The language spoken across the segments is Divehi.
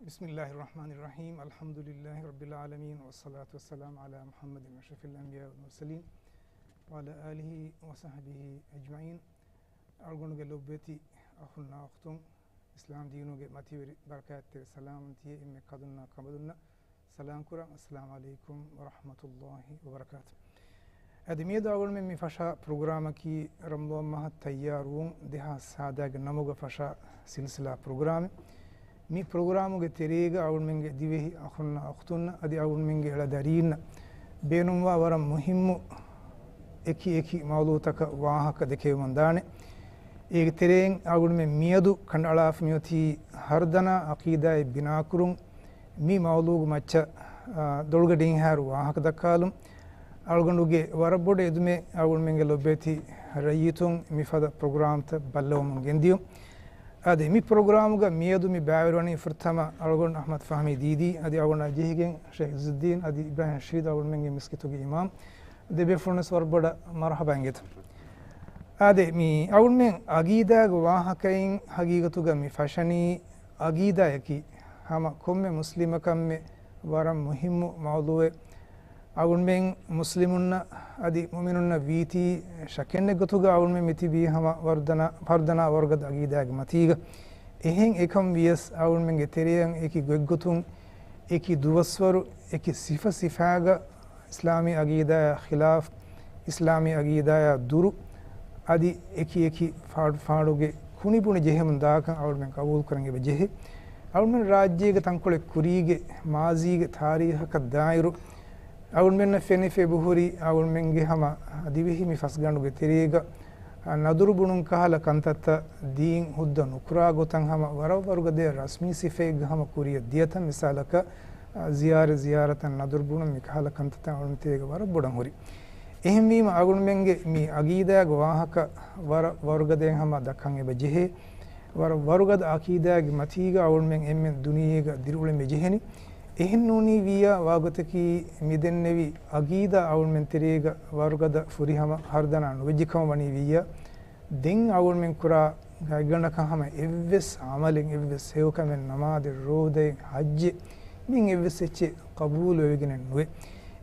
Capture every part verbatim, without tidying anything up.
بسم الله الرحمن الرحيم. الحمد لله رب العالمين، والصلاة والسلام على محمد أشرف الأنبياء والمرسلين، وعلى آله وصحبه أجمعين. އަޅުގަނޑުގެ ލޮބުވެތި އަޚުންނާ އުޚްތުން، އިސްލާމް ދީނުގެ މަތިވެރި ބަރަކާތްތެރި ސަލާމަތް ތިޔަ އެންމެ ކަލުންނާ ކަނބަލުންނަށް ސަލާމް ކުރަން. السلام عليكم ورحمة الله وبركاته. އަދި މިއަދު އަޅުގަނޑުމެން މި ފަށާ ޕްރޮގްރާމަކީ ރަމަޟާން މަހަށް ތައްޔާރުވުން ދެހާސް ހާދައިގެ ނަމުގަ ފަށާ ސިލްސިލާ ޕްރޮގްރާމެއް. މި ޕްރޮގްރާމުގެ ތެރޭގަ އަޅުގަނޑުމެންގެ ދިވެހި އަޚުންނަށް އުޚްތުންނަށް އަދި އަޅުގަނޑުމެންގެ އެޅަދަރީންނަށް ބޭނުންވާ ވަރަށް މުހިއްމު އެކި އެކި މައުޟޫޢުތަކަށް ވާހަކަ ދެކެވެމުން ދާނެ. އޭގެ ތެރެއިން އަޅުގަނޑުމެން މިއަދު ކަނޑައަޅާފަ މިއޮތީ ހަރުދަނާ ޢަޤީދާއެއް ބިނާކުރުން މި މައުޟޫޢުގެ މައްޗަށް، އާ، ދޮޅުގަޑި އިންހާރު ވާހަކަ ދައްކާލުން. އަޅުގަނޑުގެ ވަރަށް ބޮޑު އެދުމެއް އަޅުގަނޑުމެންގެ ލޮބުވެތި ރައްޔިތުން މިފަދަ ޕްރޮގްރާމްތައް ބައްލަވަމުން ގެންދިޔުން. އާދެ، މި ޕްރޮގްރާމުގަ މިއަދު މި ބައިވެރިވަނީ ފުރަތަމަ އަޅުގަނޑު އަޙްމަދު ފަހްމީ ދީދީ، އަދި އަޅުގަނޑާ ޖެހިގެން ޝޭޚް އިޒުއްދީން އަދި އިބްރާހިމް ރަޝީދު އަޅުގަނޑުމެންގެ މިސްކިތުގެ އިމާމް. ދެބޭފުޅުންވެސް ވަރަށް ބޮޑަށް މަރުޙަބާ އިނގޭތަ. އާދެ، މި އަޅުގަނޑުމެން ޢަޤީދާގެ ވާހަކައިން ޙަޤީޤަތުގަ މި ފަށަނީ ޢަޤީދާއަކީ ހަމަ ކޮންމެ މުސްލިމަކަށްމެ ވަރަށް މުހިއްމު މައުޟޫޢެއް. އަޅުގަނޑުމެން މުސްލިމުންނަށް އަދި މުއުމިނުންނަށް ވީތީ ޝައްކެއްނެތް ގޮތުގަ އަޅުގަނޑުމެން މިތިބީ ހަމަ ވަރުދަނާ، ފަރުދަނާ ވަރުގަދަ ޢަޤީދާގެ މަތީގަ. އެހެން އެކަން ވިޔަސް އަޅުގަނޑުމެންގެ ތެރެއަށް އެކި ގޮތްގޮތުން، އެކި ދުވަސްވަރު، އެކި ސިފަ ސިފައިގަ އިސްލާމީ ޢަޤީދާއާ ޚިލާފް، އިސްލާމީ ޢަޤީދާއާ ދުރު، އަދި އެކި އެކި ފާޑު ފާޑުގެ ކުނިބުނި ޖެހެމުން ދާކަން އަޅުގަނޑުމެން ޤަބޫލު ކުރަން އެބަ ޖެހޭ. އަޅުގަނޑުމެން ރާއްޖޭގެ ތަންކޮޅެއް ކުރީގެ މާޒީގެ ތާރީޚަކަށް ދާއިރު، އަޅުގަނޑުމެންނަށް ފެނިފަ އެބަހުރި އަޅުގަނޑުމެންގެ ހަމަ ދިވެހި މި ފަސްގަނޑުގެ ތެރޭގަ، އަ، ނަދުރު ބުނުން ކަހަލަ ކަންތައްތައް ދީން ހުއްދަ ނުކުރާ ގޮތަށް ހަމަ ވަރަށް ވަރުގަދަ ރަސްމީ ސިފައެއްގަ ހަމަ ކުރިއަށް ދިޔަތަން މިސާލަކަށް، އަ، ޒިޔާރަތް، ޒިޔާރަތަށް ނަދުރު ބުނުން މި ކަހަލަ ކަންތައްތައް އަޅުގަނޑު ތެރޭގަ ވަރަށް ބޮޑަށް ހުރި. އެހެންވީމަ އަޅުގަނޑުމެންގެ މި ޢަޤީދާގެ ވާހަކަ ވަރަށް ވަރުގަދައިން ހަމަ ދައްކަން އެބަ ޖެހޭ. ވަރަށް ވަރުގަދަ ޢަޤީދާގެ މަތީގަ އަޅުގަނޑުމެން އެންމެން ދުނިޔޭގަ ދިރިއުޅެމެ ޖެހެނީ. އެހެން ނޫނީ ވިއްޔާ ވާގޮތަކީ މިދެންނެވި ޢަޤީދާ އަޅުގަނޑުމެން ތެރޭގަ ވަރުގަދަ ފުރިހަމަ ހަރުދަނާ ނުވެއްޖެކަމަށް ވަނީ ވިއްޔާ. ދެން އަޅުގަނޑުމެން ކުރާ ގާތްގަނޑަކަށް ހަމަ އެއްވެސް ޢަމަލެއް، އެއްވެސް ހެޔޮކަމެއް، ނަމާދެއް، ރޯދައެއް، ޙައްޖެއް، މިއިން އެއްވެސް އެއްޗެއް ޤަބޫލު ވެވިގެނެއް ނުވޭ.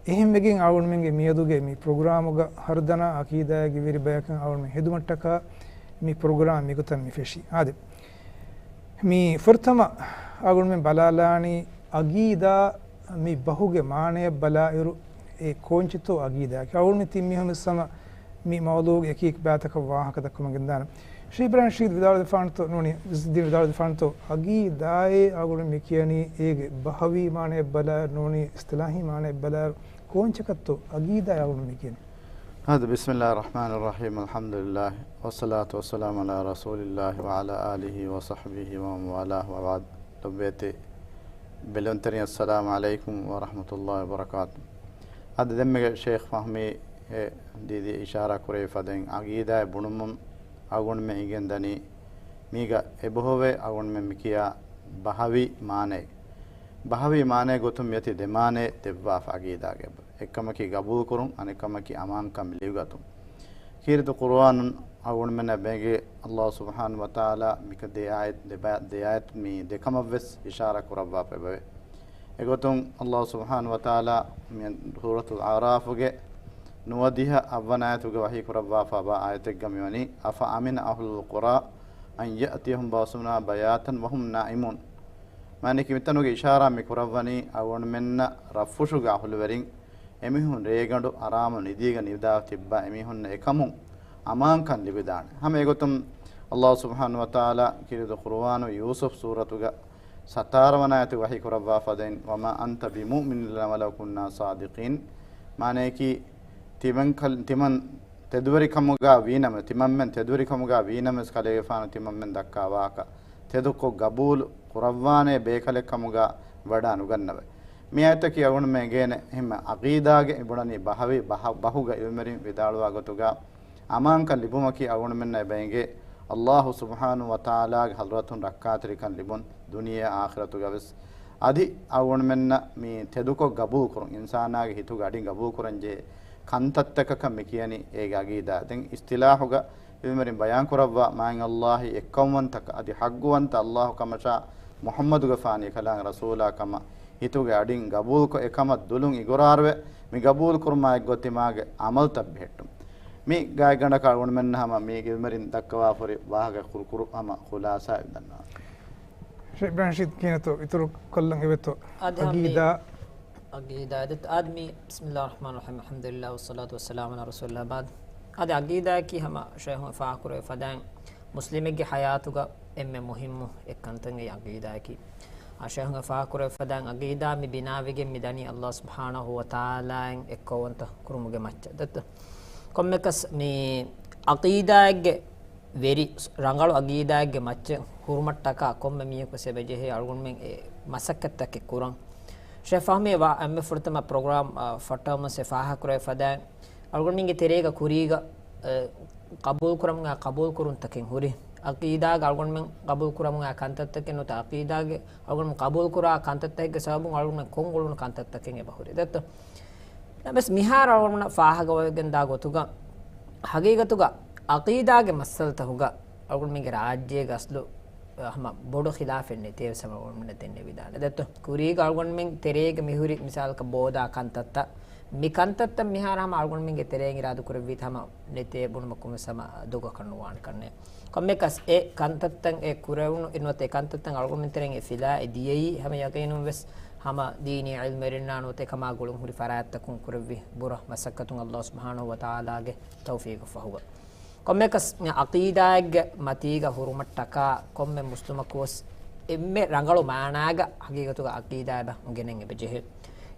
އެހެންވެގެން އަޅުގަނޑުމެންގެ މިއަދުގެ މި ޕްރޮގްރާމުގަ ހަރުދަނާ ޢަޤީދާގެ ވެރި ބަޔަކަށް އަޅުގަނޑުމެން ހެދުމަށްޓަކާ މި ޕްރޮގްރާމް މިގޮތަށް މި ފެށީ. އާދެ، މި ފުރަތަމަ އަޅުގަނޑުމެން ބަލާލާނީ ޢަޤީދާ މި ބަހުގެ މާނަޔަށް ބަލާއިރު، އެ ކޯންޗެއްތޯ ޢަޤީދާއަކީ؟ އަޅުގަނޑު ތިން މީހުން ވެސް ހަމަ މި މައުޟޫޢުގެ އެކި އެކި ބައިތަކަށް ވާހަކަ ދައްކަމުން ގެންދާނަން. ޝޭޚް އިބްރާހިމް ރަޝީދު ވިދާޅުވެފާނެތޯ ނޫނީ، އިޒުއްދީން ވިދާޅުވެފާނެތޯ، ޢަޤީދާއޭ އަޅުގަނޑު މި ކިޔަނީ އޭގެ ބަހަވީ މާނަޔަށް ބަލާއިރު ނޫނީ، އިޞްޠިލާޙީ މާނަޔަށް ބަލާއިރު ކޯންޗަކަށްތޯ ޢަޤީދާއޭ އަޅުގަނޑު މި ކިޔަނީ؟ އާދެ، بسم الله الرحمن الرحيم، الحمد لله، والصلاة والسلام على رسول الله وعلى آله وصحبه ومن والاه وبعد. ލޮބުވެތި ބެލުންތެރިން، السلام عليكم ورحمة الله وبركاته. އަދި ދެންމެގެ ޝޭޚް ފަހްމީ އެ ދީދީ އިޝާރާ ކުރެވި ފަދައިން ޢަޤީދާއޭ ބުނުމުން އަޅުގަނޑުމެން އިނގެން ދަނީ މީގަ އެބަހުއްވޭ އަޅުގަނޑުމެން މިކިޔާ ބަހަވީ މާނައެއް. ބަހަވީ މާނައެއް ގޮތުން މިއޮތީ ދެ މާނައެއް ދެއްވާފަ ޢަޤީދާގެ. އެއްކަމަކީ ޤަބޫލުކުރުން، އަނެއްކަމަކީ އަމާންކަން ލިބިގަތުން. ކީރިތި ޤުރުއާނުން އަޅުގަނޑުމެންނަށް ބެނގޭ، ﷲ ސުބްޙާނަހޫ ވަތަޢާލާ މިކަ ދެ އާޔަތް، ދެ ބަ-، ދެ އާޔަތް މި ދެކަމަށްވެސް އިޝާރާ ކުރައްވާފަ އެބަވޭ. އެގޮތުން ﷲ ސުބްޙާނަހޫ ވަތަޢާލާ މި ސޫރަތުލް އަޢުރާފުގެ ނުވަދިހަ އަށްވަނަ އާޔަތުގަ ވަޙީ ކުރައްވާފަ އެބަ އާޔަތެއްގަ މިވަނީ، أفأمن أهل القرى أن يأتيهم بأسنا بياتا وهم نائمون. މާނައަކީ މިތަނުގެ އިޝާރާ މި ކުރައްވަނީ އަޅުގަނޑުމެންނަށް ރަށްފުށުގެ އަހުލުވެރިން އެމީހުން ރޭގަނޑު އަރާމުން ނިދީގަ ނިދާ ތިއްބާ އެމީހުންނަށް އެކަމުން އަމާންކަން ލިބިދާނެ. ހަމަ އެގޮތުން ﷲ ސުބްޙާނަހޫ ވަތަޢާލާ ކީރިތި ޤުރުއާނު ޔޫސުފް ސޫރަތުގަ ސަތާރަ ވަނަ އާޔަތު ވަޙީ ކުރައްވާ ފަދައިން، وما أنت بمؤمن لنا ولو كنا صادقين. މާނައަކީ، ތިމަން ކަލް-، ތިމަން ތެދުވެރިކަމުގަ ވީނަމަ، ތިމަންމެން ތެދުވެރިކަމުގަ ވީނަމަވެސް ކަލޭގެފާނު ތިމަންމެން ދައްކާ ވާހަކަ ތެދުކޮށް ގަބޫލު ކުރައްވާނޭ ބޭކަލެއްކަމުގަ ވަޑާ ނުގަންނަވައި. މި އާޔަތަކީ އަޅުގަނޑުމެން އެނގޭނެ އެހެންމެ ޢަޤީދާގެ އެބުނަނީ ބަހަވީ، ބަހަ-، ބަހުގަ ޢިލްމުވެރިން ވިދާޅުވާ ގޮތުގަ އަމާންކަން ލިބުމަކީ އަޅުގަނޑުމެންނަށް އެބައިނގޭ ﷲ ސުބްޙާނަހޫ ވަތަޢާލާގެ ޙަޟްރަތުން ރައްކާތެރިކަން ލިބުން ދުނިޔެ އާޚިރަތުގަވެސް. އަދި އަޅުގަނޑުމެންނަށް މި ތެދުކޮށް ގަބޫލުކުރުން، އިންސާނާގެ ހިތުގަ އަޑިން ގަބޫލުކުރަންޖެހޭ ކަންތައްތަކަކަށް މި ކިޔަނީ އޭގެ ޢަޤީދާ. ދެން އިޞްޠިލާޙުގަ ޢިލްމުވެރިން ބަޔާން ކުރައްވާ، މާތް ﷲ އި އެއްކައުވަންތަ އަދި ޙައްޤުވަންތަ ﷲ ކަމަށާ މުޙައްމަދުގެފާނީ ކަލާނގެ ރަސޫލާ ކަމަށް ހިތުގެ އަޑިން ގަބޫލުކޮށް، އެކަމަށް ދުލުން އިގުރާރުވެ، މި ގަބޫލުކުރުމާ އެއްގޮތަށް ތިމާގެ ޢަމަލުތައް ބެހެއްޓުން. މި ގާތްގަނޑަކަށް އަޅުގަނޑުމެންނަށް ހަމަ މީގެ ވިމެރިން ދައްކަވާފައި ހުރި ވާހަކަ ކުރުކުރު ހަމަ ޚުލާޞާ އެއް ދަންނަވާ. ޝޭޚް ބިރާންޝީދް ކިހިނެއްތޯ އިތުރު ކޮށްލަން އެބަތޯ؟ އަދި ހަމަ މި އަގީދާ. އަގީދާ ދެއްތޯ؟ އަދި މި، بسم الله الرحمن الرحيم، الحمد لله والصلاة والسلام على رسول الله بعد. އަދި އަގީދާއަކީ ހަމަ ޝޭޚު ފާހަގަކުރެވި ފަދައިން މުސްލިމެއްގެ ޙަޔާތުގަ އެންމެ މުހިއްމު އެއްކަންތައް އެއީ އަގީދާއަކީ. އާ، ޝޭޚު ފާހަގަކުރެވި ފަދައިން އަގީދާ މި ބިނާވެގެން މި ދަނީ ﷲ ސުބްޙާނަހޫ ވަތަޢާލާއިން އެއްކައުވަންތަ ކުރުމުގެ މައްޗަށް ދެއްތޯ؟ ކޮންމެއަކަސް މި އަގީދާއެއްގެ ވެރި، ރަނގަޅު އަގީދާއެއްގެ މައްޗަށް ހުރުމަށްޓަކާ ކޮންމެ މީހަކު އެބަޖެހޭ އަޅުގަނޑުމެން އެ މަސައްކަތްތަކެއް ކުރަން. ޝޭޚް ފަހްމީ ވާ އެންމެ ފުރަތަމަ ޕްރޮގްރާމް، އާ، ފައްޓަވަމުން ފާހަގަކުރެވި ފަދައިން އަޅުގަނޑުމެންގެ ތެރޭގަ ކުރީގަ، އެ، ޤަބޫލުކުރަމުން އާ ޤަބޫލުކުރުންތަކެއް ހުރި. އަގީދާގަ އަޅުގަނޑުމެން ޤަބޫލުކުރަމުން އާ ކަންތައްތަކެއް ނުވަތަ އަގީދާގެ އަޅުގަނޑުމެން ޤަބޫލުކުރާ ކަންތައްތަކެއްގެ ސަބަބުން އަޅުގަނޑުމެން ކޮށްއުޅުނު ކަންތައްތަކެއް އެބަ ހުރި ދެއްތޯ؟ ނަމަވެސް މިހާރު އަޅުގަނޑުމެންނަށް ފާހަގަވެގެންދާ ގޮތުގަ، ހަގީގަތުގަ އަގީދާގެ މައްސަލަތަކުގަ އަޅުގަނޑުމެންގެ ރާއްޖޭގަ އަސްލު ހަމަ ބޮޑު ޚިލާފެއް ނެތޭވެސް ހަމަ އަޅުގަނޑުމެންނަށް ދެންނެވިދާނެ ދެއްތޯ؟ ކުރީގަ އަޅުގަނޑުމެން ތެރޭގަ މިހުރި މިސާލަކަށް ބޯދާ ކަންތައްތައް، މި ކަންތައްތައް މިހާރު ހަމަ އަޅުގަނޑުމެންގެ ތެރެއިން އިރާދަކުރެއްވީތަ ހަމަ ނެތޭ ބުނުމަކުން ވެސް ހަމަ ދޮގަކަށް ނުވާނެ ކަންނޭ. ކޮންމެއަކަސް އެ ކަންތައްތައް އެ ކުރެވުނު ނުވަތަ އެ ކަންތައްތައް އަޅުގަނޑުމެން ތެރެއިން އެ ފިލާ އެ ދިޔައީ ހަމަ ޔަޤީނުން ވެސް ހަމަ ދީނީ ޢިލްމުވެރިންނާ ނުވަތަ އެކަމާ ގުޅުން ހުރި ފަރާތްތަކުން ކުރެއްވި ބުރަ މަސައްކަތުން ﷲ ސުބްޙާނަހޫ ވަތަޢާލާގެ ތައުފީޤު ފަހުގަ. ކޮންމެއަކަސް އަޤީދާއެއްގެ މަތީގަ ހުރުމަށްޓަކާ ކޮންމެ މުސްލިމަކުވެސް އެންމެ ރަނގަޅު މާނާގަ ހަގީގަތުގަ އަޤީދާ އެބަ އުނގެނެން އެބަޖެހޭ.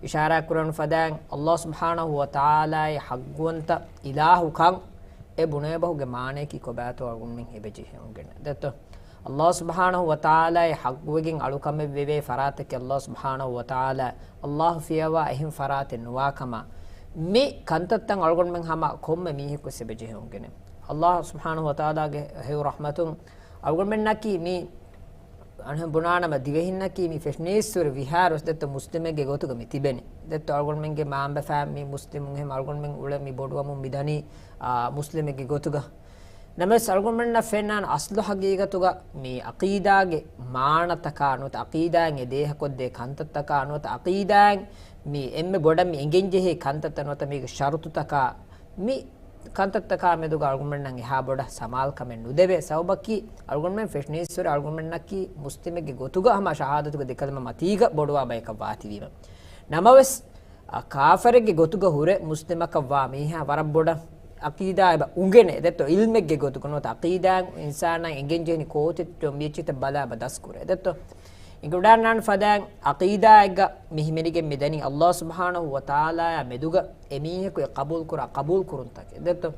އިޝާރާތް ކުރެވުނު ފަދައިން ﷲ ސުބްޙާނަހޫ ވަތަޢާލާއި ޙައްޤުވަންތަ އިލާހުކަން އެ ބުނެވޭ ބަހުގެ މާނަޔަކީ ކޮބާތޯ އަޅުގަނޑުމެން އެބަޖެހޭ އުނގެނެ ދެއްތޯ؟ ﷲ ސުބްޙާނަހޫ ވަތަޢާލާއި ޙައްޤުވެގެން އަޅުކަމެއް ވެވޭ ފަރާތަކީ ﷲ ސުބްޙާނަހޫ ވަތަޢާލާ، ﷲ ފިޔަވާ އެހެން ފަރާތެއް ނުވާ ކަމަށް. މި ކަންތައްތައް އަޅުގަނޑުމެން ހަމަ ކޮންމެ މީހަކުވެސް އެބަޖެހޭ އުނގެނެ. ﷲ ސުބްޙާނަހޫ ވަތަޢާލާގެ ހެޔޮ ރަޙްމަތުން އަޅުގަނޑުމެންނަކީ މި އަންހެން ބުނާނަމަ ދިވެހިންނަކީ މި ފެށުނީއްސުރެ ވިހާރުވެސް ދެއްތޯ މުސްލިމެއްގެ ގޮތުގަ މި ތިބެނީ. ދެއްތޯ އަޅުގަނޑުމެންގެ މާނބަފައިން މި މުސްލިމުން އެހެން އަޅުގަނޑުމެން އުޅެ މި ބޮޑުވަމުން މި ދަނީ، އާ، މުސްލިމެއްގެ ގޮތުގަ. ނަމަވެސް އަޅުގަނޑުމެންނަށް ފެންނާން އަސްލު ހަގީގަތުގަ މި އަޤީދާގެ މާނަތަކާ ނުވަތަ އަޤީދާއިން އެ ދޭހަކޮށްދޭ ކަންތައްތަކާ ނުވަތަ އަޤީދާއިން މި އެންމެ ބޮޑަށް މި އެނގެންޖެހޭ ކަންތައްތައް ނުވަތަ މީގެ ޝަރުތުތަކާ މި ކަންތައްތަކާ މެދުގަ އަޅުގަނޑުމެންނަށް އެހާ ބޮޑަށް ސަމާލުކަމެއް ނުދެވޭ. ސަބަބަކީ އަޅުގަނޑުމެން ފެށުނީއްސުރެ އަޅުގަނޑުމެންނަކީ މުސްލިމެއްގެ ގޮތުގަ ހަމަ ޝަހާދަތުގެ ދެކަލިމަ މަތީގަ ބޮޑުވާ ބަޔަކަށް ވާތީވީމަ. ނަމަވެސް، އަ، ކާފަރެއްގެ ގޮތުގަ ހުރެ މުސްލިމަކަށް ވާ މީހާ ވަރަށް ބޮޑަށް އަޤީދާ އެބަ އުނގެނެ ދެއްތޯ؟ ޢިލްމެއްގެ ގޮތުގަ ނުވަތަ އަޤީދާ އިންސާނާ އެނގެންޖެހެނީ ކޯތިއްތޯ މިއެއްޗިތައް ބަލާ އެބަ ދަސްކުރޭ ދެއްތޯ؟ އިނގިވަޑާންނާން ފަދައިން އަޤީދާއެއްގަ މި ހިމެނިގެން މިދަނީ ﷲ ސުބްޙާނަހޫ ވަތަޢާލާއާ މެދުގަ އެމީހަކު އެ ޤަބޫލުކުރާ ޤަބޫލުކުރުންތަކެއް ދެއްތޯ؟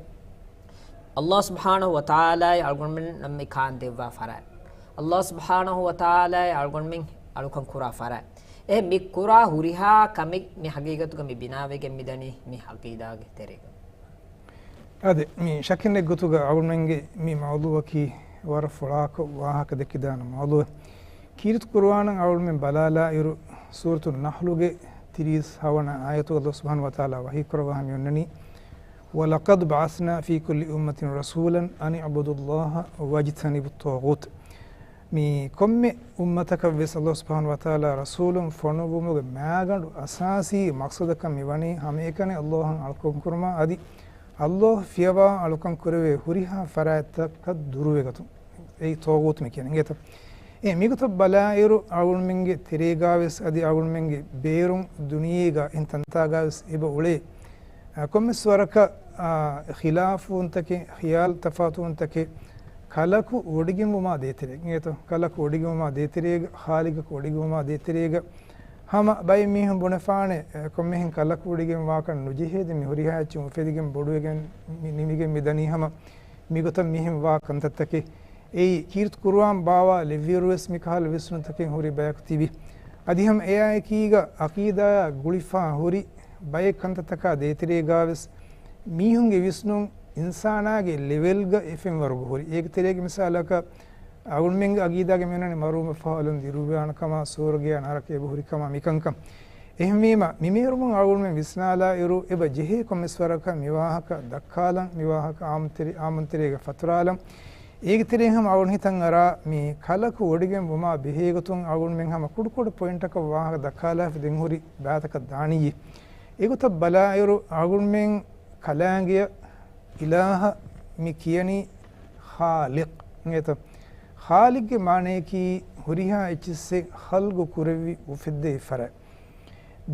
ﷲ ސުބްޙާނަހޫ ވަތަޢާލާއި އަޅުގަނޑުމެން މި ކާން ދެއްވާ ފަރާތް. ﷲ ސުބްޙާނަހޫ ވަތަޢާލާއި އަޅުގަނޑުމެން އަޅުކަން ކުރާ ފަރާތް. އެ މި ކުރާ ހުރިހާ ކަމެއް މި ހަގީގަތުގަ މި ބިނާވެގެން މިދަނީ މި އަޤީދާގެ ތެރޭގަ. އާދެ، މި ޝައްކެއް ނެތް ގޮތުގަ އަޅުގަނޑުމެންގެ މި މައުޟޫޢަކީ ވަރަށް ފުޅާކޮށް ވާހަކަ ދެއްކިދާނެ މައުޟޫޢެއް. ކީރިތި ޤުރުއާނަށް އަޅުގަނޑުމެން ބަލާލާ އިރު، ސޫރަތުއް ނަޙްލުގެ ތިރީސް ހަވަނަ އާޔަތުގަ ﷲ ސުބްޙާނަހޫ ވަތަޢާލާ ވަޙީ ކުރައްވާ މި އޮންނަނީ، وَلَقَدْ بَعَثْنَا فِي كُلِّ أُمَّةٍ رَسُولًا أَنِ اعْبُدُوا اللَّهَ وَاجْتَنِبُوا الطَّاغُوتَ. މި ކޮންމެ އުއްމަތަކަށް ވެސް ﷲ ސުބްޙާނަހޫ ވަތަޢާލާ ރަސޫލުން ފޮނުއްވުމުގެ މައިގަނޑު އަސާސީ މަޤްޞަދަކަށް މިވަނީ ހަމައެކަނި ﷲ އަށް އަޅުކަން ކުރުމާ އަދި ﷲ ފިޔަވާ އަޅުކަން ކުރެވޭ ހުރިހާ ފަރާތްތަކަށް ދުރުވެގަތުން. އެއީ ޠާޣޫތު މި ކިޔަނީ އިނގޭތަ؟ އެ މިގޮތަށް ބަލާއިރު، އަޅުގަނޑުމެންގެ ތެރޭގާވެސް އަދި އަޅުގަނޑުމެންގެ ބޭރުން ދުނިޔޭގަ އެހެން ތަންތާގާވެސް އެބަ އުޅޭ، އަ، ކޮންމެސް ވަރަކަށް، އަ، ޚިލާފުވުންތަކެއް، ޚިޔާލު ތަފާތުވުންތަކެއް ކަލަކު ވޮޑިގެންވުމާ ދޭތެރޭގަ، އިނގޭތޯ؟ ކަލަކު ވޮޑިގެންވުމާ ދޭތެރޭގަ، ޚާލިޤަކު ވޮޑިގެންވުމާ ދޭތެރޭގަ، ހަމަ ބައެއް މީހުން ބުނެފާނެ، އެ، ކޮންމެހެން ކަލަކު ވޮޑިގެން ވާކަށް ނުޖެހޭ، ދެން މި ހުރިހާ އެއްޗެއް އުފެދިގެން ބޮޑުވެގެން މި ނިމިގެން މި ދަނީ ހަމަ މިގޮތަށް މިހެން ވާ ކަންތައްތަކެއް. އެއީ، ކީރިތި ޤުރުއާން ބާވާލެއްވިއިރުވެސް މިކަހަލަ ވިސްނުންތަކެއް ހުރި ބަޔަކު ތިބި. އަދި ހަމަ އެއާއެކީގަ އަޤީދާއާ ގުޅިފާ ހުރި ބައެއް ކަންތައްތަކާ ދޭތެރޭގާވެސް މީހުންގެ ވިސްނުން އިންސާނާގެ ލެވެލްގަ އެ ފެންވަރުގަ ހުރި. އޭގެ ތެރޭގެ މިސާލަކަށް، އަޅުގަނޑުމެންގެ އަގީދާގެ މިއޮންނަނީ މަރުވުމަށްފަހު އަލުން ދިރުވާނެ ކަމާ، ސުވަރުގެޔާ ނަރަކަ އެބަހުރި ކަމާ މިކަންކަން. އެހެންވީމަ، މިމޭރުމުން އަޅުގަނޑުމެން ވިސްނާލާ އިރު، އެބަ ޖެހޭ ކޮންމެސް ވަރަކަށް މިވާހަކަ ދައްކާލަން، މިވާހަކަ އާއްމުތެރި-، އާއްމުންތެރޭގަ ފަތުރާލަން. އޭގެ ތެރެއިން ހަމަ އަޅުން ހިތަށް އަރާ މި ކަލަކު ވޮޑިގެން ވުމާ ބެހޭގޮތުން އަޅުންމެން ހަމަ ކުޑަކުޑަ ޕޮއިންޓަކަށް ވާހަކަ ދައްކާލާފަ ދެން ހުރި ބާތަކަށް ދާނީ. އެގޮތަށް ބަލާއިރު އަޅުންމެން ކަލާނގެއަށް އިލާހަށް މި ކިޔަނީ ޚާލިޤް އިނގޭތަ؟ ޚާލިޤްގެ މާނަޔަކީ ހުރިހާ އެއްޗިއްސެއް ޚަލްޤު ކުރެއްވި އުފެއްދެވި ފަރާތް.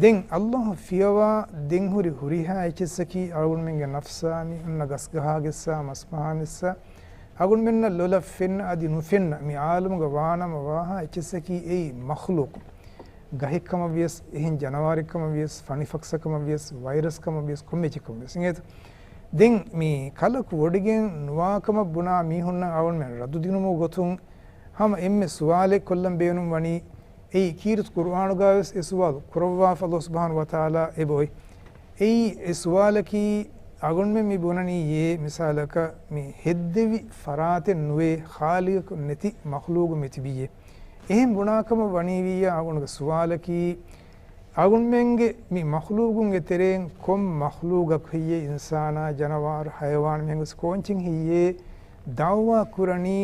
ދެން ﷲ ފިޔަވާ ދެން ހުރި ހުރިހާ އެއްޗިއްސަކީ އަޅުގަނޑުމެންގެ ނަފްސާ މި އޮންނަ ގަސްގަހާގެއްސާ މަސްމަހާނެއްސާ އަޅުގަނޑުމެންނަށް ލޮލަށް ފެންނަ އަދި ނުފެންނަ މި އާލަމުގަ ވާނަމަ ވާހާ އެއްޗިއްސަކީ އެއީ މަޚްލޫޤު. ގަހެއްކަމަށް ވިޔަސް، އެހެން ޖަނަވާރެއްކަމަށް ވިޔަސް، ފަނިފަކްސަކަމަށް ވިޔަސް، ވައިރަސްކަމަށް ވިޔަސް، ކޮންމެ އެއްޗެއްކަމަށް ވިޔަސް. އިނގޭތަ؟ ދެން މި ކަލަކު ވޮޑިގެން ނުވާކަމަށް ބުނާ މީހުންނަށް އަޅުގަނޑުމެން ރައްދު ދިނުމުގެ ގޮތުން ހަމަ އެންމެ ސުވާލެއް ކޮށްލަން ބޭނުން ވަނީ، އެއީ ކީރިތި ޤުރުއާނުގަ ވެސް އެ ސުވާލު ކުރައްވާފަ ﷲ ސުބްޙާނަހޫ ވަތަޢާލާ އެބައޮތް. އެއީ އެ ސުވާލަކީ އަޅުގަނޑުމެން މި ބުނަނީ އެ މިސާލަކަށް މި ހެއްދެވި ފަރާތެއް ނުވޭ ޚާލިޤަކު ނެތި މަޚްލޫޤު މި ތިބީއޭ. އެހެން ބުނާކަމަށް ވަނީވިއްޔާ އަޅުގަނޑުގެ ސުވާލަކީ އަޅުގަނޑުމެންގެ މި މަޚްލޫޤުންގެ ތެރެއިން ކޮން މަޚްލޫޤަކު ހެއްޔޭ އިންސާނާ، ޖަނަވާރު، ޙަޔަވާން މިހެން ގޮސް ކޯންޗެއް ހެއްޔޭ ދަޢުވާ ކުރަނީ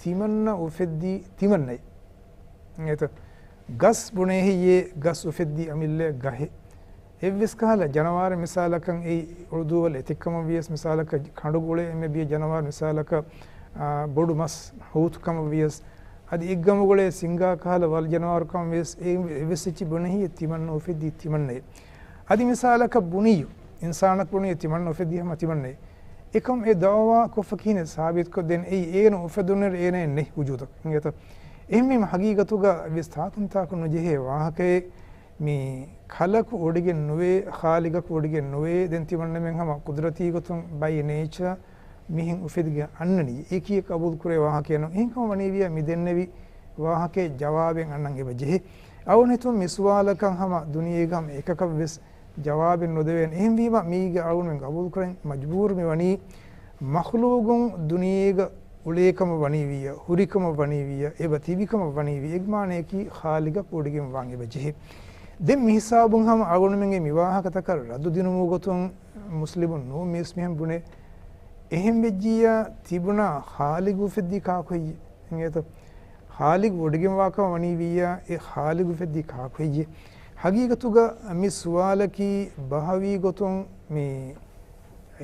ތިމަންނަ އުފެއްދީ ތިމަންނައޭ. އިނގޭތަ؟ ގަސް ބުނޭ ހެއްޔޭ ގަސް އުފެއްދީ އަމިއްލަ ގަހެއް. އެއްވެސް ކަހަލަ ޖަނަވާރެއް މިސާލަކަށް އެއީ އުޅުދޫވަލަ އެތިއްކަމަށް ވިޔަސް މިސާލަކަށް ކަނޑުގަ އުޅޭ އެންމެ ބިޔަ ޖަނަވާރު މިސާލަކަށް، އާ، ބޮޑު މަސް ހޫތުކަމަށް ވިޔަސް އަދި އެއްގަމުގަ އުޅޭ ސިންގާ ކަހަލަ ވަލް ޖަނަވާރުކަމަށް ވިޔަސް އެ އެއްވެސް އެއްޗެއް ބުނޭ ހެއްޔޭ ތިމަންނަ އުފެއްދީ ތިމަންނައޭ. އަދި މިސާލަކަށް ބުނިއްޔު އިންސާނަކު ބުނިއްޔު ތިމަންނަ އުފެއްދީ ހަމަ ތިމަންނައޭ. އެކަމް އެ ދަޢުވާ ކޮށްފަ ކިހިނެއް ސާބިތުކޮށްދޭނެ؟ އެއީ އޭނަ އުފެދުނުއިރު އޭނައެއް ނެތް ވުޖޫދަކަށް. އިނގޭތަ؟ އެހެންވީމަ ހަގީގަތުގަ ވެސް ތާކުން ތާކު ނުޖެހޭ ވާހަކައެއް މި ކަލަކު ވޮޑިގެން ނުވޭ، ޚާލިޤަކު ވޮޑިގެން ނުވޭ. ދެން ތިމަންނަމެން ހަމަ ޤުދުރަތީ ގޮތުން، by nature، މިހެން އުފެދިގެން އަންނަނީ. އެ ކީއް ޤަބޫލު ކުރޭ ވާހަކައެއް ނޫން. އެހެންކަމަށް ވަނީވިޔާ މި ދެންނެވި ވާހަކައެއް ޖަވާބެއް އަންނަން އެބަ ޖެހޭ. އަޅުގަނޑު ހިތުން މި ސުވާލަކަށް ހަމަ ދުނިޔޭގަ ހަމަ އެކަކަށް ވެސް ޖަވާބެއް ނުދެވޭނެ. އެހެންވީމަ މީގެ އަޅުގަނޑުމެން ޤަބޫލު ކުރަން މަޖްބޫރު މި ވަނީ މަޚްލޫޤުން ދުނިޔޭގަ އުޅޭކަމަށް ވަނީވިއްޔާ، ހުރިކަމަށް ވަނީވިއްޔާ، އެބަ ތިބިކަމަށް ވަނީވިއްޔާ، އޭގެ މާނަޔަކީ ޚާލިޤަކު ވޮޑިގެން ވާން އެބަ ޖެހޭ. ދެން މި ހިސާބުން ހަމަ އަޅުގަނޑުމެންގެ މި ވާހަކަތަކަށް ރައްދު ދިނުމުގެ ގޮތުން މުސްލިމުން ނޫން މީސް މިހެން ބުނޭ. އެހެން ވެއްޖިއްޔާ ތިބުނާ ޚާލިޤު އުފެއްދީ ކާކު ހެއްޔޭ؟ އިނގޭތަ؟ ޚާލިޤު ވޮޑިގެންވާކަމަށް ވަނީވިއްޔާ، އެ ޚާލިޤު އުފެއްދީ ކާކު ހެއްޔޭ؟ ހަގީގަތުގަ މި ސުވާލަކީ ބަހަވީ ގޮތުން މި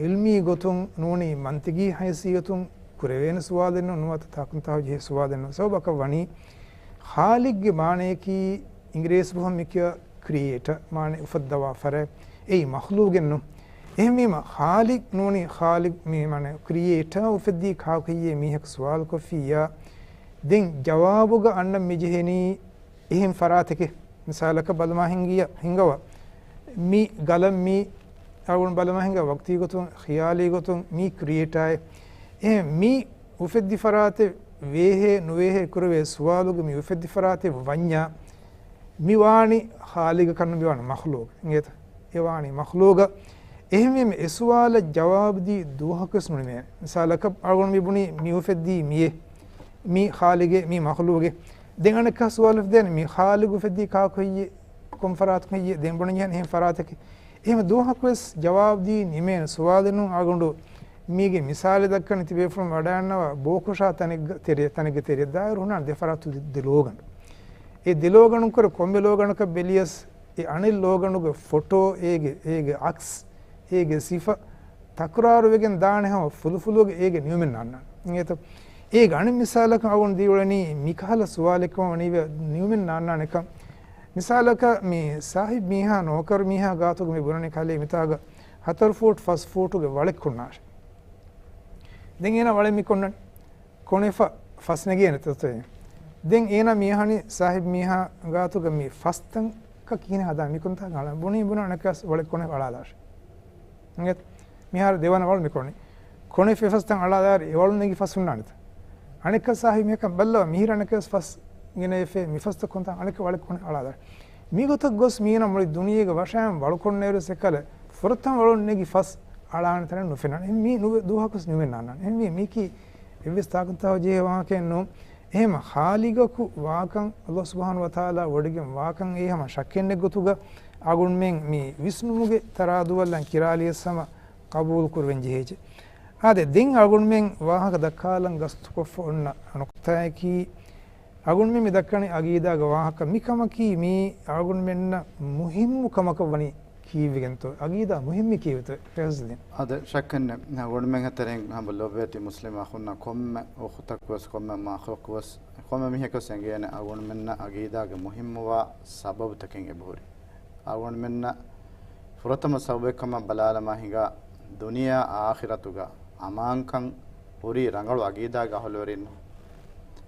ޢިލްމީ ގޮތުން ނޫނީ މަންތިޤީ ހައިސިއްޔަތުން ކުރެވޭނެ ސުވާލެއް ނޫން، ނުވަތަ ތާކުންތާކު ޖެހޭ ސުވާލެއް ނޫން. ސަބަބަކަށް ވަނީ ޚާލިޤްގެ މާނަޔަކީ އިނގިރޭސި ބަހުން މިކިޔާ ކްރިއޭޓަ، މާނަ އުފައްދަވާ ފަރާތް. އެއީ މަޚްލޫޤެއް ނޫން. އެހެންވީމަ ޚާލިޤް ނޫނީ ޚާލިޤް މި މާނަ ކްރިއޭޓަ އުފެއްދީ ކާކު ހެއްޔޭ މީހަކު ސުވާލުކޮށްފިއްޔާ، ދެން ޖަވާބުގަ އަންނަން މި ޖެހެނީ އެހެން ފަރާތެކޭ. މިސާލަކަށް ބަލަމާ ހިނގިޔަ، ހިނގަވާ. މި ގަލަށް މީ، އަޅުގަނޑު ބަލަމާ ހިނގާ ވަގުތީ ގޮތުން، ޚިޔާލީ ގޮތުން މީ ކްރިއޭޓާއޭ. އެހެން މީ އުފެއްދި ފަރާތެއް ވޭހޭ ނުވޭހޭ ކުރެވޭ ސުވާލުގެ މި އުފެއްދި ފަރާތެއް ވަންޏާ، މި ވާނީ ޚާލިޤަކަށް ނޫން، މި ވާނީ މަޚްލޫޤަ. އިނގޭތަ؟ އެ ވާނީ މަޚްލޫޤަ. އެހެންވީމަ އެ ސުވާލަށް ޖަވާބު ދީ ދުވަހަކުވެސް ނުނިމޭނެ. މިސާލަކަށް އަޅުގަނޑު މި ބުނީ މި އުފެއްދީ މިއޭ. މީ ޚާލިޤޭ، މީ މަޚްލޫޤޭ. ދެން އަނެއްކާ ސުވާލު އުފެދޭނެ، މި ޚާލިޤު އުފެއްދީ ކާކު ހެއްޔޭ؟ ކޮން ފަރާތަކުން ހެއްޔޭ؟ ދެން ބުނަން ޖެހޭނެ އެހެން ފަރާތެކޭ. އެހެން ދުވަހަކުވެސް ޖަވާބު ދީ ނިމޭނެ ސުވާލެއް ނޫން. އަޅުގަނޑު މީގެ މިސާލެއް ދައްކަނީ ތިބޭފުޅުން ވަޑައިގަންނަވާ ބޯކޮށާ ތަނެއްގަ ތެރެ، ތަނެއްގެ ތެރެއަށް ދާއިރު ހުންނާނެ ދެ ފަރާތު ދެ، ދެ ލޯގަނޑު. އެ ދެ ލޯގަނޑުން ކުރެ ކޮންމެ ލޯގަނޑަކަށް ބެލިޔަސް އެ އަނެއް ލޯގަނޑުގެ ފޮޓޯ، އޭގެ، އޭގެ އަކްސް، އޭގެ ސިފަ ތަކުރާރުވެގެން ދާނެ ހަމަ ފުލުފުލުގެ އޭގެ ނިއުމެއް ނާންނާނެ. އިނގޭތަ؟ އޭގެ އަނެއް މިސާލަކަށް އަޅުގަނޑު ދީއުޅެނީ މިކަހަލަ ސުވާލެއްކަމަށް ވަނީވެ ނިއުމެއް ނާންނާނެކަން. މިސާލަކަށް މި ސާހިބް މީހާ ނޯކަރު މީހާ ގާތުގަ މި ބުނަނީ ކަލޭ މިތާގަ ހަތަރު ފޫޓް ފަސް ފޫޓުގެ ވަޅެއް ކޮންނާށޭ. ދެން އޭނާ ވަޅެއް މި ކޮންނަނީ. ކޮނެފަ ފަސް ނެގޭނެ ތަތުތެއް. ދެން އޭނާ މި އަހަނީ ސާހިބް މީހާ ގާތުގަ މި ފަސްތަން ކަ ކިހިނެއް ހަދާ މި ކޮންތާ ގާޅަ ބުނީ ބުނާ އަނެއްކާސް ވަޅެއް ކޮނެ އަޅާލާށޭ. އިނގޭތަ؟ މިހާރު ދެވަނަ ވަޅު މި ކޮންނީ. ކޮނެ ފެފަސްތަން އަޅާލާއިރު އެ ވަޅު ނެގި ފަސް ހުންނާނެތަ؟ އަނެއްކާ ސާހިބް މީހަކަށް ބައްލަވާ މިހިރަ އަނެއްކާސް ފަސް ގެނެވިފޭ މި ފަސްތައް ކޮންތާ އަނެއްކާ ވަޅެއް ކޮނެ އަޅާލާށޭ. މިގޮތަށް ގޮސް މީނަ މުޅި ދުނިޔޭގެ ވަށާއިން ވަޅު ކޮންނައިރު ސެކަލެ ފުރަތަމަ ވަޅު ނެގި ފަސް އަޅާނެ ތަނެއް ނުފެންނާނެ. އެހެން މީ ނުވެ، ދުވަހަކުސް ނިމެން ނާންނާނެ. އެހެންވީ މީކީ އެއްވެސް ތާކުންތާކު ޖެހޭ ވާހަކައެއް ނޫން. އެހެމަ ޚާލިޤަކު ވާކަން، ﷲ ސުބްޙާނަހޫ ވަތަޢާލާ ވޮޑިގެން ވާކަން އެއީ ހަމަ ޝައްކެއް ނެތް ގޮތުގަ އަޅުގަނޑުމެން މި ވިސްނުމުގެ ތަރާދޫއަށް ލަން ކިރާލިޔަސް ހަމަ ޤަބޫލު ކުރެވެން ޖެހޭ އެއްޗެއް. އާދެ، ދެން އަޅުގަނޑުމެން ވާހަކަ ދައްކާލަން ގަސްތުކޮށްފަ އޮންނަ ނުކުތާއަކީ، އަޅުގަނޑުމެން މި ދައްކަނީ އަގީދާގެ ވާހަކަ. މިކަމަކީ މީ އަޅުގަނޑުމެންނަށް މުހިއްމު ކަމަކަށް ވަނީ ކީއްވެގެންތޯ؟ އަގީދާ މުހިއްމީ ކީއްވެތޯ؟ ފައިސަލްދީން. އާދެ، ޝައްކެއް ނެތް. އަޅުގަނޑުމެން ހަތަރެން ހަމަ ލޮބުވެތި މުސްލިމް އަޚުންނަށް ކޮންމެ އުޚުތަކުވެސް، ކޮންމެ މަޚްލޫޤުވެސް، ކޮންމެ މީހަކަސް އެނގޭނެ އަޅުގަނޑުމެންނަށް އަގީދާގެ މުހިއްމުވާ ސަބަބުތަކެއް އެބަހުރި. އަޅުގަނޑުމެންނަށް ފުރަތަމަ ސަބަބެއްކަމަށް ބަލާލަމާ ހިނގާ، ދުނިޔެއާ އާޚިރަތުގަ އަމާންކަން ހުރީ ރަނގަޅު އަގީދާގެ އަހުލުވެރިން.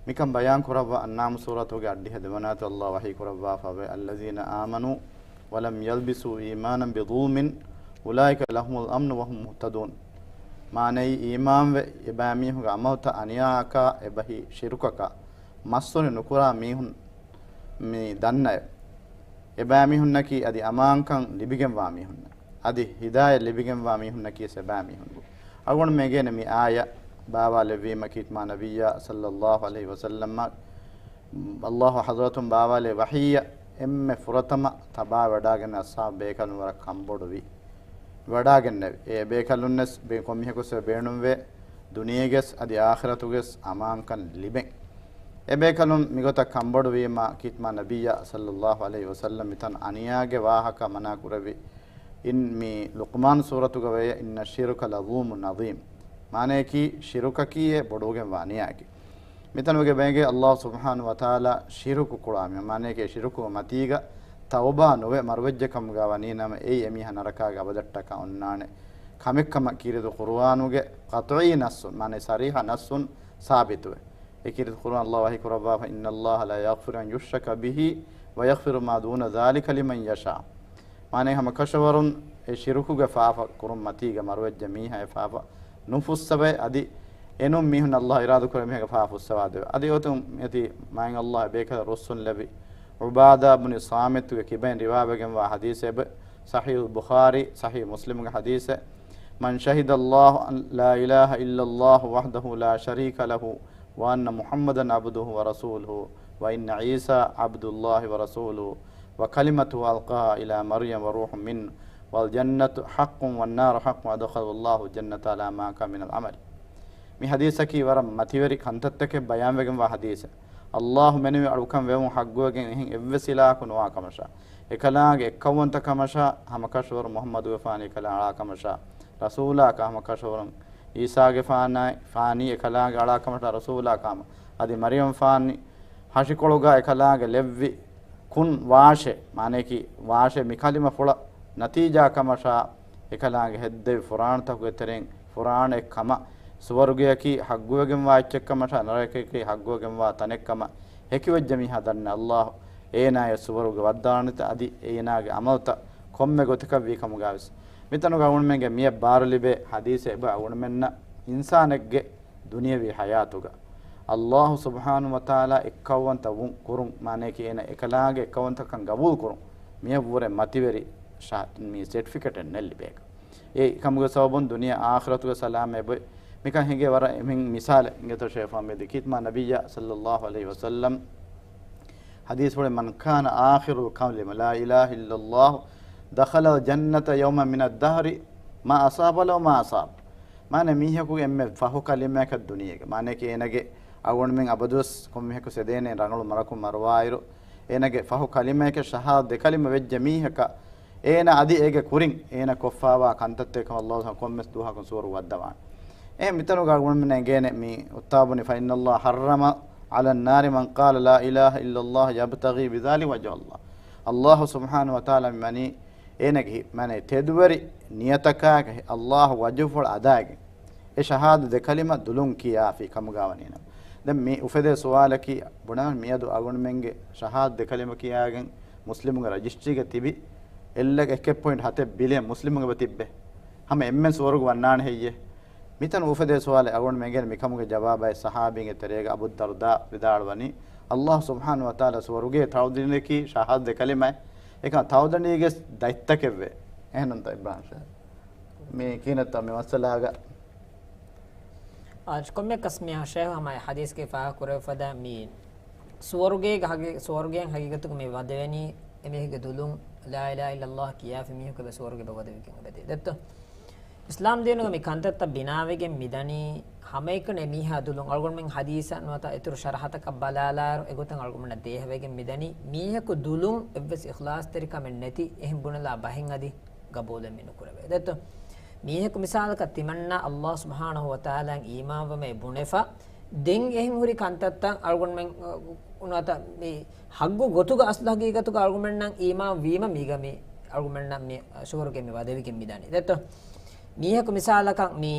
މިކަން ބަޔާން ކުރައްވާ އަންޢާމް ސޫރަތުގެ އައްޑިހަ ދެވަނަ އާޔަތު ﷲ ވަޙީ ކުރައްވާފައިވޭ، الذين آمنوا ولم يلبسوا إيمانهم بظلم أولئك لهم الأمن وهم مهتدون. މާނައީ، އީމާންވެ އެބައިމީހުންގެ އަމަލުތައް އަނިޔާއަކާ އެބަހީ ޝިރުކަކާ މައްސަލަ ނުކުރާ މީހުން މި ދަންނައެވެ. އެބައިމީހުންނަކީ އަދި އަމާންކަން ލިބިގެންވާ މީހުންނެވެ. އަދި ހިދާޔަތް ލިބިގެންވާ މީހުންނަކީ އެބައިމީހުން. އަޅުގަނޑުމެން އެނގޭނެ މި އާޔަތް ބާވާލެއްވީމަ ކީރިތި މާ ނަބިއްޔާ ޞައްލައްލާހު ޢަލައިހި ވަސައްލަމަށް ﷲ ޙަޟްރަތުން ބާވާލޭ ވަޙީއަށް އެންމެ ފުރަތަމަ ތަބާވެ ވަޑާގެންނެވި އަޞްޙާބު ބޭކަލުން ވަރަށް ކަންބޮޑުވި. ވަޑާގެންނެވި. އެ ބޭކަލުންވެސް ބޭ-، ކޮންމީހަކުވެސް ބޭނުންވޭ ދުނިޔޭގެސް އަދި އާޚިރަތުގެސް އަމާންކަން ލިބެން. އެ ބޭކަލުން މިގޮތަށް ކަންބޮޑުވީމަ ކީރިތި މާ ނަބިއްޔާ ޞައްލައްލާހު ޢަލައިހި ވަސައްލަމް މިތަން އަނިޔާގެ ވާހަކަ މަނާ ކުރެއްވި. އިން މި ލުޤްމާން ސޫރަތުގަ ވޭ، إن الشرك لظلم عظيم. މާނަޔަކީ، ޝިރުކަކީ އެ ބޮޑުވެގެންވާ އަނިޔާއެކޭ. މިތަނުގެ ބޭނގެ ﷲ ސުބްޙާނަހު ވަތަޢާލާ ޝިރުކު ކުޅާ މީހުން، މާނަޔަކީ ޝިރުކު މަތީގަ ތައުބާ ނުވެ މަރުވެއްޖެ ކަމުގަ ވަނީ ނަމަ، އެއީ އެމީހާ ނަރަކާގެ އަބަދަށްޓަކާ އޮންނާނެ ކަމެއްކަމަށް ކީރިތި ޤުރުއާނުގެ ޤަޠްޢީ ނައްޞުން، މާނަ ޞަރީޙަ ނައްޞުން ސާބިތުވެ. އެ ކީރިތި ޤުރުއާން ﷲ ވަޙީ ކުރައްވާފަ، إن الله لا يغفر أن يشرك به ويغفر ما دون ذلك لمن يشاء. މާނަ ހަމަކަށަވަރުން އެ ޝިރުކުގެ ފާފަ ކުރުން މަތީގަ މަރުވެއްޖެ މީހާ އެ ފާފަ ނުފުއްސަވައި، އަދި އެނޫން މީހުން ﷲ އިރާދަކުރެ މީހަކަށް ފާފަ ފުއްސަވާދެވެ. އަދި އޮތުން އެތި މާތް ﷲ އެބޭކަލަށް ރުއްސުން ލެއްވި ޢުބާދާ ބުނި ޞާމިތުގެ ކިބައިން ރިވާވެގެންވާ ޙަދީޘެއް އެބަ ޞަޙީޙުލް ބުޚާރީ، ޞަޙީޙު މުސްލިމުގެ ޙަދީޘެއް، من شهد الله أن لا إله إلا الله وحده لا شريك له وأن محمدا عبده ورسوله وإن عيسى عبد الله ورسوله وكلمته ألقاها إلى مريم وروح منه والجنة حق والنار حق وأدخله الله الجنة على ما كان من العمل. މި ޙަދީޘަކީ ވަރަށް މަތިވެރި ކަންތައްތަކެއް ބަޔާންވެގެންވާ ޙަދީޘެއް. ﷲ މެނުވީ އަޅުކަން ވެވުން ޙައްޤުވެގެން އެހެން އެއްވެސް އިލާހަކު ނުވާ ކަމަށާ، އެކަލާނގެ އެއްކައުވަންތަ ކަމަށާ، ހަމަކަށަވަރު މުޙައްމަދުގެފާނީ އެކަލާނގެ އަޅާ ކަމަށާ، ރަސޫލާކަށް ހަމަކަށަވަރުން އީސާގެފާނާއި ފާނީ އެކަލާނގެ އަޅާ ކަމަށާ، ރަސޫލާ ކަމަށް، އަދި މަރިޔަމްފާނީ ހަށިކޮޅުގަ އެކަލާނގެ ލެއްވި ކުން ވާށޭ، މާނަޔަކީ ވާށޭ މި ކަލިމަފުޅަށް ނަތީޖާ ކަމަށާ، އެކަލާނގެ ހެއްދެވި ފުރާނަތަކުގެ ތެރެއިން ފުރާނައެއް ކަމަށް، ސުވަރުގެއަކީ ޙައްޤުވެގެންވާ އެއްޗެއް ކަމަށާ، ނަރަކައަކީ ޙައްޤުވެގެންވާ ތަނެއް ކަމަށް ހެކިވެއްޖެ މީހާ ދަންނަ ﷲ އޭނާޔަށް ސުވަރުގެ ވައްދާނެތަ އަދި އޭނާގެ އަމަލުތައް ކޮންމެ ގޮތަކަށް ވީ ކަމުގަވެސް. މިތަނުގަ އަޅުގަނޑުމެންގެ މިއަށް ބާރުލިބޭ ޙަދީޘެއް އެބަ އަޅުގަނޑުމެންނަށް އިންސާނެއްގެ ދުނިޔަވީ ޙަޔާތުގަ ﷲ ސުބްޙާނަހު ވަތަޢާލާ އެއްކައުވަންތަ ވުން ކުރުން، މާނަޔަކީ އޭނަ އެކަލާނގެ އެއްކައުވަންތަކަން ގަބޫލު ކުރުން މިއަށްވުރެ މަތިވެރި ޝަ-، މި ސެޓްފިކެޓެއް ނެއްލިބޭކަށް. އެ ކަމުގެ ސަބަބުން ދުނިޔެ އާޚިރަތުގެ ސަލާމަތް އެބޮތް. މިކަން ހިނގޭ ވަރަށް އެހެން މިސާލެއް އިނގޭތޯ ޝޭޚް ފަހްމީދު ކީރިތި މާ ނަބިއްޔާ ޞައްލައްލާހު ޢަލައިހި ވަސައްލަމް ޙަދީޘްފުޅެއް، من كان آخر كلامه لا إله إلا الله دخل الجنة يوما من الدهر ما أصاب له ما أصاب. މާނަ މީހަކުގެ އެންމެ ފަހު ކަލިމައަކަށް ދުނިޔޭގެ، މާނަޔަކީ އޭނަގެ އަޅުގަނޑުމެން އަބަދުވެސް ކޮންމެހެކު ސެދޭނެ ރަނގަޅު މަރަކުން މަރުވާއިރު، އޭނަގެ ފަހު ކަލިމައަކަށް ޝަހާދަ ދެ ކަލިމަ ވެއްޖެ މީހަކަށް، އޭނަ އަދި އޭގެ ކުރިން އޭނަ ކޮށްފާވާ ކަންތައްތައް ކަމަށް ﷲ ކޮންމެސް ދުވަހަކުން ސުވަރުގެ ވައްދަވާނެ. އެހެން މިތަނުގަ އަޅުގަނޑުމެން އެނގޭނެ މި އުއްތާ ބުނި، فإن الله حرم على النار من قال لا إله إلا الله يبتغي بذلك وجه الله. ﷲ ސުބްޙާނަހު ވަތަޢާލާ މި ވަނީ އޭނަގެ ހި-، މާނަ ތެދުވެރި ނިޔަތަކާގެ ﷲ ވަޖުހުފުޅު އަދާގެން އެ ޝަހާދަ ދެ ކަލިމަ ދުލުން ކިޔާފި ކަމުގަ ވަނީނަމަ. ދެން މި އުފެދޭ ސުވާލަކީ، ބުނާން މިއަދު އަޅުގަނޑުމެންގެ ޝަހާދަ ދެ ކަލިމަ ކިޔާގެން މުސްލިމުގެ ރަޖިސްޓްރީގަ ތިބި އެއްލަ އެކެއް ޕޮއިންޓް ހަތެއް ބިލިއަން މުސްލިމުން އެބަ ތިއްބެ. ހަމަ އެންމެން ސުވަރުގެ ވަންނާނެ ހެއްޔޭ؟ މިތަނު އުފެދޭ ސުވާލެއް އަޅުގަނޑުމެން އެނގޭނެ މިކަމުގެ ޖަވާބައި ޞަޙާބީންގެ ތެރޭގަ އަބޫ ދަރްދާ ވިދާޅުވަނީ، ﷲ ސުބްޙާނަހު ވަތަޢާލާ ސުވަރުގެ ތައުދީނަކީ ޝަހާދަ ދެ ކަލިމައެއް. އެކަން ތައުދަނޑީގެ ދަތްތަކެއްވޭ. އެހެންނުންތަ އިބްރާހިމް ޝޭޚް؟ މި ކިހިނެއްތަ މި މައްސަލާގަ؟ އާ، ކޮންމެއަކަސް މި ޝޭޚް ހަމަ އެ ޙަދީޘްގެ ފާހަގަ ކުރެވިފަދަ މި ސުވަރުގޭގެ ހަގީ-، ސުވަރުގެއިން ހަގީގަތުގަ މި ވަދެވެނީ އެމީހެއްގެ ދުލުން ލާ އިލާހަ އިއްލައްލާހް ކިޔާފި މީހަކު އެބަ ސުވަރުގެ އެބަ ވަދެވިގެން އެބަދޭ. ދެއްތޯ؟ އިސްލާމް ދީނުގަ މި ކަންތައްތައް ބިނާވެގެން މިދަނީ، ހަމައެކަނި މީހާ ދުލުން އަޅުގަނޑުމެން ޙަދީޘަށް ނުވަތަ އިތުރު ޝަރަޙަތަކަށް ބަލާލާއިރު އެގޮތަށް އަޅުގަނޑުމެންނަށް ދޭހަވެގެން މިދަނީ، މީހަކު ދުލުން އެއްވެސް އިޚްލާޞްތެރިކަމެއް ނެތި އެހެން ބުނެލާ ބަހެއް އަދި ގަބޫލެއް މި ނުކުރެވޭ. ދެއްތޯ؟ މީހަކު މިސާލަކަށް ތިމަންނާ ﷲ ސުބްޙާނަހޫ ވަތަޢާލާއަށް އީމާންވަމޭ ބުނެފަ، ދެން އެހެން ހުރި ކަންތައްތައް އަޅުގަނޑުމެން، އަ، ނުވަތަ މި ޙައްޤު ގޮތުގަ އަސްލު ޙަޤީޤަތުގަ އަޅުގަނޑުމެންނަށް އީމާން ވީމަ މީގަ މި އަޅުގަނޑުމެންނަށް މި ސުވަރުގެ މި ވަދެވިގެން މިދަނީ. ދެއްތޯ؟ މީހަކު މިސާލަކަށް މި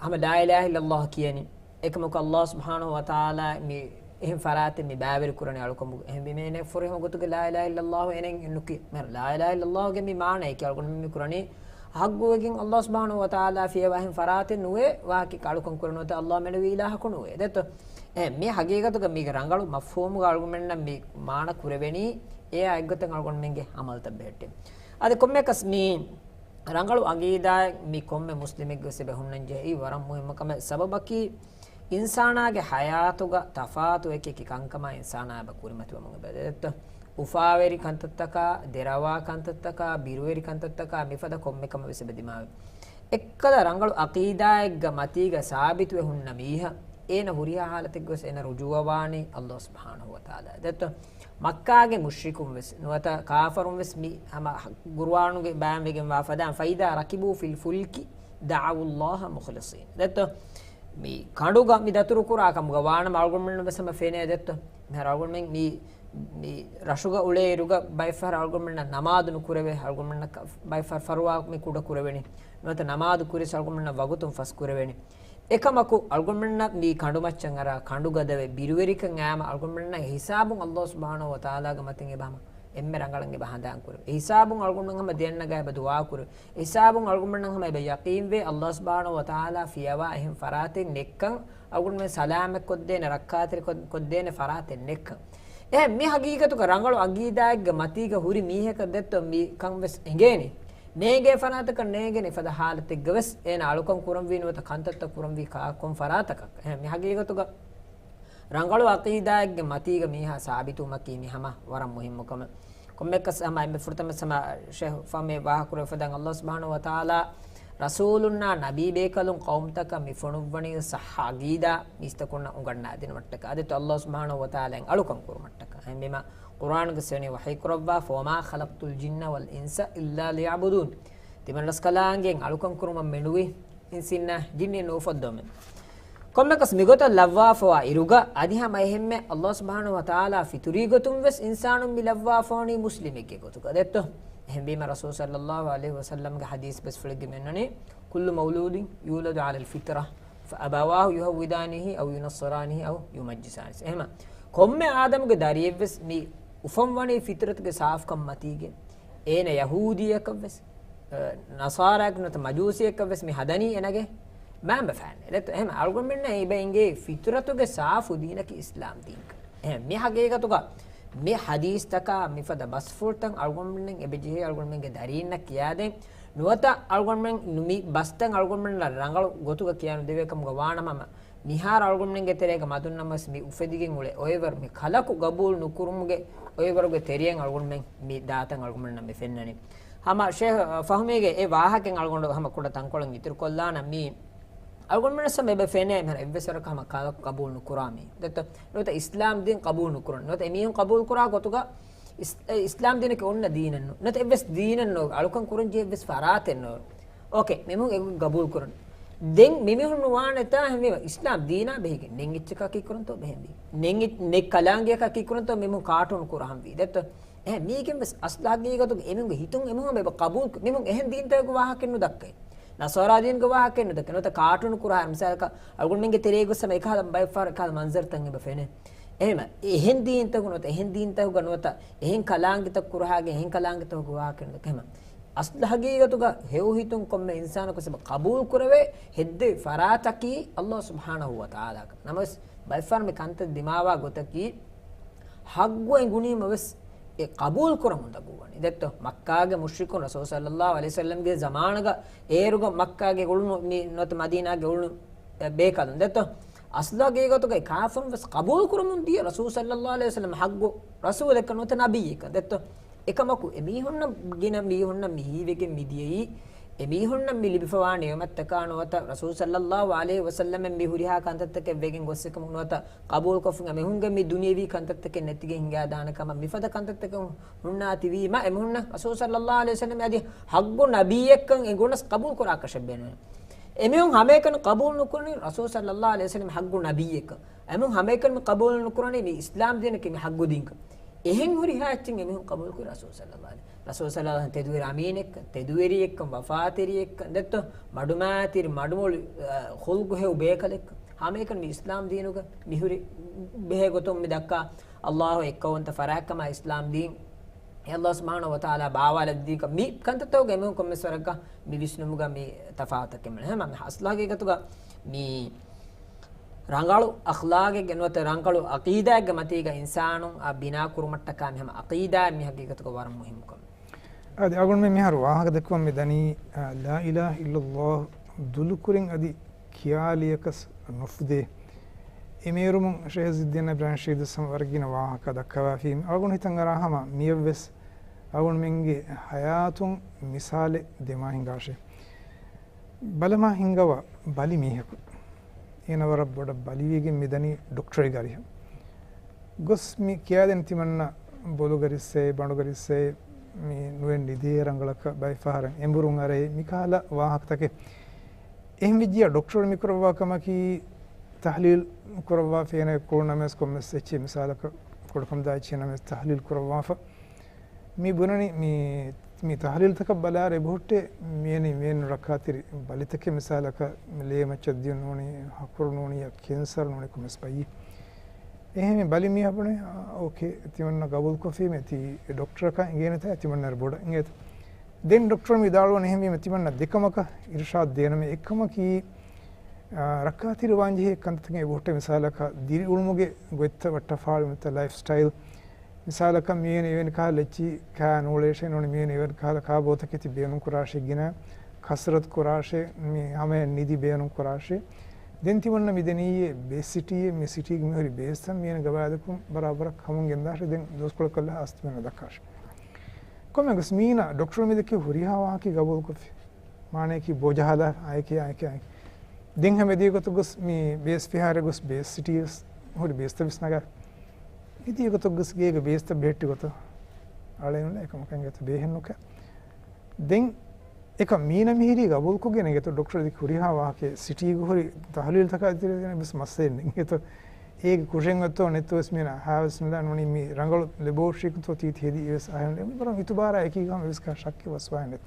ހަމަ ލާ އިލާހަ އިއްލައްލާހު ކިޔަނީ. އެކަމަކު ﷲ ސުބްޙާނަހޫ ވަތަޢާލާ މި އެހެން ފަރާތެއް މި ބައިވެރި ކުރަނީ އަޅުކަމުގަ. އެހެންވީމަ އޭނަ ފުރިހަމަ ގޮތުގެ ލާ އިލާހަ އިއްލައްލާހު އޭނަ ނުކިޔަނީ. ލާ އިލާހަ އިއްލައްލާހުގެ މި މާނައަކީ އަޅުގަނޑު މި ކުރަނީ ޙައްޤުވެގެން ﷲ ސުބްޙާނަހޫ ވަތަޢާލާ ފިޔަވާ އެހެން ފަރާތެއް ނުވޭ، ވާހަކަ އަޅުކަން ކުރަން ނުވަތަ ﷲ މެނުވީ އިލާހަކު ނުވޭ. ދެއްތޯ؟ އެ، މި ޙަޤީޤަތުގަ މީގެ ރަނގަޅު މަފްހޫމުގަ އަޅުގަނޑުމެންނަށް މި މާނަ ކުރެވެނީ، އެއާ އެއްގޮތަށް އަޅުގަނޑުމެންގެ ޢަމަލުތައް ބެހެއްޓެން. އަދި ކޮންމެއަކަސް މި ރަނގަޅު ޢަޤީދާއެއް މި ކޮންމެ މުސްލިމެއްގެ ވެސް އެބަ ހުންނަން ޖެހޭ ވަރަށް މުހިއްމު ކަމެއް. ސަބަބަކީ، އިންސާނާގެ ޙަޔާތުގަ ތަފާތު އެކި އެކި ކަންކަމާ އިންސާނާ އެބަ ކުރިމަތިވަމުން އެބަ ދެއްތޯ. އުފާވެރި ކަންތައްތަކާ، ދެރަވާ ކަންތައްތަކާ، ބިރުވެރި ކަންތައްތަކާ، މިފަދަ ކޮންމެ ކަމެއް ވެސް އެބަ ދިމާވޭ. އެއްކަލަ ރަނގަޅު ޢަޤީދާއެއްގަ މަތީގަ ސާބިތުވެ ހުންނަ މީހަށް އޭނަ ހުރިހާ ޙާލަތެއްގަ ވެސް އޭނަ ރުޖޫޢަވާނީ ﷲ ސުބްޙާނަހޫ ވަތަޢާލާ. ދެއްތޯ؟ މައްކާގެ މުޝްރިކުން ވެސް ނުވަތަ ކާފަރުން ވެސް މި ހަމަ ޤުރުއާނުގެ ބަޔާންވެގެންވާ ފަދައިން، فإذا ركبوا في الفلك دعوا الله مخلصين. ދެއްތޯ؟ މި ކަނޑުގަ މި ދަތުރު ކުރާ ކަމުގަ ވާނަމަ އަޅުގަނޑުމެން ވެސް ހަމަ ފެނޭ ދެއްތޯ؟ މިހާރު އަޅުގަނޑުމެން މި، މި ރަށުގަ އުޅޭއިރުގަ ބައެއްފަހަރަށް އަޅުގަނޑުމެންނަށް ނަމާދު ނުކުރެވޭ، އަޅުގަނޑުމެންނަށް ކަ-، ބައެއްފަހަރަށް ފަރުވާ މި ކުޑަ ކުރެވެނީ. ނުވަތަ ނަމާދު ކުރިޔަސް އަޅުގަނޑުމެންނަށް ވަގުތުން ފަސް ކުރެވެނީ. އެކަމަކު އަޅުގަނޑުމެންނަށް މި ކަނޑުމައްޗަށް އަރާ ކަނޑުގަދަވެ ބިރުވެރިކަން އައީމަ އަޅުގަނޑުމެންނަށް ހިސާބުން ﷲ ސުބްޙާނަހޫ ވަތަޢާލާގެ މަތިން އެބަ ހަމަ އެންމެ ރަނގަޅަށް އެބަ ހަނދާން ކުރެވޭ. ހިސާބުން އަޅުގަނޑުމެން ހަމަ ދެންނަގާ އެބަ ދުޢާ ކުރެވޭ. ހިސާބުން އަޅުގަނޑުމެން ހަމަ އެބަ ޔަޤީންވޭ، ﷲ ސުބްޙާނަހޫ ވަތަޢާލާ ފިޔަވާ އެހެން ފަރާތެއް ނެއްކަން، އަޅުގަނޑުމެން ސަލާމަތް ކޮށްދޭނެ، ރައްކާތެރި ކޮށް-، ކޮށްދޭނެ ފަރާތެއް ނެއްކަން. އެހެން މި ޙަޤީޤަތުގަ ރަނގަޅު ޢަޤީދާއެއްގެ މަތީގަ ހުރި މީހަކަށް ދެއްތޯ މި ކަން ވެސް އެނގޭނީ. ނޭނގޭ ފަރާތަކަށް ނޭނގޭނެ ފަދަ ޙާލަތެއްގަ ވެސް އޭނަ އަޅުކަން ކުރަންވީ ނުވަތަ ކަންތައްތައް ކުރަންވީ ކާ-، ކޮން ފަރާތަކަށް. އެހެން މި ޙަޤީޤަތުގަ ރަނގަޅު ޢަޤީދާއެއްގެ މަތީގަ މީހާ ސާބިތުވުމަކީ މި ހަމަ ވަރަށް މުހިއްމު ކަމެއް. ކޮންމެއަކަސް ހަމަ އެންމެ ފުރަތަމަ ހަމަ ޝޭޚް ފަހުމީ ވާހަކަ ކުރެވިފަދައިން، ﷲ ސުބްޙާނަހޫ ވަތަޢާލާ ރަސޫލުންނާ ނަބީ ބޭކަލުން ޤައުމުތަކަށް މި ފޮނުއްވަނީ ޞައްޙަ ޢަޤީދާ މީސްތަކުންނަށް އުނގަންނާދިނުމަށްޓަކާ. އާދެ، ﷲ ސުބްޙާނަހޫ ވަތަޢާލާއިން އަޅުކަން ކުރުމަށްޓަކާ. އެހެންވީމަ ޤުރްއާނުގެ ސިފައިން ވަޙީ ކުރައްވާ، وما خلقت الجن والإنس إلا ليعبدون. ތިމަން ރަސްކަލާނގެ އަޅުކަން ކުރުމަށް މެނުވީ އިންސީންނާ ޖިންނީން ނުއުފައްދަވަމެ. ކޮންމެއަކަސް މިގޮތަށް ލައްވާފަވާ އިރުގަ އަދި ހަމަ އެހެންމެ ﷲ ސުބްޙާނަހޫ ވަތަޢާލާ ފިޠުރީ ގޮތުން ވެސް އިންސާނުން މި ލައްވާފަވަނީ މުސްލިމެއްގެ ގޮތުގަ ދެއްތޯ؟ އެހެންވީމަ ރަސޫލު ޞައްލައްލާހު ޢަލައިހި ވަސައްލަމްގެ ޙަދީޘް ވެސް ފުޅެއްގެ މެންނަނީ، كل مولود يولد على الفطرة فأبواه يهودانه أو ينصرانه أو يمجسانه. އެހެންމަ ކޮންމެ އާދަމުގެ ދަރިއެއްވެސް މި އުފަންވަނީ ފިޠުރަތުގެ ސާފުކަން މަތީގެ. އޭނަ ޔަހޫދީއަކަށްވެސް، އަ، ނަޞާރާއަކަށް ނުވަތަ މަޖޫސީއަކަށްވެސް މި ހަދަނީ އޭނަގެ މައިންބަފައިންނޭ. ދެއްތޯ؟ އެހެން އަޅުގަނޑުމެންނަށް އެބަ އެނގޭ ފިޠުރަތުގެ ސާފު ދީނަކީ އިސްލާމް ދީންކަން. އެހެން މި ޙަޤީޤަތުގަ މި ޙަދީޘްތަކާ މިފަދަ ބަސްފުޅުތައް އަޅުގަނޑުމެންނަށް އެބަޖެހޭ އަޅުގަނޑުމެންގެ ދަރީންނަށް ކިޔާދޭން. ނުވަތަ އަޅުގަނޑުމެން މި ބަސްތައް އަޅުގަނޑުމެންނަށް ރަނގަޅު ގޮތުގަ ކިޔާނުދެވޭ ކަމުގަ ވާނަމަ، މިހާރު އަޅުގަނޑުމެންގެ ތެރޭގަ މަދުންނަމަވެސް މި އުފެދިގެން އުޅޭ އޮއެވަރު މި ކަލަކު ގަބޫލު ނުކުރުމުގެ އޮއެވަރުގެ ތެރެއިން އަޅުގަނޑުމެން މި ދާތަން އަޅުގަނޑުމެންނަށް މި ފެންނަނީ. ހަމަ ޝޭޚް ފަހުމީގެ އެ ވާހަކައިން އަޅުގަނޑު ހަމަ ކުޑަ ތަންކޮޅެއް އިތުރުކޮށްލާނަން. މި އަޅުގަނޑުމެން ހަމަ އެބަ ފެނޭ މިހާރު އެއްވެސް ވަރަކަށް ހަމަ ކަލަކު ގަބޫލު ނުކުރާ މީ. ދެއްތޯ؟ ނުވަތަ އިސްލާމް ދީން ޤަބޫލު ނުކުރަން. ނުވަތަ އެމީހުން ޤަބޫލު ކުރާ ގޮތުގަ އިސް-، އެ އިސްލާމް ދީނަކީ އޮންނަ ދީނެއް ނޫން. ނުވަތަ އެއްވެސް ދީނެއް ނޫން. އަޅުކަން ކުރަން ޖެހޭ އެއްވެސް ފަރާތެއް ނޫން. އޯކޭ، މިމީހުން އެގޮތް ގަބޫލު ކުރަން. ދެން މިމީހުން ނުވާނެތާ އެހެންވީމަ އިސްލާމް ދީނާ ބެހިގެން ނެތް އެއްޗަކާ ކީކުރަންތޯ ބެހެންވީ؟ ނެތް އެއް-، ނެތް ކަލާނގެއަކާ ކީކުރަންތޯ މިމީހުން ކާޓޫނު ކުރަހަންވީ؟ ދެއްތޯ؟ އެހެން މީގެން ވެސް އަސްލު ޙަޤީޤަތުގަ އެމީހުންގެ ހިތުން އެމީހުން އެބަ ޤަބޫލު، މީހުން އެހެން ދީންތަކުގެ ވާހަކައެއް ނުދައްކައި. ނަޞާރާ ދީނުގެ ވާހަކައެއް ނުދައްކައި. ނުވަތަ ކާޓޫނު ކުރާ މިސާލަކަށް އަޅުގަނޑުމެންގެ ތެރޭގަ ވެސް ހަމަ އެކަހަލަ ބައެއްފަހަރު އެކަހަލަ މަންޒަރުތައް އެބަ ފެނޭ. އެހެން އެހެން ދީންތަކު ނުވަތަ އެހެން ދީންތަކުގަ ނުވަތަ އެހެން ކަލާނގެތައް ކުރަހާގެ އެހެން ކަލާނގެތަކުގެ ވާހަކައެއް ނުދައްކައި. އެހެން އަސްލު ޙަޤީޤަތުގަ ހެޔޮ ހިތުން ކޮންމެ އިންސާނަކު ވެސް އެބަ ޤަބޫލު ކުރެވޭ ހެއްދެވި ފަރާތަކީ ﷲ ސުބްޙާނަހޫ ވަތަޢާލާ. ނަމަވެސް ބައެއްފަހަރު މި ކަންތައް ދިމާވާ ގޮތަކީ ޙައްޤު އެނގުނީމަ ވެސް އެ ޤަބޫލު ކުރަމުން ދަގުވަނީ. ދެއްތޯ؟ މައްކާގެ މުޝްރިކުން ރަސޫލު ޞައްލައްލާހު ޢަލައިހި ވަސައްލަމްގެ ޒަމާނުގަ އޭރުގަ މައްކާގެ އުޅުނު މި ނުވަތަ މަދީނާގެ އުޅުނު ބޭކަލުން. ދެއްތޯ؟ އަސްލު ޙަޤީޤަތުގައި ކާފަރުން ވެސް ޤަބޫލު ކުރަމުން ދިޔަ ރަސޫލު ޞައްލައްލާހު ޢަލައިހި ވަސައްލަމް ޙައްޤު ރަސޫލެއްކަން ނުވަތަ ނަބިއްޔެއްކަން. ދެއްތޯ؟ އެކަމަކު އެމީހުންނަށް ގިނަ މީހުންނަށް މި ހީވެގެން މިދިޔައީ އެމީހުންނަށް މި ލިބިފަވާ ނިޢުމަތްތަކާ ނުވަތަ ރަސޫލު ޞައްލައްލާހު ޢަލައިހި ވަސައްލަމަށް މި ހުރިހާ ކަންތައްތަކެއް ވެގެން ގޮއްސެކަމުން ނުވަތަ ޤަބޫލުކޮށްފިން އެމީހުންގެ މި ދުނިޔެވީ ކަންތައްތަކެއް ނެތިގެން ހިނގާދާނެ ކަމަށް މިފަދަ ކަންތައްތަކެއް ހުންނާތީވީމަ، އެމީހުންނަށް ރަސޫލު ޞައްލައްލާހު ޢަލައިހި ވަސައްލަމް އަދި ޙައްޤު ނަބިއްޔެއްކަން އެނގުނަސް ޤަބޫލުކުރާކަށެއް ބޭނުން. އެމީހުން ހަމައެކަނި ޤަބޫލު ނުކުރަނީ ރަސޫލު ޞައްލައްލާހު ޢަލައިހި ވަސައްލަމް ޙައްޤު ނަބިއްޔެއްކަން. އެމީހުން ހަމައެކަނި ޤަބޫލު ނުކުރަނީ މި އިސްލާމް ދީނަކީ މި ޙައްޤު ދީންކަން. އެހެން ހުރިހާ އެއްޗެއް އެމީހުން ޤަބޫލުކުރި ރަސޫލު ޞައްލައްލާހު ޢަލައިހި ވަސައްލަމް. ރަސޫލު ޞައްލައްލާހު ޢަލައިހި ވަސައްލަމް ތެދުވެރި އަމީނެއްކަން، ތެދުވެރިއެއްކަން، ވަފާތެރިއެއްކަން، ދެއްތޯ، މަޑުމައިތިރި، މަޑުމޮޅި، އަ، ޚުލްޤު ހެޔޮ ބޭކަލެއްކަން. ހަމައެކަނި މި އިސްލާމް ދީނުގަ މިހުރި ބެހޭ ގޮތުން މި ދައްކާ އައްލާހު އެއްކައުވަންތަ ފަރާތްކަމާ އިސްލާމް ދީން. އެ އައްލާހު ސުބްޙާނަހު ވަތަޢާލާ ބާވާލަދީކަން މި ކަންތައްތަކުގަ އެމީހުން ކޮންމެސް ވަރަކަށް މި ވިސްނުމުގަ މި ތަފާތަކެއް މި ހަމަ އަސްލު ހަގީގަތުގަ މި ރަނގަޅު އަޚްލާގެއްގެ ނުވަތަ ރަނގަޅު ޢަޤީދާއެއްގެ މަތީގަ އިންސާނުން އާ ބިނާ ކުރުމަށްޓަކާ މި ހަމަ ޢަޤީދާ މި ހަގީގަތުގަ ވަރަށް މުހިއްމު ކަމެއް. އަދި އަޅުގަނޑުމެން މިހާރު ވާހަކަ ދެއްކުމަށް މި ދަނީ، އާ، ލާ އިލާހަ އިއްލައްލާހު ދުލުކުރިން އަދި ކިޔާލިޔަކަސް ނުފުދޭ. އެމޭރުމުން ޝޭޚް އިއްޒުއްދީން އިބްރާހިމް ޝަހީދު ވެސް ހަމަ ވަރަށް ގިނަ ވާހަކަ ދައްކަވާފީ. އަޅުގަނޑު ހިތަށް އަރާ ހަމަ މިއަށްވެސް އަޅުގަނޑުމެންގެ ހަޔާތުން މިސާލެއް ދެމާ ހިނގާށޭ. ބަލަމާ ހިނގަވާ ބަލި މީހަކު. އޭނަ ވަރަށް ބޮޑަށް ބަލިވެގެން މިދަނީ ޑޮކްޓަރެއްގެ އަރިހަށް. ގޮސް މި ކިޔާދެން ތިމަންނަ ބޮލުގަ ރިއްސައޭ، ބަނޑުގަ ރިއްސައޭ، މި ނުވެ ނިދޭ ރަނގަޅަކަށް ބައެއް ފަހަރަށް އެނބުރުން އަރައޭ، މިކަހަލަ ވާހަކަތަކެއް. އެހެން ވެއްޖިއްޔާ ޑޮކްޓަރު މި ކުރައްވާ ކަމަކީ ތަޙްލީލް ކުރައްވާ ފޭނަ ކުޅުނަމެސް ކޮންމެސް އެއްޗެއް މިސާލަކަށް ކުޑަކަމުދާ އެއްޗެއް ނަމެސް ތަޙްލީލް ކުރައްވާފަ. މި ބުނަނީ މި، މި ތަޙްލީލްތަކަށް ބަލާއިރު އެބަހުއްޓޭ މިއެނީ މިއެން ރައްކާތެރި ބަލިތަކެއް މިސާލަކަށް ލޭ މައްޗަށް ދިޔުން ނޫނީ، ހަކުރު ނޫނީ، ކެންސަރު ނޫނީ ކޮންމެސް ބައްޔެއް. އެހެން ބަލި މީހާ ބުނޭ، އާ، އޯކޭ، ތިމަންނަ ގަބޫލުކޮށްފީމޭ ތި ޑޮކްޓަރަކަށް އިނގޭނެތާ ތިމަންނަ ބޮޑަށް އިނގޭތަ. ދެން ޑޮކްޓަރު މި ދާޅުވަން އެހެންވީމަ ތިމަންނަ ދެކަމަކަށް އިރުޝާދު ދޭނަމޭ. އެއްކަމަކީ، އާ، ރައްކާތެރިވާންޖެހޭ ކަންތައްތަކެއް އެބަހުއްޓޭ މިސާލަކަށް ދިރިއުޅުމުގެ ގޮތްތައް ވައްޓާފާޅު ނުވަތަ ލައިފް ސްޓައިލް. މިސާލަކަށް މިއެން އެވެނި ކަހަލަ އެއްޗި ކާ ނޫޅޭށޭ ނޫނީ މިއެން އެވެނި ކަހަލަ ކާ ބޯތަކެތި ބޭނުން ކުރާށޭ ގިނަ ކަސްރަތު ކުރާށޭ މި ހަމަޔަށް ނިދި ބޭނުން ކުރާށޭ. ދެން ތިމަންނަ މިދެނީއޭ ބޭސް ސިޓީއޭ މި ސިޓީގެ މިހުރި ބޭސްތައް މިއެން ގަވާއިދަކުން ބަރާބަރަށް ކަމުން ގެންދާށޭ ދެން ދުވަސްކޮޅަކަށް އަސްތުމެން ދައްކާށޭ. ކޮންމެ ގޮސް މީނަ ޑޮކްޓަރު މިދެކެ ހުރިހާ ވާހަކަ ގަބޫލުކޮށްފި. މާނަޔަކީ ބޯޖަހާލާ އާއެކޭ އާއެކޭ އާއެކޭ. ދެން ހަމަ އެދިޔަ ގޮތަށް ގޮސް މި ބޭސް ފިހާރަ ގޮސް ބޭސް ސިޓީ ވެސް ހުރި ބޭސްތައް ވެސް ނަގާ. އެދިޔަ ގޮތަށް ގޮސް ގޭގަ ބޭސްތައް ބެހެއްޓި ގޮތަށް އަޅެން އެކަމަކަށް އެނގޭތަ ބޭހެއް ނުކެ. ދެން އެކަ މީނަ މިހިރީ ގަބޫލުކޮށްގެން އެނގޭތޯ ޑޮކްޓަރު ދެކެ ހުރިހާ ވާހަކަ ސިޓީގަ ހުރި ތަހުލީލްތަކާ ދިރި ވެސް މައްސަލައެއް ނެތް. އޭގެ ކުށެއް އޮތްތޯ ނެތްތޯ ވެސް މީނަ ހާވެސް ނުލާ ނޫނީ މި ރަނގަޅު ލެބޯޓްރީކުންތޯ ތީތި ހެދި އެވެސް އަހަން ވަރަށް އިތުބާރާ އެކީގަ ހަމަ އެވެސް ކާ ޝައްކެއް ވަސްވާހެން ނެތް.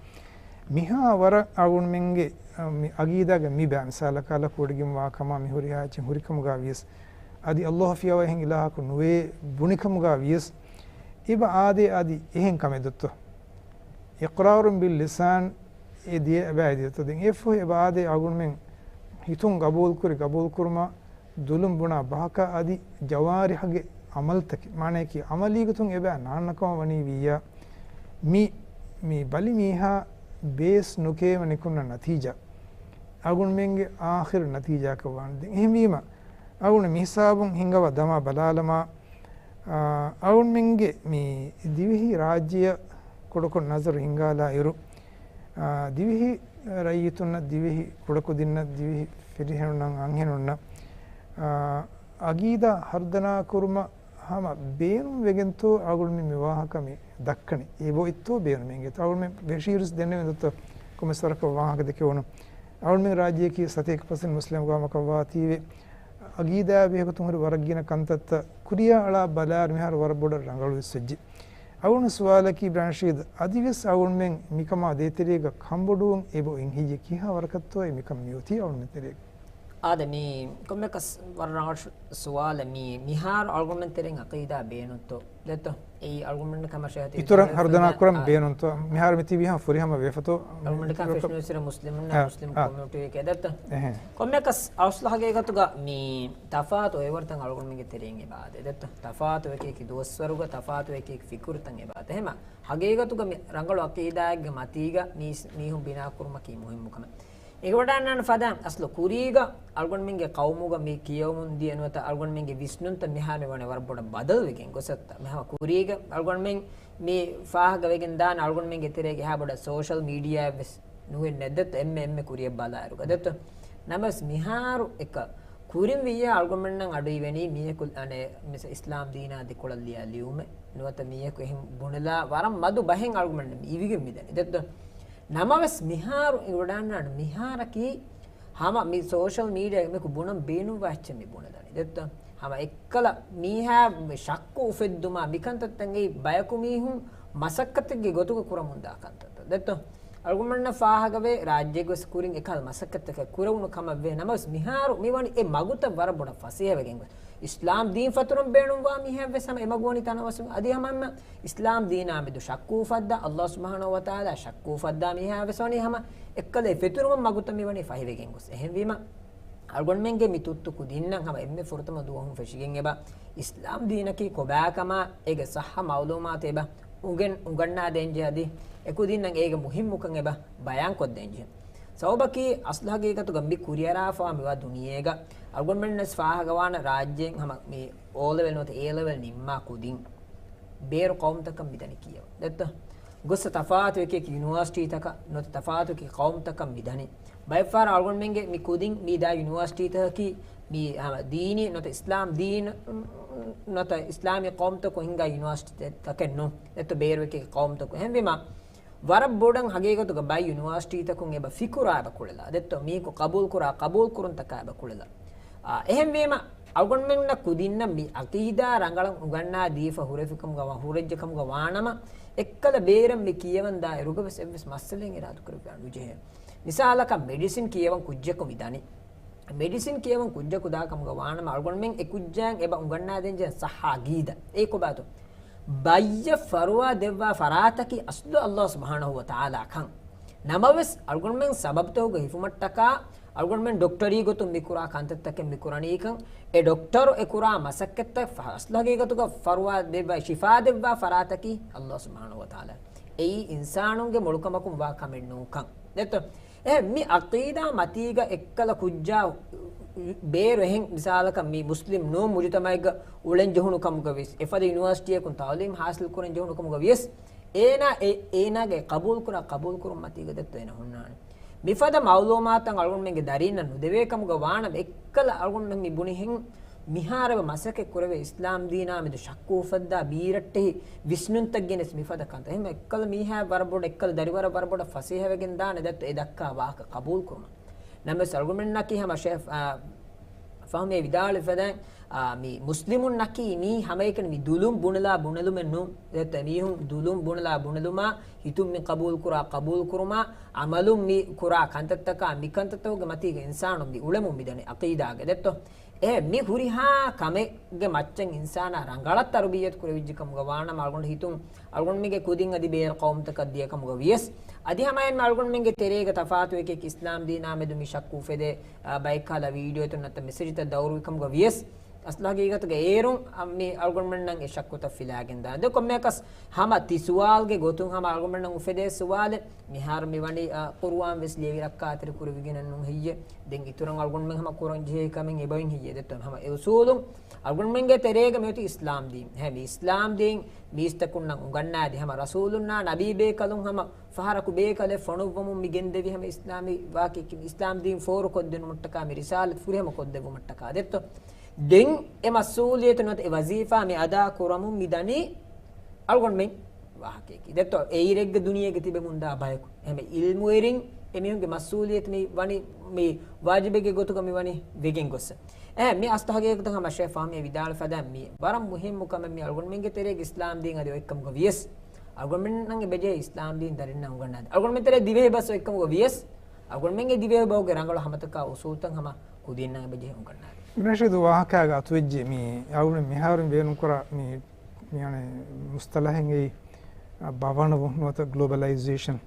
މިހާ ވަރަށް އަޅުގަނޑުމެންގެ، އަ، މި އަގީދާގެ މި ބާ މިސާލަކާ ކުރިގެންވާ ކަމާ މި ހުރިހާ އެއްޗެއް ހުރިކަމުގާ ވިޔަސް، އަދި އައްލާހު ފިޔަވައިހެން އިލާހަކު ނުވޭ ބުނިކަމުގާ ވިޔަސް، އެބަ އާދޭ އަދި އެހެން ކަމެއް ދޮއްތޯ؟ އިޤްރާރުން ބިލް ލިސާން އެ ދިޔަ އެބަ އެދިޔަތޯ؟ ދެން އެއަށްފަހު އެބަ އާދޭ އަޅުގަނޑުމެން ހިތުން ގަބޫލުކުރި ގަބޫލުކުރުމާ ދުލުން ބުނާ ބަހަކާ އަދި ޖަވާރިޙުގެ ޢަމަލުތަކެއް، މާނަޔަކީ ޢަމަލީގޮތުން އެބަ ނާންނަކަމަށް ވަނީ ވިއްޔާ، މި، މި ބަލި މީހާ ބޭސް ނުކޭވެ ނިކުންނަ ނަތީޖާ އަޅުގަނޑުމެންގެ އާޚިރު ނަތީޖާއަކަށް ވާނެ. ދެން އެހެންވީމަ، އަޅުގަނޑު މިހިސާބުން ހިނގަވާ ދަމާ ބަލާލަމާ، އާ، އަޅުގަނޑުމެންގެ މި ދިވެހި ރާއްޖެއަށް ކުޑަކޮށް ނަޒަރު ހިނގާލާ އިރު، އާ، ދިވެހި ރައްޔިތުންނަށް، ދިވެހި ކުޑަކުދިންނަށް، ދިވެހި ފިރިހެނުންނަށް، އަންހެނުންނަށް، އާ، އަގީދާ ހަރުދަނާ ކުރުމަށް ހަމަ ބޭނުން ވެގެންތޯ އަޅުގަނޑުމެން މި ވާހަކަ މި ދައްކަނީ؟ އެބައޮތްތޯ ބޭނުމެއް އިނގޭތޯ؟ އަޅުގަނޑުމެން ވެށިއިރުސް ދެންނެވި ދޮތޯ ކޮމެސް ވަރަކަށް ވާހަކަ ދެކެވުނު. އަޅުގަނޑުމެން ރާއްޖެއަކީ ސަތޭކަ ޕަސެންޓް މުސްލިމް ގައުމަކަށް ވާތީވެ، އަގީދާ ބެހޭގޮތުން ހުރި ވަރަށް ގިނަ ކަންތައްތައް ކުރިޔާ އަޅާ ބަލާއިރު މިހާރު ވަރަށް ބޮޑަށް ރަނގަޅު ވެއްޖެ. އަޅުގަނޑު ސުވާލަކީ ބްރާންޝީދް އަދިވެސް އަޅުގަނޑުމެން މިކަމާ ދޭތެރޭގަ ކަންބޮޑުވުން އެބައޮތް ހިއްޔެ ކިހާ ވަރަކަށްތޯއޭ މިކަން މިއޮތީ އަޅުގަނޑުމެން ތެރޭގަ؟ އާދެ، މި ކޮންމެކަސް ވަރަށް ރަނގަޅު ސުވާލެއް. މި، މިހާރު އަޅުގަނޑުމެން ތެރެއިން އަޤީދާ ބޭނުންތޯ؟ ދެއްތޯ؟ އެއީ އަޅުގަނޑުމެން ކަމަށޭ އިތުރަށް ހަރުދަނާ ކުރަން ބޭނުންތޯ؟ މިހާރު މި ތިބީ ހަމަ ފުރިހަމަ ވެފަތޯ؟ އަޅުގަނޑުމެން ފެށުނު އިރު މުސްލިމުންނާ މުސްލިމް ކޮމިއުނިޓީއެކޭ ދެއްތޯ؟ ކޮންމެކަސް އަސްލު ހަގީގަތުގަ މި ތަފާތު އެވަރުތަން އަޅުގަނޑުމެންގެ ތެރެއިން އެބަ އާދޭ ދެއްތޯ؟ ތަފާތު އެކި އެކި ދުވަސްވަރުގަ، ތަފާތު އެކި އެކި ފިކުރުތައް އެބަ އާދޭ. ހަމަ ހަގީގަތުގަ މި ރަނގަޅު އަޤީދާއެއްގެ މަތީގަ މީސް، މީހުން ބިނާ ކުރުމަކީ މުހިއްމު ކަމެއް. އެގޮޑާންނާން ފަދަ އަސްލު ކުރީގަ އަޅުގަނޑުމެންގެ ޤައުމުގަ މި ކިޔަވަމުން ދިޔަ ނުވަތަ އަޅުގަނޑުމެންގެ ވިސްނުންތައް މިހާރު މި ވަނީ ވަރަށް ބޮޑަށް ބަދަލުވެގެން ގޮސް އަތްތަ. މިހާ ކުރީގަ އަޅުގަނޑުމެން މި ފާހަގަވެގެން ދާން އަޅުގަނޑުމެންގެ ތެރޭގަ އެހާ ބޮޑަށް ސޯޝަލް މީޑިއާއެއް ވެސް ނުހެންނެއް ދެއްތޯ އެންމެ އެންމެ ކުރިއަށް ބަލާއިރުގަ ދެއްތޯ. ނަމަވެސް މިހާރު އެކަ ކުރިން ވިއްޔާ އަޅުގަނޑުމެންނަށް އަޑު އިވެނީ މީހަކު އަނެއް މިސް އިސްލާމް ދީނާ ދެކޮޅަށް ލިޔާ ލިޔުމެއް ނުވަތަ މީހަކު އެހެން ބުނެލާ ވަރަށް މަދު ބަހެއް އަޅުގަނޑުމެން މި އިވިގެން މިދަނީ ދެއްތޯ. ނަމަވެސް މިހާރު އިވަޑާންނާނެ މިހާރަކީ ހަމަ މި ސޯޝަލް މީޑިއާ އެކު ބުނަން ބޭނުންވާ އެއްޗެއް މި ބުނެލަނީ ދެއްތޯ. ހަމަ އެއްކަލަ މީހާ ޝައްކު އުފެއްދުމާ މިކަންތައްތައް އެއީ ބަޔަކު މީހުން މަސައްކަތެއްގެ ގޮތުގަ ކުރަމުންދާ ކަންތައްތައް ދެއްތޯ. އަޅުގަނޑުމެންނަށް ފާހަގަވޭ ރާއްޖޭގަ ވެސް ކުރިން އެކަހަލަ މަސައްކަތްތަކެއް ކުރެވުނު ކަމަށް ވޭ. ނަމަވެސް މިހާރު މިވަނީ އެ މަގުތައް ވަރަށް ބޮޑަށް ފަސޭހަވެގެން ގޮސް އިސްލާމް ދީން ފަތުރަން ބޭނުންވާ މީހާ ވެސް ހަމަ އެ މަގު ވަނީ ތަނަވަސް އަދި ހަމަ އިސްލާމް ދީނާ މެދު ޝައްކު އުފައްދާ، އައްލާހު ސުބްޙާނަހު ވަތަޢާލާ ޝައްކު އުފައްދާ މީހާ ވެސް ވަނީ ހަމަ އެއްކަލަ އެ ފެތުރުމަށް މަގުތައް މިވަނީ ފަހިވެގެން ގޮސް. އެހެންވީމަ، އަޅުގަނޑުމެންގެ މި ތުއްތު ކުދިންނަށް ހަމަ އެންމެ ފުރަތަމަ ދުވަހުން ފެށިގެން އެބަ އިސްލާމް ދީނަކީ ކޮބާކަމާ، އޭގެ ޞައްޙަ މަޢުލޫމާތު އެބަ އުނގެން، އުނގަންނާ ދޭންޖެ އަދި އެކުދިންނަށް އޭގެ މުހިއްމުކަން އެބަ ބަޔާންކޮށްދޭންޖެ. ސަބަބަކީ އަސްލު ހަގީގަތުގަ މި ކުރިއަރާފަވާ މިވާ ދުނިޔޭގަ އަޅުގަނޑުމެންނަސް ފާހަގަވާނަ ރާއްޖޭން ހަމަ މި އޯލެވެލް ނުވަތަ އޭލެވެލް ނިންމާ ކުދިން ބޭރު ޤައުމުތަކަށް މިދަނީ ކިޔަވަން. ދެއްތޯ؟ ގޮއްސަ ތަފާތު އެކި އެކި ޔުނިވާސިޓީތަކަށް ނުވަތަ ތަފާތު އެކި ޤައުމުތަކަށް މިދަނީ. ބައެއްފަހަރަށް އަޅުގަނޑުމެންގެ މި ކުދިން މި ދާ ޔުނިވާސިޓީތަކަކީ މި ހަމަ ދީނީ ނުވަތަ އިސްލާމް ދީން ނުވަތަ އިސްލާމީ ޤައުމުތަކުން ހިންގާ ޔުނިވާސިޓީތަކެއް ނޫން. ދެއްތޯ؟ ބޭރު އެކި އެކި ޤައުމުތަކުން. އެހެންވީމަ، ވަރަށް ބޮޑަށް ހަގީގަތުގަ ބައެއް ޔުނިވާސިޓީތަކުން އެބަ ފިކުރާ އެބަ ކުޅެލާ. ދެއްތޯ؟ މީކު ޤަބޫލުކުރާ ޤަބޫލުކުރުންތަކާ އެބަ ކުޅެލާ. އާ، އެހެންވީމަ، އަޅުގަނޑުމެންނަށް ކުދިންނަށް މި އަޤީދާ ރަނގަޅަށް އުނގަންނާ ދީފަ ހުރެފިކަމުގަ ވާ، ހުރެއްޖެ ކަމުގަ ވާނަމަ، އެއްކަލަ ބޭރަށް މި ކިޔަވަން ދާއިރުގަ ވެސް އެއްވެސް މައްސަލައެއް އިރާދަކުރެއްވާން ނުޖެހޭ. މިސާލަކަށް މެޑިސިން ކިޔަވަން ކުއްޖަކު މި ދަނީ. މެޑިސިން ކިޔަވަން ކުއްޖަކު ދާ ކަމުގަ ވާނަމަ، އަޅުގަނޑުމެން އެ ކުއްޖާއަށް އެބަ އުނގަންނާދޭންޖެހޭ ޞައްޙަ އަޤީދާ. އެއީ ކޮބާތޯ؟ ބައްޔަށް ފަރުވާ ދެއްވާ ފަރާތަކީ އަސްލު އައްލާހު ސުބްޙާނަހު ވަތަޢާލާ ކަން. ނަމަވެސް، އަޅުގަނޑުމެން ސަބަބުތަކުގަ ހިފުމަށްޓަކާ، އަޅުގަނޑުމެން ޑޮކްޓަރީ ގޮތުން މި ކުރާ ކަންތައްތަކެއް މި ކުރަނީކަން، އެ ޑޮކްޓަރު އެ ކުރާ މަސައްކަތްތައް ފަ-، އަސްލު ހަގީގަތުގަ ފަރުވާ ދެއްވާ، ޝިފާ ދެއްވާ ފަރާތަކީ އައްލާހު ސުބްޙާނަހު ވަތަޢާލާ. އެއީ އިންސާނުންގެ މޮޅުކަމަކުން ވާ ކަމެއް ނޫންކަން. ދެއްތޯ؟ އެ މި އަޤީދާ މަތީގަ އެއްކަލަ ކުއްޖާ ބޭރު އެހެން މިސާލަކަށް މި މުސްލިމް ނޫން މުޖުތަމައެއްގަ އުޅެން ޖެހުނު ކަމުގަ ވިޔަސް، އެފަދަ ޔުނިވާސިޓީއަކުން ތަޢުލީމް ހާސިލް ކުރަން ޖެހުނު ކަމުގަ ވިޔަސް، އޭނާ އެ، އޭނާގެ ޤަބޫލުކުރާ ޤަބޫލުކުރުން މަތީގަ ދެއްތޯ އޭނާ ހުންނާނެ. މިފަދަ މަޢުލޫމާތު އަޅުގަނޑުމެންގެ ދަރީންނަށް ނުދެވޭ ކަމުގަ ވާނަމަ، އެއްކަލަ އަޅުގަނޑުމެން މި ބުނިހެން މިހާރު އެބަ މަސައްކަތް ކުރެވޭ އިސްލާމް ދީނާ މެދު ޝައްކު އުފައްދާ ބީރައްޓެހި ވިސްނުންތައް ގެނެސް މިފަދަ ކަންތައް. އެހެން އެއްކަލަ މީހާ ވަރަށް ބޮޑަށް އެއްކަލަ ދަރިވަރަށް ވަރަށް ބޮޑަށް ފަސޭހަވެގެން ދާނެ ދެއްތޯ އެ ދައްކާ ވާހަކަ ޤަބޫލުކުރުމަށް. ނަމަވެސް އަޅުގަނޑުމެންނަކީ ހަމަ ޝޭޚް، އާ، ފަހުމީ ވިދާޅުވި ފަދައިން، އާ، މި މުސްލިމުންނަކީ މީ ހަމައެކަނި މި ދުލުން ބުނެލާ ބުނެލުމެއް ނޫން. ދެއްތޯ މީހުން ދުލުން ބުނެލާ ބުނެލުމާ، ހިތުން މި ޤަބޫލުކުރާ ޤަބޫލުކުރުމާ، ޢަމަލުން މި ކުރާ ކަންތައްތަކާ، މި ކަންތައްތަކުގެ މަތީގަ އިންސާނުން މި އުޅެމުން މިދަނީ ޢަޤީދާގަ ދެއްތޯ. އެ މި ހުރިހާ ކަމެއްގެ މައްޗަށް އިންސާނާ ރަނގަޅަށް ތަރުބިއްޔަތު ކުރެވިއްޖެ ކަމުގަ ވާނަމަ އަޅުގަނޑު ހިތުން އަޅުގަނޑުމެންގެ ކުދިން އަދި ބޭރު ޤައުމުތަކަށް ދިޔަ ކަމުގަ ވިޔަސް، އަދި ހަމައެންމެ އަޅުގަނޑުމެންގެ ތެރޭގަ ތަފާތު އެކި އެކި އިސްލާމް ދީނާ މެދު މި ޝައްކު އުފެދޭ، އާ، ބައެއްކަހަލަ ވީޑިއޯތައް ނަތަ މެސެޖްތައް ދައުރުވި ކަމުގަ ވިޔަސް، އަސްލު ހަގީގަތުގަ އޭރުން، އަ، މި އަޅުގަނޑުމެންނަށް އެ ޝައްކުތައް ފިލާގެން ދާނެ. ދެ ކޮންމެއަކަސް ހަމަ ތި ސުވާލުގެ ގޮތުން ހަމަ އަޅުގަނޑުމެންނަށް އުފެދޭ ސުވާލެއް، މިހާރު މި ވަނީ، އަ، ޤުރުއާން ވެސް ލިޔެވި ރައްކާތެރި ކުރެވިގެނެއް ނޫން ހެއްޔޭ؟ ދެން އިތުރަށް އަޅުގަނޑުމެން ހަމަ ކުރަން ޖެހޭ ކަމެއް އެބައިން ހެއްޔޭ؟ ދެއްތޯ ހަމަ އެ އުސޫލުން އަޅުގަނޑުމެންގެ ތެރޭގަ މިއޮތީ އިސްލާމް ދީން. ހެ، މި އިސްލާމް ދީން މީސްތަކުންނަށް އުނގަންނާދި ހަމަ ރަސޫލުންނާ ނަބީ ބޭކަލުން ހަމަ ފަހަރަކު ބޭކަލެއް ފޮނުއްވަމުން މި ގެންދެވި ހަމަ އިސްލާމީ ވާކީ، އިސްލާމް ދީން ފޯރުކޮށްދިނުމަށްޓަކާ މި ރިސާލަތު ފުރިހަމަ ކޮށްދެއްވުމަށްޓަކާ ދެއްތޯ. ދެން އެ މަސްއޫލިއްޔަތު ނުވަތަ އެ ވަޒީފާ މި އަދާ ކުރަމުން މި ދަނީ އަޅުގަނޑުމެން ވާހަކައަކީ. ދެއްތޯ، އެއިރެއްގެ ދުނިޔޭގަ ތިބެމުންދާ ބަޔަކު. ހަމަ އިލްމުވެރިން އެމީހުންގެ މަސްއޫލިއްޔަތު މި ވަނީ، މި ވާޖިބެއްގެ ގޮތުގަ މި ވަނީ ވެގެން ގޮސް. އެ، މި އަސްލު ހަގީގަތަށް ހަމަ ޝޭޚް ފަހުމީ ވިދާޅުވި ފަދައިން މި ވަރަށް މުހިއްމު ކަމެއް މި އަޅުގަނޑުމެންގެ ތެރޭގަ އިސްލާމް ދީން އަދި އޮތްކަމުގަ ވިޔަސް، އަޅުގަނޑުމެންނަށް އެބަޖެހޭ އިސްލާމް ދީން ދަރިންނަށް އުނގަންނާދޭ. އަޅުގަނޑުމެން ތެރޭ ދިވެހި ބަސް އޮތްކަމުގަ ވިޔަސް، އަޅުގަނޑުމެންގެ ދިވެހި ބަހުގެ ރަނގަޅު ހަމަތަކާ އުސޫލްތައް ހަމަ ކުދިންނަށް އެބަޖެހޭ އުނގަންނާދޭ. ރަޝީދު ވާހަކާގަ އަތުވެއްޖެ މި އަޅުގަނޑު މިހާރު ބޭނުންކުރާ މި މި އަނެއް މުސްތަލަހެއް އެއީ، އަ، ބަވަނަވުން ނުވަތަ ގްލޯބަލައިޒޭޝަން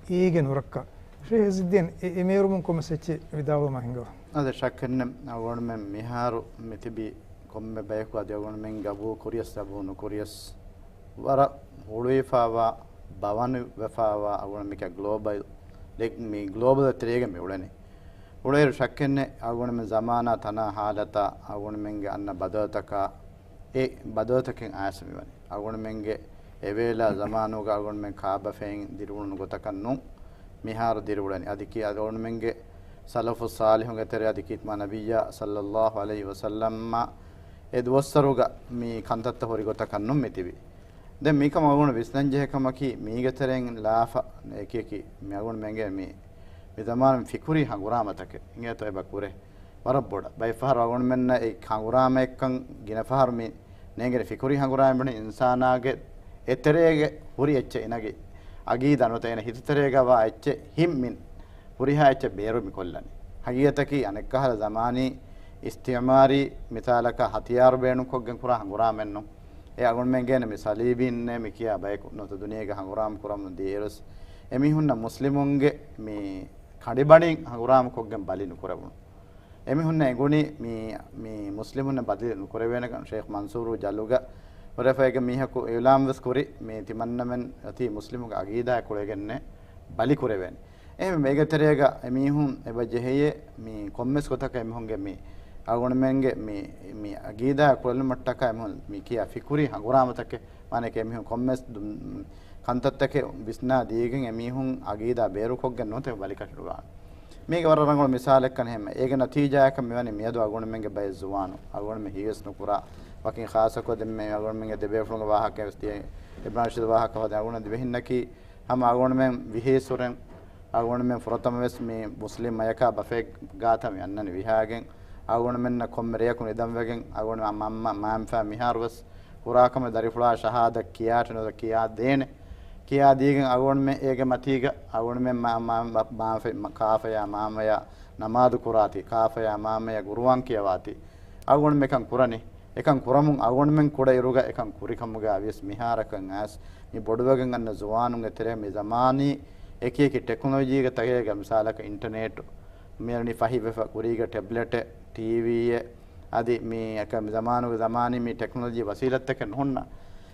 އޭގެ ނުރައްކަ. ޝޭޚް އިޒުއްދީން އެ، އެމޭރުމުން ކޮންމެސް އެއްޗެއް ވިދާޅުވުމަށް ހިނގަވާ. އަދި ޝައްކެއްނެތް އަޅުގަނޑުމެން މިހާރު މިތިބީ ކޮންމެ ބަޔަކު އަދި އަޅުގަނޑުމެން ގަބޫ ކުރިޔަސް ގަބޫ ނުކުރިޔަސް ވަރަށް ހުޅުވިފާވާ، ބަވަނިވެފާވާ އަޅުގަނޑު މިކަ ގްލޯބަލް، މި ގްލޯބަލް ތެރޭގަ މި އުޅެނީ. އުޅޭއިރު ޝައްކެއްނެތް އަޅުގަނޑުމެން ޒަމާނާ ތަނާ ހާލަތާ އަޅުގަނޑުމެންގެ އަންނަ ބަދަލުތަކާ އެ ބަދަލުތަކެއް އައިސް މިވަނީ. އަޅުގަނޑުމެންގެ އެވޭލާ ޒަމާނުގަ އަޅުގަނޑުމެން ކާބަފައިން ދިރިއުޅުނު ގޮތަކަށް ނޫން. މިހާރު ދިރިއުޅެނީ. އަދި ކި އަޅުގަނޑުމެންގެ ސަލަފު ޞާލިޙުންގެ ތެރެ އަދި ކީރިތި މާ ނަބިއްޔާ ޞައްލައްލާހު ޢަލައިހި ވަސައްލަމް އެ ދުވަސްވަރުގަ މި ކަންތައްތައް ހުރި ގޮތަކަށް ނޫން މި ތިބީ. ދެން މިކަމަށް އަޅުގަނޑު ވިސްނަން ޖެހޭ ކަމަކީ، މީގެ ތެރެއިން ލާފަ އެކި އެކި މި އަޅުގަނޑުމެންގެ މި، މި ޒަމާނު ފިކުރީ ހަނގުރާމަތަކެއް އިނގޭތޯ އެބަ ކުރޭ. ވަރަށް ބޮޑަށް. ބައެއް ފަހަރު އަޅުގަނޑުމެންނަށް އެ ހަނގުރާމައެއްކަން ގިނަ ފަހަރު މި ނޭނގެނީ ފިކުރީ ހަނގުރާމަ ބުނި އިންސާނާގެ އެތެރޭގެ ހުރި އެއްޗެއް އިނަގި އަގީދާ ނުވަތަ އޭނަ ހިތުތެރޭގަ ވާ އެއްޗެއް ހިންމިން ހުރިހާ އެއްޗެއް ބޭރު މި ކޮށްލަނީ. ހަގީގަތަކީ އަނެއްކަހަލަ ޒަމާނީ އިސްތިޢުމާރީ މިސާލަކަށް ހަތިޔާރު ބޭނުންކޮށްގެން ކުރާ ހަނގުރާމައެއްނު. އެ އަޅުގަނޑުމެން ގޭނެ މި ޞަލީބީންނޭ މި ކިޔާ ބަޔަކު ނުވަތަ ދުނިޔޭގެ ހަނގުރާމަ ކުރަމުން ދިޔައިރުސް އެމީހުންނަށް މުސްލިމުންގެ މި ކަނޑިބަނިން ހަނގުރާމަ ކޮށްގެން ބަލި ނުކުރެވުނު. އެމީހުންނަށް އެނގުނީ މި، މި މުސްލިމުންނަށް ބަލި ނުކުރެވޭނެކަން. ޝޭޚް މަންސޫރު ޖަލުގަ ވަރަށް ފަހެގެ މީހަކު އިޢުލާން ވެސް ކުރި، މި ތިމަންނަމެން އޮތީ މުސްލިމުގެ އަގީދާއެއް ކުޅެގެންނޭ ބަލި ކުރެވޭނެ. އެހެން މީގެ ތެރޭގަ އެމީހުން އެބަ ޖެހެޔޭ މި ކޮންމެސް ގޮތަކަށް އެމީހުންގެ މި އަޅުގަނޑުމެންގެ މި، މި އަގީދާ ކުޅެލުމަށްޓަކާ އެމީހުން މި ކިޔާ ފިކުރީ ހަނގުރާމަތަކެއް، މާނައަކީ އެމީހުން ކޮންމެސް ދު-، ކަންތައްތަކެއް ވިސްނާ ދީގެން އެމީހުން އަގީދާ ބޭރުކޮށްގެން ނުވަތަ ބަލި ކަށި ނުވާނެ. މީގެ ވަރަށް ރަނގަޅު މިސާލެއްކަން ހެމަ. އޭގެ ނަތީޖާއަކަށް މިވަނީ މިއަދު އަޅުގަނޑުމެންގެ ބައެއް ޒުވާނުން، އަޅުގަނޑުމެން ހީވެސް ނުކުރާ، ވަކިން ޚާއްޞަކޮށް ދެންމެ އަޅުގަނޑުމެންގެ ދެބޭފުޅުންގެ ވާހަކަ ވެސް ދިޔަ، އިބްރާހިމް ރަޝީދު ވާހަކަ ހޯދި އަޅުގަނޑު ދިވެހިންނަކީ ހަމަ އަޅުގަނޑުމެން ވިހޭސުރެން، އަޅުގަނޑުމެން ފުރަތަމަ ވެސް މި މުސްލިމް މަޔަކާ ބަފައެއް ގާތަށް މި އަންނަނީ ވިހާގެން، އަޅުގަނޑުމެންނަށް ކޮންމެ ރެޔަކު ނިދަން ވެގެން، އަޅުގަނޑު މަ-، މަ-، މަ-، މައިންފާ މިހާރު ވެސް ކުރާ ކަމެއް ދަރިފުޅާ ޝަހާދަތް ކިޔާ ނުވަތަ ކިޔާ ދޭނެ. ކިޔާ ދީގެން އަޅުގަނޑުމެން އޭގެ މަތީގަ އަޅުގަނޑުމެން މާ-، މާ-، މާ-، މާ-، ފެ-، މަ-، ކާފަޔާ މާމަޔާ ނަމާދު ކުރާތީ، ކާފަޔާ މާމަޔާ ގުރުއާން ކިޔަވާތީ. އަޅުގަނޑުމެން އެކަން ކުރަނީ. އެކަން ކުރަމުން އަޅުގަނޑުމެން ކުޑައިރުގަ އެކަން ކުރިކަމުގަ ވިޔަސް މިހާރަކަށް އައިސް މި ބޮޑުވެގެން އަންނަ ޒުވާނުންގެ ތެރޭ މި ޒަމާނީ އެކި އެކި ޓެކްނޮލޮޖީގެ ތަކެއްގެ މިސާލަކަށް އިންޓަނެޓް މިއަންނަނީ ފަހިވެފަ ކުރީގަ ޓެބްލެޓެއް، ޓީވީއެއް، އަދި މި އެކަ މި ޒަމާނުގެ ޒަމާނީ މި ޓެކްނޮލޮޖީ ވަސީލަތްތަކެއް ނުހުންނަ.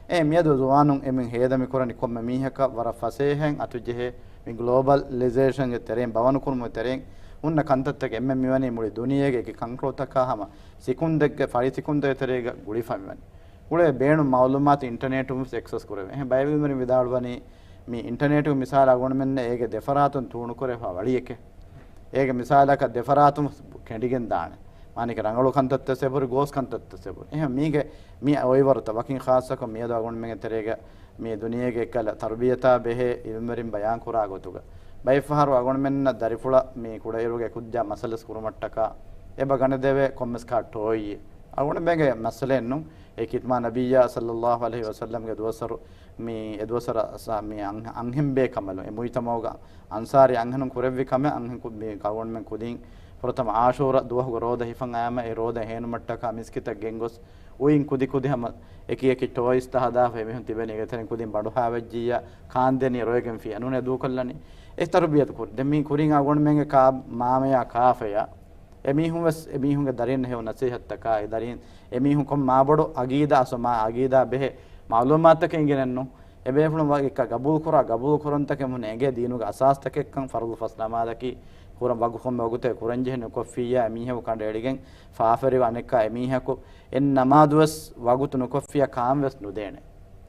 އެ މިއަދު ޒުވާނުން އެމެން ހޭދަ މި ކުރަނީ ކޮންމެ މީހަކަށް ވަރަށް ފަސޭހައިން އަތުޖެހޭ މި ގްލޯބަލް ލައިޒޭޝަންގެ ތެރެއިން ބަވަނު ކުރުމުގެ ތެރެއިން ހުންނަ ކަންތައްތަކެއް އެންމެން މިވަނީ މުޅި ދުނިޔޭގެ އެކި ކަންކޮޅުތަކާ ހަމަ ސިކުންދެއްގެ ފަޅި ސިކުންދެއްގެ ތެރޭގަ ގުޅިފަ މިވަނީ. ގުޅޭ ބޭނުން މައުލޫމާތު އިންޓަނެޓުން ވެސް އެކްސެސް ކުރެވޭ. އެހެން ބައެއް އިލްމުވެރިން ވިދާޅުވަނީ މި އިންޓަނެޓުގެ މިސާލަށް އަޅުގަނޑުމެންނަށް އޭގެ ދެފަރާތުން ތޫނުކުރެވިފަ ވަޅިއެކޭ. އޭގެ މިސާލަކަށް ދެފަރާތުން ކެނޑިގެން ދާނެ. މާނައަކީ ރަނގަޅު ކަންތައްތައް ސެބުރި، ގޯސް ކަންތައްތައް ސެބުރި. އެހެން މީގެ މި އޮއިވަރުތައް ވަކިން ޚާއްޞަކޮށް މިއަދު އަޅުގަނޑުމެންގެ ތެރޭގަ މި ދުނިޔޭގެ އެއްކަލަ ތަރުބިޔަތާ ބެހޭ އިލްމުވެރިން ބަޔާން ކުރާ ގޮތުގަ ބައެއް ފަހަރު އަޅުގަނޑުމެންނަށް ދަރިފުޅަށް މި ކުޑައިރުގެ ކުއްޖާ މައްސަލަސް ކުރުމަށްޓަކާ އެބަ ގަނެދެވޭ ކޮންމެސް ކާ ޓޯއީ. އަޅުގަނޑުމެންގެ މައްސަލައެއްނު. އެ ކީރިތި މާ ނަބިއްޔާ ޞައްލައްލާހު ޢަލައިހި ވަސައްލަމްގެ ދުވަސްވަރު މި އެދުވަސްވަރަށް ސާ-، މި އަން-، އަންހެން ބޭކަނބަލުން އެ މުޖްތަމަޢުގަ އަންސާރީ އަންހެނުން ކުރެއްވި ކަމެއް އަންހެން ކު-، މި އަޅުގަނޑުމެން ކުދިން ފުރަތަމަ އާޝޫރާ ދުވަހުގެ ރޯދަ ހިފަން އައިމަ އެ ރޯދަ ހޭނުމަށްޓަކާ މިސްކިތަށް ގެންގޮސް އުއިން ކުދި ކުދި ހަމަ އެކި އެކި ޓޯއިސް ތަ ހަދާފަ އެމީހުން ތިބެނީ އޭގެ ތެރެއިން ކުދިން ބަނޑުހާވެއްޖިއްޔާ ކާންދެނީ ރޮއެގެން ފިޔަ ނޫނޭ ދޫކޮށްލަނީ. އެ ތަރުބިޔަތު ކުރި. ދެން މި ކުރިން އަޅުގަނޑުމެންގެ ކާ މާމަޔާ ކާފަޔާ އެމީހުން ވެސް އެމީހުންގެ ދަރިން ހެޔޮ ނަސޭހަތްތަކާ އެ ދަރިން އެމީހުން ކޮން މާބޮޑު އަގީދާ އަސް މާ އަގީދާ ބެހޭ މައުލޫމާތަކެއް އިނގެނެއްނު. އެބޭފުޅުން ވަ-، އެއްކަ ގަބޫލުކުރާ ގަބޫލުކުރަންތަކެއް މުން އެނގޭ ދީނުގެ އަސާސްތަކެއްކަން ފަރުޟު ފަސް ނަމާދަކީ ކުރަން ވަގު ކޮންމެ ވަގުތެއް ކުރަންޖެހެން ނުކޮށްފިއްޔާ އެމީހަކު ކަނޑައެޅިގެން ފާފަރިވ އަނެއްކާ އެމީހަކު އެއް ނަމާދުވެސް ވަގުތު ނުކޮށްފިޔާ ކާން ވެސް ނުދޭނެ.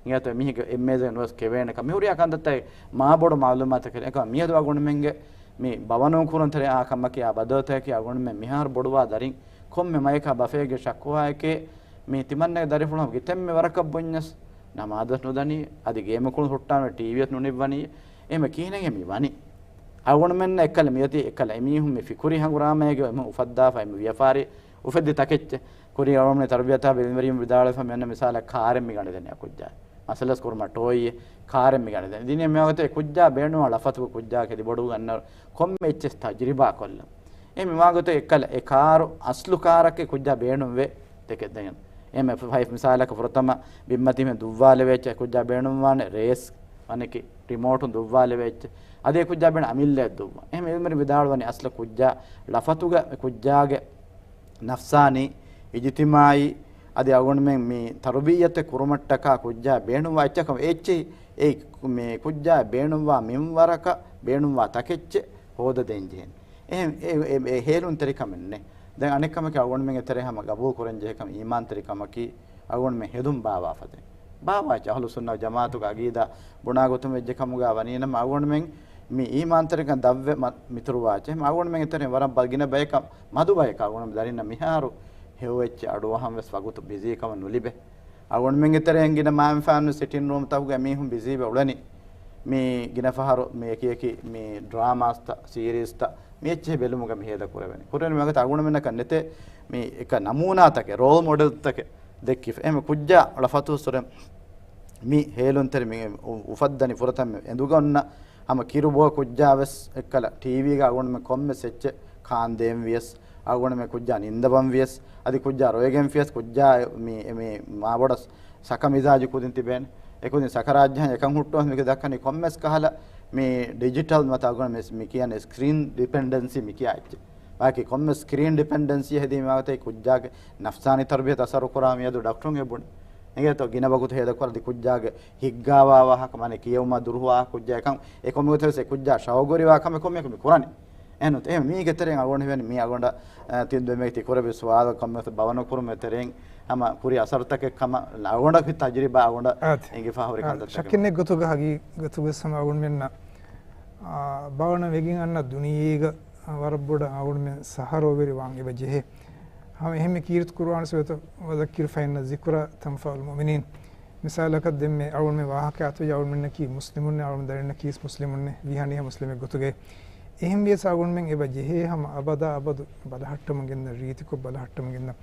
އިނގޭތޯ އެމީހެއްގެ އެއްމޭޒެއް ނުވެސް ކެވޭނެކަން. މިހުރިހާ ކަންތައްތައް މާބޮޑު މައުލޫމާތަކެއް. އެކަމަ މިއަދު އަޅުގަނޑުމެންގެ މި ބަވަނު ކުރަން ތެރެއާ ކަމަކީ އާ ބަދަލުތަކަކީ އަޅުގަނޑުމެން މިހާރު ބޮޑުވާ ދަރިން ކޮންމެ މަޔަކާ ބަފައެއްގެ ޝަކުވާއެކޭ މި ތިމަންނަގެ ދަރިފުޅުން ގިތެންމެ ވަރަކަށް ބުންޏަސް ނަމާދަށް ނުދަނީ، އަދި ގޭމުކުޅުން ހުއްޓާނެ ޓީވީއަށް ނުނިއްވަނީ. އެހެން ކިހިނެއް މި ވަނީ؟ އަޅުގަނޑުމެންނަށް އެއްކަލަ މިއޮތީ އެއްކަލަ އެމީހުން މި ފިކުރީ ހަނގުރާމައިގެ އެމީހުން އުފައްދާފަ އެމީ ވިޔަފާރި އުފެއްދި ތަކެއްޗެއް. ކުރީ އަޅުގަނޑުމެން ތަރުބިޔަތާ އިލްމުވެރިން ވިދާޅުވެފަ މިއަންނަ މިސާލަށް ކާރެއް މިގަނެދެނީ ކުއްޖާ. މައްސަލަސް ކުރުމަށް ޓޯއީ ކާރެއް މިގަނެދެނީ. ދިނީ މިވާގޮތަށް އެ ކުއްޖާ ބޭނުންވާ ޅަފަތުގެ ކުއްޖާ ކެދި ބޮޑު ގަންނަ ކޮންމެ އެއްޗެސް ތަޖުރިބާ ކޮށްލަން. އެ މިވާގޮތަށް އެއްކަލަ އެ ކާރު އަސްލު ކާރަކީ ކުއްޖާ ބޭނުންވޭ ދެކެ ދެން. އެ މެ ފައި މިސާލަކަށް ފުރަތަމަ ބިންމަތީމެ ދުއްވާލެވޭ އެއްޗެއް ކުއްޖާ ބޭނުންވާނެ ރޭސް ވަނެކި ރިމޯޓުން ދުއްވާލެވޭ އެއްޗެއް. އަދި އެ ކުއްޖާ ބޭނުން އަމިއްލައަށް ދުއްވާ. އެހެން އިލްމުވެރިން ވިދާޅުވަނީ އަސްލު ކުއްޖާ ޅަފަތުގަ ކުއްޖާގެ ނަފްސާނީ، އިޖުތިމާޢީ، އަދި އަޅުގަނޑުމެން މި ތަރުބިއްޔަތެއް ކުރުމަށްޓަކާ ކުއްޖާ ބޭނުންވާ އެއްޗަކަށް އެއްޗެހި، އެ މި ކުއްޖާ ބޭނުންވާ މިންވަރަކަށް ބޭނުންވާ ތަކެއްޗެއް ހޯދަދޭން ޖެހެން. އެހެން އެ، އެ، އެ ހޭލުންތެރިކަމެއް ނެތް. ދެން އަނެއް ކަމަކީ އަޅުގަނޑުމެންގެ ތެރޭ ހަމަ ގަބޫލު ކުރަން ޖެހޭ ކަމަށް އީމާންތެރިކަމަކީ އަޅުގަނޑުމެން ހެދުން ބާވާފަދަ. ބާވާއްޗަ އަހުލު ސުންނަ ވަލް ޖަމާޢަތުގެ އަގީދާ ބުނާ ގޮތުން ވެއްޖެ ކަމުގަ ވަނީނަމަ އަޅުގަނޑުމެން މި އީމާންތެރިކަން ދަށްވެ މަ-، މިތުރުވާ އެއްޗެއް. އެހެން އަޅުގަނޑުމެންގެ ތެރެއިން ވަރަށް ބަ-، ގިނަ ބަޔަކަށް މަދު ބަޔަކަށް އަޅުގަނޑު ދަރިންނަށް މިހާރު ހެޔޮ އެއްޗެއް އަޑުއަހަން ވެސް ވަގުތު ބިޒީ ކަމަށް ނުލިބޭ. އަޅުގަނޑުމެންގެ ތެރެއިން ގިނަ މާތް ފާނު ސިޓިން ރޫމްތަކުގަ މީހުން ބިޒީވެ އުޅެނީ. މި ގިނަ ފަހަރު މި އެކި އެކި މި ޑްރާމާސްތައް، ސީރީސްތައް މި އެއްޗެހި ބެލުމުގަ މި ހޭދަ ކުރެވެނީ. ކުރެވެނީ މިވަގުތު އަޅުގަނޑުމެންނަކަށް ނެތޭ މި އެކަ ނަމޫނާތަކެއް، ރޯލް މޮޑެލްތަކެއް ދެއްކިފަ. އެހެން ކުއްޖާ ޅަ ފަތުހުސްވުރެން މި ހޭލުންތެރި މި އު-، އުފައްދަނީ ފުރަތަމަ އެނދުގަ އޮންނަ ހަމަ ކިރުބޮ ކުއްޖާ ވެސް އެއްކަލަ ޓީވީގަ އަޅުގަނޑުމެން ކޮންމެސް އެއްޗެއް ކާންދޭން ވިޔަސް، އަޅުގަނޑުމެން ކުއްޖާ ނިންދަވަން ވިޔަސް، އަދި ކުއްޖާ ރޮއެގެން ފިޔަސް ކުއްޖާ މި، މި މާބޮޑަސް ސަކަ މިޒާޖު ކުދިން ތިބޭނެ. އެކުދިން ސަކަރާތްޖަހަން އެކަން ހުއްޓުވަން މިގެ ދައްކަނީ ކޮންމެސް ކަހަލަ މި ޑިޖިޓަލް މަތާ އަޅުގަނޑު މި، މި ކިޔަން ސްކްރީން ޑިޕެންޑެންސީ މި ކިޔާ އެއްޗެއް. ބާކީ ކޮންމެސް ސްކްރީން ޑިޕެންޑެންސީ ހެދީމާ ގޮތަށް ކުއްޖާގެ ނަފްސާނީ ތަރުބިޔަތަށް އަސަރު ކުރާ މިއަދު ޑޮކްޓަރުން އެބުނި. އެނގޭތޯ ގިނަ ވަގުތު ހޭދަ ކުރާ އަދި ކުއްޖާގެ ހިއްގާވާ ވާހަކަ، މާނަ ކިޔެވުމާ ދުރުހު ވާހަކަ ކުއްޖާ އެކަން އެކަމުގެ ތެރެސް އެ ކުއްޖާ ޝައުގުވެރިވާ ކަމެއް ކޮންމެއަކު މި ކުރަނީ. އެހެން އެހެން މީގެ ތެރެއިން އަޅުގަނޑު ހިމެނި މީ އަޅުގަނޑަށް، އަ، ތި ދެންމެ ތި ކުރެއްވި ސުވާލަށް ކޮންމެސް ބަވަނު ކުރުމެ ތެރެއިން ހަމަ ކުރި އަސަރުތަކެއް ކަމަށް އަޅުގަނޑަށް ތަޖުރިބާ އަޅުގަނޑަށް އާދެ. އެނގިފާ ހުރި އާދެ. ކަންތައްތަކެއް. ޝައްކެއް ނެތް ގޮތުގަ ހަގީގަތުގަ ހަމަ އަޅުގަނޑުމެންނަށް، އާ، ބަވަނަ ވެގެން އަންނަ ދުނިޔޭގަ ވަރަށް ބޮޑަށް އަޅުގަނޑުމެން ސަހަރޯވެރި ވާން އެބަ ޖެހޭ. ހަމަ އެހެންމެ ކީރިތި ޤުރުއާނު ސުވަތަ، "وذكر فإن الذكرى تنفع المؤمنين." މިސާލަކަށް ދެންމެ އަޅުގަނޑުމެން ވާހަކަ އަތުވެއްޖެ އަޅުގަނޑުމެންނަކީ މުސްލިމުންނެއް، އަޅުގަނޑު ދަރިންނަކީ މުސްލިމުންނެއް، ވީހާނީހާ މުސްލިމެއް ގޮތުގައި. އެހެން ވިޔަސް އަޅުގަނޑުމެން އެބަ ޖެހޭ ހަމަ އަބަދާ އަބަދު ބަލަހައްޓަމުން ގެންދަ ރީތިކޮށް ބަލަހައްޓަމުން ގެންދަ.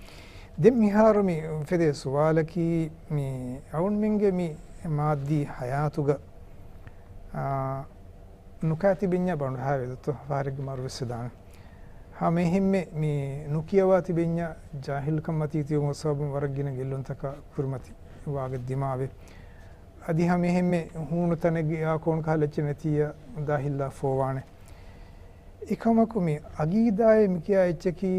ދެން މިހާރު މި ފެދޭ ސުވާލަކީ މި އަޅުގަނޑުމެންގެ މި މާއްދީ ހަޔާތުގަ، އާ، ނުކާތިބެންޏާ ބަނޑުހާވޭ ދޯ؟ ފަހަރެއްގެ މަރުވެސް ވެދާނެ. ހަމަ އެހެންމެ މި ނުކިޔަވާ ތިބެންޏާ ޖާހިލުކަން މަތީ ތިބުމުގެ ސަބަބުން ވަރަށް ގިނަ ގެއްލުންތަކާ ކުރިމަތިވާގޮތް ދިމާވޭ. އަދި ހަމަ އެހެންމެ ހޫނު ތަނެއްގަ އެއާކޯން ކަހަލަ އެއްޗެއް ނެތިއްޔާ ދާހިއްލާ ފޯވާނެ. އެކަމަކު މި އަގީދާއޭ މިކިޔާ އެއްޗަކީ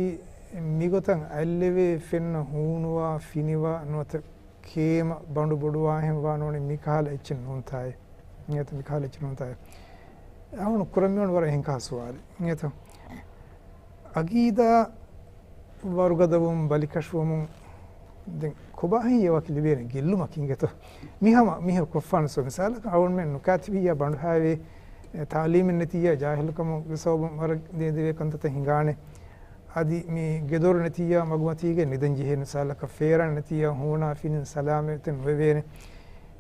މިގޮތަށް އަތްލެވޭ ފެންނަ ހޫނުވާ ފިނިވާ ނުވަތަ ކޭމަ ބަނޑު ބޮޑުވާހެން ވާނޯނެ މިކަހަލަ އެއްޗެއް ނޫންތާއޭ. އިނގޭތަ؟ މިކަހަލަ އެއްޗެއް ނޫންތާއޭ. އަޅުގަނޑު ކުރަން މިވަނީ ވަރަށް އެހެން ކަހަލަ ސުވާލެއް. އިނގޭތަ؟ އަގީދާ ވަރުގަދަވުން، ބަލިކަށިވަމުން ދެން ކޮބާހޭ އެ ވަކި ލިބޭނެ ގެއްލުމަކީ އިނގޭތޯ؟ މި ހަމަ މީހަކު ކޮށްފާނެ ސޯ. މިސާލަކަށް އަޅުގަނޑުމެން ނުކާތިބިއްޔާ ބަނޑުހާވޭ، އެ، ތާލީމެއް ނެތިއްޔާ ޖާހިލުކަމުގެ ސަބަބުން ވަރަށް ދެން ދެވޭ ކަންތައްތައް ހިނގާނެ. އަދި މި ގެދޮރު ނެތިއްޔާ މަގުމަތީގަ ނިދަން ޖެހޭ. މިސާލަކަށް ފޭރާން ނެތިއްޔާ ހޫނާ ފިނިން ސަލާމަތްތަން ނުވެވޭނެ.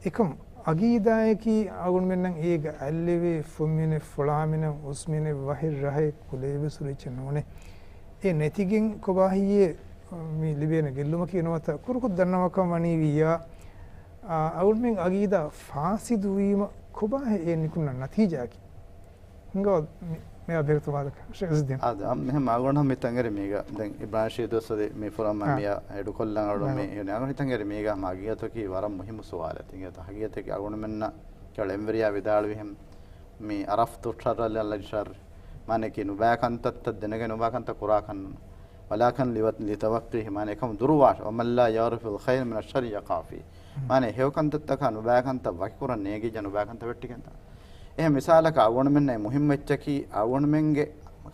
އެކަމް އަގީދާއަކީ އަޅުގަނޑުމެންނަށް އޭގަ އަތްލެވޭ ފުންމިނެއް، ފުޅާމިނެއް، އުސްމިނެއް، ވަހެއް، ރަހެއް، ކުލައެއް ވެސް ހުރި އެއްޗެއް ނޫނޭ. އެ ނެތިގެން ކޮބާ ހެއްޔޭ މި ލިބޭނެ ގެއްލުމަކީ ނުވަތަ ކުރުކޮށް ދަންނަވާކަށް ވަނީ ވިއްޔާ، އާ، އަޅުގަނޑުމެން އަގީދާ ފާސިދުވީމަ ކޮބާހޭ އެ ނިކުންނަ ނަތީޖާއަކީ؟ ހިނގާ މި-، މިއާ ބެހޭ ސުވާލަކަށް ޝޭޚް އިޒުއްދީން. އާދެ، އަ، މިހެން އަޅުގަނޑު ހަމަ ހިތަށް އެރި މީގަ. ދެން އިބްރާހިމް ޝީދު އަސްއަދީ މި ފުރަމަ އާ. މިއާ އެޑުކޮށްލަން އަޅު މި އާ. ހިނގާ އަޅުގަނޑު ހިތަށް އެރި މީގަ ހަމަ އަގީދާއަކީ ވަރަށް މުހިއްމު ސުވާލެއް. ތިނގޭތަ ހަގީގަތަކީ އަޅުގަނޑުމެންނަށް ކަލޭ އެންވެރިޔާ ވިދާޅުވިހެން މި عرفت الشر للشر، މާނައަކީ ނުބައި ކަންތައްތައް ދެނެގެން ނުބައި ކަންތައް ކުރާކަށް ނޫން. ولكن لو-، لتوقيه، މާނަ އެކަމު ދުރުވާށޭ. ومن لا يعرف الخير من الشر يقع فيه. މާނަ ހެޔޮ ކަންތައްތަކާ ނުބައި ކަންތައް ވަކިކުރަން ނޭނގިއްޖެ ނުބައި ކަންތައް ވެއްޓިގެން ދާނެ. އެހެން މިސާލަކަށް އަޅުގަނޑުމެންނަށް މުހިއްމު އެއްޗަކީ އަޅުގަނޑުމެންގެ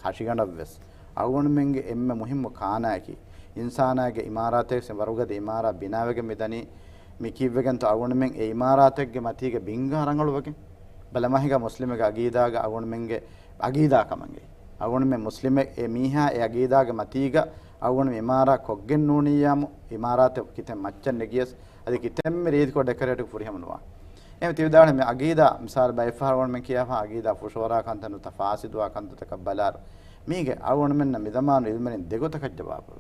ކަށިގަނޑަށްވެސް އަޅުގަނޑުމެންގެ އެންމެ މުހިއްމު ކާނާއަކީ އިންސާނާގެ އިމާރާތެއް ވެސް ވަރުގަދަ އިމާރާތް ބިނާވެގެން މިދަނީ. މި ކީއްވެގެންތޯ އަޅުގަނޑުމެން އެ އިމާރާތެއްގެ މަތީގަ ބިންގާ ރަނގަޅުވެގެން؟ ބަލަމާ ހިނގާ މުސްލިމެއްގެ އަގީދާގަ އަޅުގަނޑުމެންގެ އަގީދާ ކަމަށް. އަޅުގަނޑުމެން މުސްލިމެއް އެ މީހާ އެ އަގީދާގެ މަތީގަ އަޅުގަނޑު އިމާރާތް ކޮށްގެން ނޫނިއްޔާމު، އިމާރާތެއް ކިތަން މައްޗަށް ނެގިޔަސް، އަދި ކިތަންމެ ރީތިކޮށް ޑެކަރޭޓް ފުރިހަމަ ނުވާނެ. އެހެން ތި ވިދާޅުވި މި އަގީދާ، މިސާލު ބައެއްފަހަރު އަޅުގަނޑުމެން ކިޔާފަ އަގީދާ ފުށުއަރާ ކަންތައް ނުވަތަ ފާސިދުވާ ކަންތައްތަކަށް ބަލާއިރު، މީގެ އަޅުގަނޑުމެންނަށް މި ޒަމާނު އިލްމުވެރިން ދެގޮތަކަށް ޖަވާބު.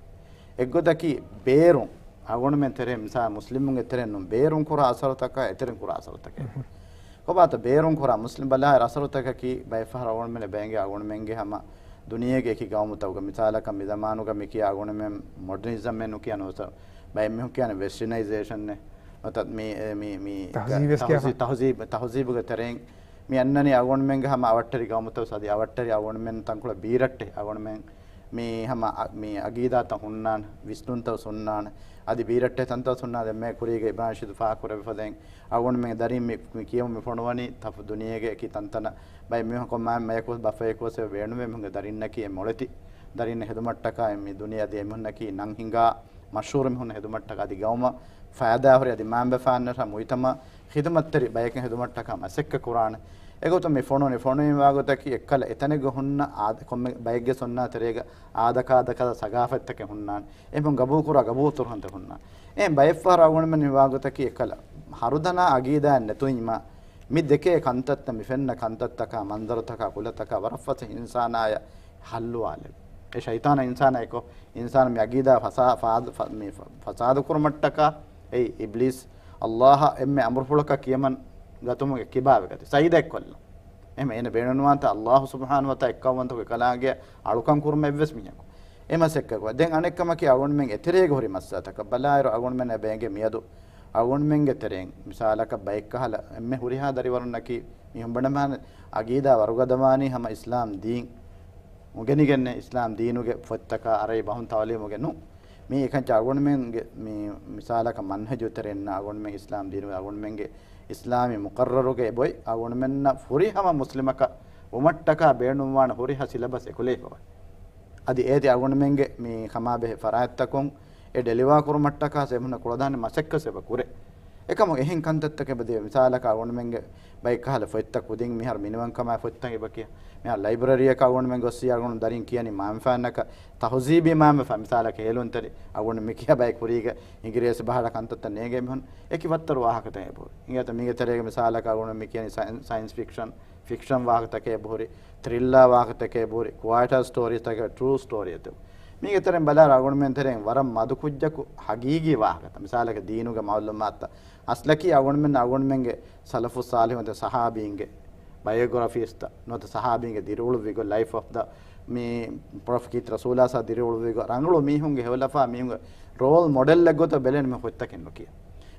އެއްގޮތަކީ ބޭރުން، އަޅުގަނޑުމެން ތެރޭ، މިސާލު މުސްލިމުންގެ ތެރޭ ނޫން، ބޭރުން ކުރާ އަސަރުތަކާ އެތެރެން ކުރާ އަސަރުތަކެއް. ކޮބާތަ ބޭރުން ކުރާ؟ މުސްލިމް ބަލާއިރު އަސަރުތަކަކީ ބައެއްފަހަރު އަޅުގަނޑުމެން ބޭނގޭ އަޅުގަނޑުމެންގެ ހަމަ ދުނިޔޭގެ އެކި ގައުމުތަކުގަ. މިސާލަކަށް މި ޒަމާނުގަ މި ކިޔާ އަޅުގަނޑުމެން މޮޑަނިޒަމެއް ނުކިޔާ ނުވަތަ ބައެއް މީހުން ކިޔާނެ ވެސްޓަނައިޒޭޝަން އެއް. ނުވަތަ މި، މި، މި ތަހުޒީބު ވެސް ކިޔާފަ. ތަހުޒީ-، ތަހުޒީބުގެ ތެރެއިން މި އަންނަނީ އަޅުގަނޑުމެންގެ ހަމަ އަވަށްޓެރި ގައުމުތައް ވެސް އަދި އަވަށްޓެރި އަޅުގަނޑުމެން ތަންކޮޅެއް ބީރައްޓެހި އަޅުގަނޑުމެން މި ހަމަ އަ-، މި އަގީދާތައް ހުންނާނެ، ވިސްނުންތައް ވެސް ހުންނާނެ. އަދި ބީރައްޓެހި ތަންތައް ވެސް ހުންނާނެ. ދެން މޭ ކުރީގެ އިބްރާހިމް ޝީދު ފާހަގަކުރެއްވިފަދައިން އަޅުގަނޑުމެންގެ ދަރީން މި، މި ކިޔަމުން މި ފޮނުވަނީ ތަފު ދުނިޔޭގެ އެކި ތަންތަނަށް. ބައެއް މީހަކު މާ މަޔަކު ވެސް ބަފައެކު ވެސް އެބަ ބޭނުމޭ މީހުންގެ ދަރިންނަކީ އެ މޮޅެތި ދަރިންނަށް ހެދުމަށްޓަކާ މި ދުނިޔެ އަދި އެމީހުންނަކީ ނަން ހިނގާ މަޝްހޫރު މީހުން ހެދުމަށްޓަކާ އަދި ގައުމަށް ފައިދާހުރި އަދި މާންބަފައިންނަށް މުޖްތަމައަށް ޚިދުމަތްތެރި ބަޔަކަށް ހެދުމަށްޓަކާ މަސައްކަތް ކުރާނެ. އެގޮތުން މި ފޮނުވަނީ، ފޮނުވި ވާގޮތަކީ އެއްކަލަ އެތަނެއްގަ ހުންނަ އާދަ، ކޮންމެ ބައެއްގެ ސުންނާ ތެރޭގަ އާދަކާދަކަލަ ސަގާފަތްތަކެއް ހުންނާނެ. އެހެން ގަބޫލުކުރާ ގަބޫލު ތުރުހަންތައް ހުންނާނެ. އެހެން ބައެއްފަހަރު އަޅުގަނޑުމެން މި ވާގޮތަކީ އެއްކަލަ ހަރުދަނާ އަގީދާއެއް ނެތުން މި ދެކޭ ކަންތައްތައް، މި ފެންނަ ކަންތައްތަކާ، މަންޒަރުތަކާ، ކުލަތަކާ ވަރަށް ފަސޭހަ އިންސާނާޔަށް ހައްލުވާލެވި. އެ ޝައިޠާނާ އިންސާނާ އެކޮށް، އިންސާނާ މި އަގީދާ ފަސާ-، ފާދު-، ފަ-، މި ފަ-، ފަސާދަ ކުރުމަށްޓަކާ، އެއީ އިބްލީސް އައްލާހަށް އެންމެ އަމުރުފުޅަކަށް ކިޔަމަން ގަތުމުގެ ކިބާވެގަތީ. ސައިދަ އެއްކޮށްލަން. އެހެން އޭނަ ބޭނުންވާންތަ އައްލާހު ސުބްޙާނަހު ވަތަޢާލާ އެއްކައުވަންތަކުގެ ކަލާނގެ އަޅުކަން ކުރުމަށް އެއްވެސް މީހަކު. އެ މަސައްކަތް ކުރާ. ދެން އަނެއްކަމަކީ އަޅުގަނޑުމެން އެތެރޭގަ ހުރި މައްސަލަތަކަށް ބަލާއިރު އަޅުގަނޑުމެންނަށް ބޭނގެ މިއަދު އަޅުގަނޑުމެންގެ ތެރެއިން މިސާލަކަށް ބައެއްކަހަލަ އެންމެ ހުރިހާ ދަރިވަރުންނަކީ މީހުން ބަނޑަމާނެ އަގީދާ ވަރުގަދަވާނީ ހަމަ އިސްލާމް ދީން އުނގެނިގެންނެ އިސްލާމް ދީނުގެ ފޮތްތަކާ އަރައި ބަހުން ތަޢުލީމުގެ ނޫން. މީ އެކަންޗަށް އަޅުގަނޑުމެންގެ މި މިސާލަކަށް މަންހަޖު ތެރެއިންނަށް އަޅުގަނޑުމެން އިސްލާމް ދީނުގެ އަޅުގަނޑުމެންގެ އިސްލާމީ މުޤައްރަރުގެ އެބޮތް އަޅުގަނޑުމެންނަށް ފުރިހަމަ މުސްލިމަކަށް ވުމަށްޓަކާ ބޭނުންވާނެ ހުރިހާ ސިލަބަސް އެކުލެވިފަވަ. އަދި އޭތި އަޅުގަނޑުމެންގެ މި ކަމާބެހޭ ފަރާތްތަކުން އެ ޑެލިވާ ކުރުމަށްޓަކާ އެމީހުންނަށް ކުޅަދާނެ މަސައްކަތް އެބަ ކުރޭ. އެކަމު އެހެން ކަންތައްތަކެއް ބަދޭ. މިސާލަކަށް އަޅުގަނޑުމެންގެ ބައެއްކަހަލަ ފޮތްތައް ކުދިން މިހާރު މިނިވަންކަމާ ފޮތްތައް އެބަ ކިޔާ. މިހާރު ލައިބްރަރީއަކަށް އަޅުގަނޑުމެން ގޮއްސި އަޅުގަނޑު ދަރިން ކިޔަނީ މާންފާނަކަށް ތަހުޒީބީ މާންބަފާ މިސާލަކަށް ހޭލުންތެރި އަޅުގަނޑު މި ކިޔާ ބައެއް ކުރީގަ އިނގިރޭސި ބަހަރަށް ކަންތައްތައް ނޭނގޭ މީހުން އެކި ވައްތަރު ވާހަކަތައް އެބަހުރި. އިނގޭތަ މީގެ ތެރޭގަ މިސާލަކަށް އަޅުގަނޑު މި ކިޔަނީ ސައިން-، ސައިންސް ފިކްޝަން، ފިކްޝަން ވާހަކަތަކެއް އެބަހުރި، ތްރިއްލާ ވާހަކަތަކެއް އެބަހުރި، ކުވާޓަރ ސްޓޯރީތަކެއް، ޓްރޫ ސްޓޯރީއެއް ތިބު. މީގެ ތެރެއިން ބަލާއިރު އަޅުގަނޑުމެން ތެރެއިން ވަރަށް މަދު ކުއްޖަކު ހަގީގީ ވާހަކަތައް. މިސާލަކަށް ދީނުގެ މައުލޫމާތުތައް. އަސްލަކީ އަޅުގަނޑުމެން އަޅުގަނޑުމެންގެ ސަލަފު ސާލިހުން ސަހާބީންގެ ބަޔޯގްރަފީސްތައް ނުވަތަ ސަހާބީންގެ ދިރިއުޅުއްވި ގޮތް، ލައިފް އޮފް ދަ މި ޕްރޮފްޓް ކީރިތި ރަސޫލާ ސާ ދިރިއުޅުއްވި ގޮތް، ރަނގަޅު މީހުންގެ ހެޔޮލަފާ މީހުންގެ ރޯލް މޮޑެލްއެއް ގޮތަށް ބެލެން މި ފޮތްތަކެއް ނުކިޔާ.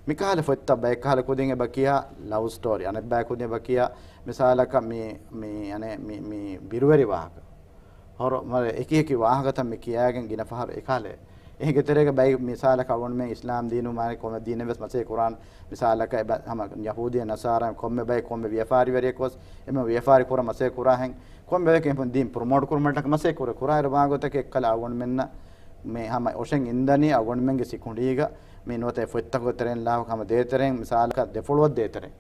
މިކަހަލަ ފޮތްތައް ބައެއްކަހަލަ ކުދިން އެބަ ކިޔާ ލަވް ސްޓޯރީ، އަނެއްބައި ކުދިން އެބަ ކިޔާ މިސާލަކަށް މި، މި، އަނެއް މި، މި ބިރުވެރި ވާހަކަ. ހޮރު، މަ-، އެކި އެކި ވާހަކަތައް މި ކިޔާގެން ގިނަ ފަހަރު އެކަހަލަ. އެހެންގެ ތެރޭގަ ބައި މިސާލަކަށް އަޅުގަނޑުމެން އިސްލާމް ދީނު މާނަ ކޮންމެ ދީނެއް ވެސް މަސޭ ކުރާން. މިސާލަކަށް އެބަ ހަމަ ޔަހޫދީ ނަސާރާ ކޮންމެ ބައެއް ކޮންމެ ވިޔަފާރިވެރިއެއް ގޮސް އެމެ ވިޔަފާރި ކުރަން މަސޭ ކުރާހެން. ކޮންމެ ބަޔަކު އެހެން ދީން ޕްރޮމޯޓް ކުރުމަށްޓަކަ މަސޭ ކުރެ ކުރާއިރު ވާގޮތަކީ އެއްކަލަ އަޅުގަނޑުމެންނަށް މި ހަމަ އޮށެން އިންދަނީ އަޅުގަނޑުމެންގެ ސިކުނޑީގަ މި ނުވަތަ އެ ފޮތްތަކުގެ ތެރެއިން ލާހު ހަމަ ދޭތެރެއިން މިސާލަކަށް ދެފުޅުވަށް ދޭތެރެއިން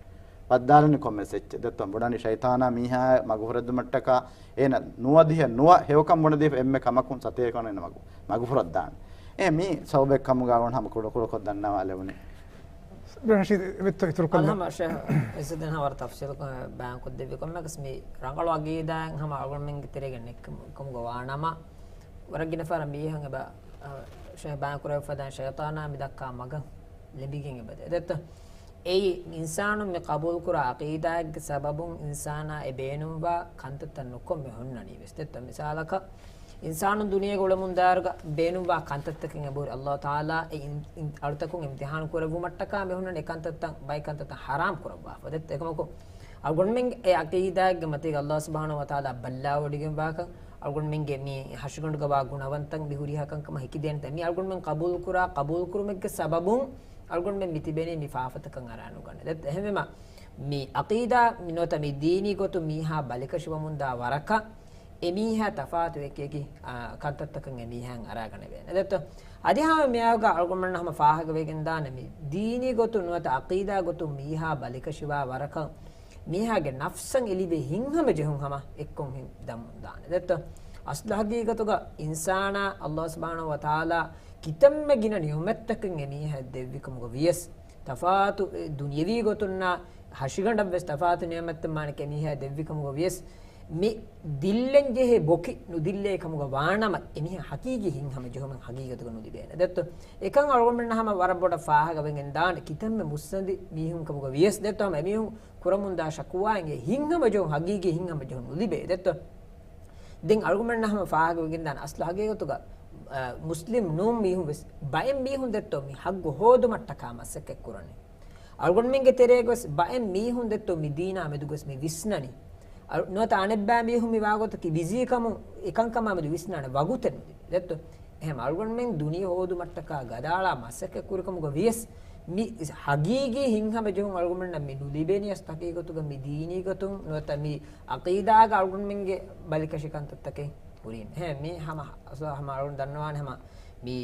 ބައްދާލަނީ ކޮންމެސް އެއްޗެއް ދެއްތޯ ބުނަނީ ޝައިޠާނާ މީހާ މަގުފުރެއްދުމަށްޓަކާ އޭނަ ނުވަދިހަ ނުވަ ހެޔޮކަން ބުނެދީފަ އެންމެ ކަމަކުން ސަތޭކަ އޭނަ މަގު، މަގުފުރައްދާނެ. އެ މީ ސަބަބެއް ކަމުގަ އަޅުގަނޑު ހަމަ ކުޑަކުޑަކޮށް ދަންނަވާލެވުނީ. ރަޝީދު ވެއްތޯ އިތުރު ކޮށްލަ. އަލްހަމް ޝޭހް އިއްޒުއްދީން ހަމަ ވަރަށް ތަފްސީލުކޮށް ބަޔާންކޮށްދެއްވި ކޮންމެއަކަސް މި ރަނގަޅު އަގީދާއެއް ހަމަ އަޅުގަނޑުމެންގެ ތެރޭގަ ނެއްކަމުގެ ވާނަމަ، ވަރަށް ގިނަ ފަހަރަށް މީހުން އެބަ، އަ، ޝޭހް ބަޔާން ކުރެވިފަދަ ޝައިޠާނާ މި ދައްކާ މަގަށް ލެނބިގެން އެބަދޭ. ދެއްތޯ؟ އެއީ އިންސާނުން މި ޤަބޫލުކުރާ އަޤީދާއެއްގެ ސަބަބުން އިންސާނާ އެ ބޭނުންވާ ކަންތައްތައް ނުކޮށްމެ ހުންނަނީ ވެސް. ދެއްތޯ؟ މިސާލަކަށް، އިންސާނުން ދުނިޔޭގަ އުޅެމުންދާއިރުގަ ބޭނުންވާ ކަންތައްތަކެއް އެބަހުރި. އައްލާހު ތަޢާލާ އެ އިން-، އިން-، އަޅުތަކުން އިމްތިޙާނު ކުރެއްވުމަށްޓަކާ މި ހުންނަނީ އެ ކަންތައްތައް، ބައެއް ކަންތައްތައް ޙަރާމް ކުރައްވާފަ. ދެއްތޯ؟ އެކަމަކު، އަޅުގަނޑުމެންގެ އެ އަޤީދާއެއްގެ މަތީގަ އައްލާހު ސުބްޙާނަހު ވަތަޢާލާ ބައްލަވަޑިގެންވާކަން، އަޅުގަނޑުމެންގެ މި ހަށިގަނޑުގަވާ ގުނަވަންތައް މި ހުރިހާ ކަންކަމަށް ހެކިދޭނެތަ؟ މި އަޅުގަނޑުމެން ޤަބޫލުކުރާ، ޤަބޫލުކުރުމެއްގެ ސަބަބުން އަޅުގަނޑުމެން މި ތިބެނީ މި ފާފަތަކަށް އަރާނުގަނޑެ. ދެއްތޯ؟ އެހެންވީމަ، މި އަޤީދާ މި ނުވަތަ މި ދީނީ ގޮތުން މީހާ ބަލިކަށިވަމުންދާ ވަރަކަށް، އެމީހާ ތަފާތު އެކި އެކި، އާ، ކަންތައްތަކަށް އެމީހާއަށް އަރާގަނެވޭނެ. ދެއްތޯ؟ އަދި ހަމަ މިއާގަ އަޅުގަނޑުމެންނަށް ހަމަ ފާހަގަވެގެންދާނެ މި ދީނީ ގޮތުން ނުވަތަ އަޤީދާ ގޮތުން މީހާ ބަލިކަށިވާ ވަރަކަށް މީހާގެ ނަފްސަށް އެ ލިބޭ ހިތްހަމަޖެހުން ހަމަ އެއްކޮށް ހިން ދަމުންދާނެ. ދެއްތޯ؟ އަސްލު ހަގީގަތުގަ އިންސާނާ އައްލާހު ސުބްޙާނަހު ވަތަޢާލާ ކިތަންމެ ގިނަ ނިޢުމަތްތަކެއް އެމީހާއަށް ދެއްވިކަމުގަ ވިޔަސް، ތަފާތު ދުނިޔަވީ ގޮތުންނާ ހަށިގަނޑަށްވެސް ތަފާތު ނިޢުމަތްތައް މާނަކަށް އެމީހާއަށް ދެއްވިކަމުގަ ވިޔަސް، މި ދިއްލަންޖެހޭ ބޮކި ނުދިއްލޭ ކަމުގަ ވާނަމަ، އެމީހާ ހަގީގީ ހިތްހަމަޖެހުމެއް ހަގީގަތުގަ ނުލިބޭނެ. ދެއްތޯ؟ އެކަން އަޅުގަނޑުމެންނަށް ހަމަ ވަރަށް ބޮޑަށް ފާހަގަވެގެން ދާނެ ކިތަންމެ މުއްސަނދި މީހުން ކަމުގަ ވިޔަސް. ދެއްތޯ؟ ހަމަ އެމީހުން ކުރަމުންދާ ޝަކުވާއިން އެ ހިތްހަމަޖެހުން ހަގީގީ ހިތްހަމަޖެހުން ނުލިބޭ. ދެއްތޯ؟ ދެން އަޅުގަނޑުމެންނަށް ހަމަ ފާހަގަވެގެންދާނެ އަސްލު ހަގީގަތުގަ، އަ، މުސްލިމް ނޫން މީހުން ވެސް ބައެއް މީހުން ދެއްތޯ މި ހައްގު ހޯދުމަށްޓަކާ މަސައްކަތް ކުރަނީ. އަޅުގަނޑުމެންގެ ތެރޭގަވެސް ބައެއް މީހުން ދެއްތޯ މި ދީނާ މެދުގަވެސް މި ވިސްނަނީ. އަ، ނުވަތަ އަނެއްބައި މީހުން މި ވާގޮތަކީ ބިޒީކަމުން އެކަންކަމާ މެދު ވިސްނާނެ ވަގުތެއް ނުލިބޭ. ދެއްތޯ؟ އެހެން އަޅުގަނޑުމެން ދުނިޔެ ހޯދުމަށްޓަކާ ގަދައަޅާ މަސައްކަތް ކުރިކަމުގަ ވިޔަސް، މި ހަގީގީ ހިތްހަމަޖެހުން އަޅުގަނޑުމެންނަށް މި ނުލިބެނީ އަސް ހަގީގަތުގަ މި ދީނީ ގޮތުން ނުވަތަ މި އަޤީދާގަ އަޅުގަނޑުމެންގެ ބަލިކަށި ކަންތައްތަކެއް ހުރީމަ. އެހެން މި ހަމަ، ހަމަ އަޅުގަނޑު ދަންނަވާނެ ހަމަ މި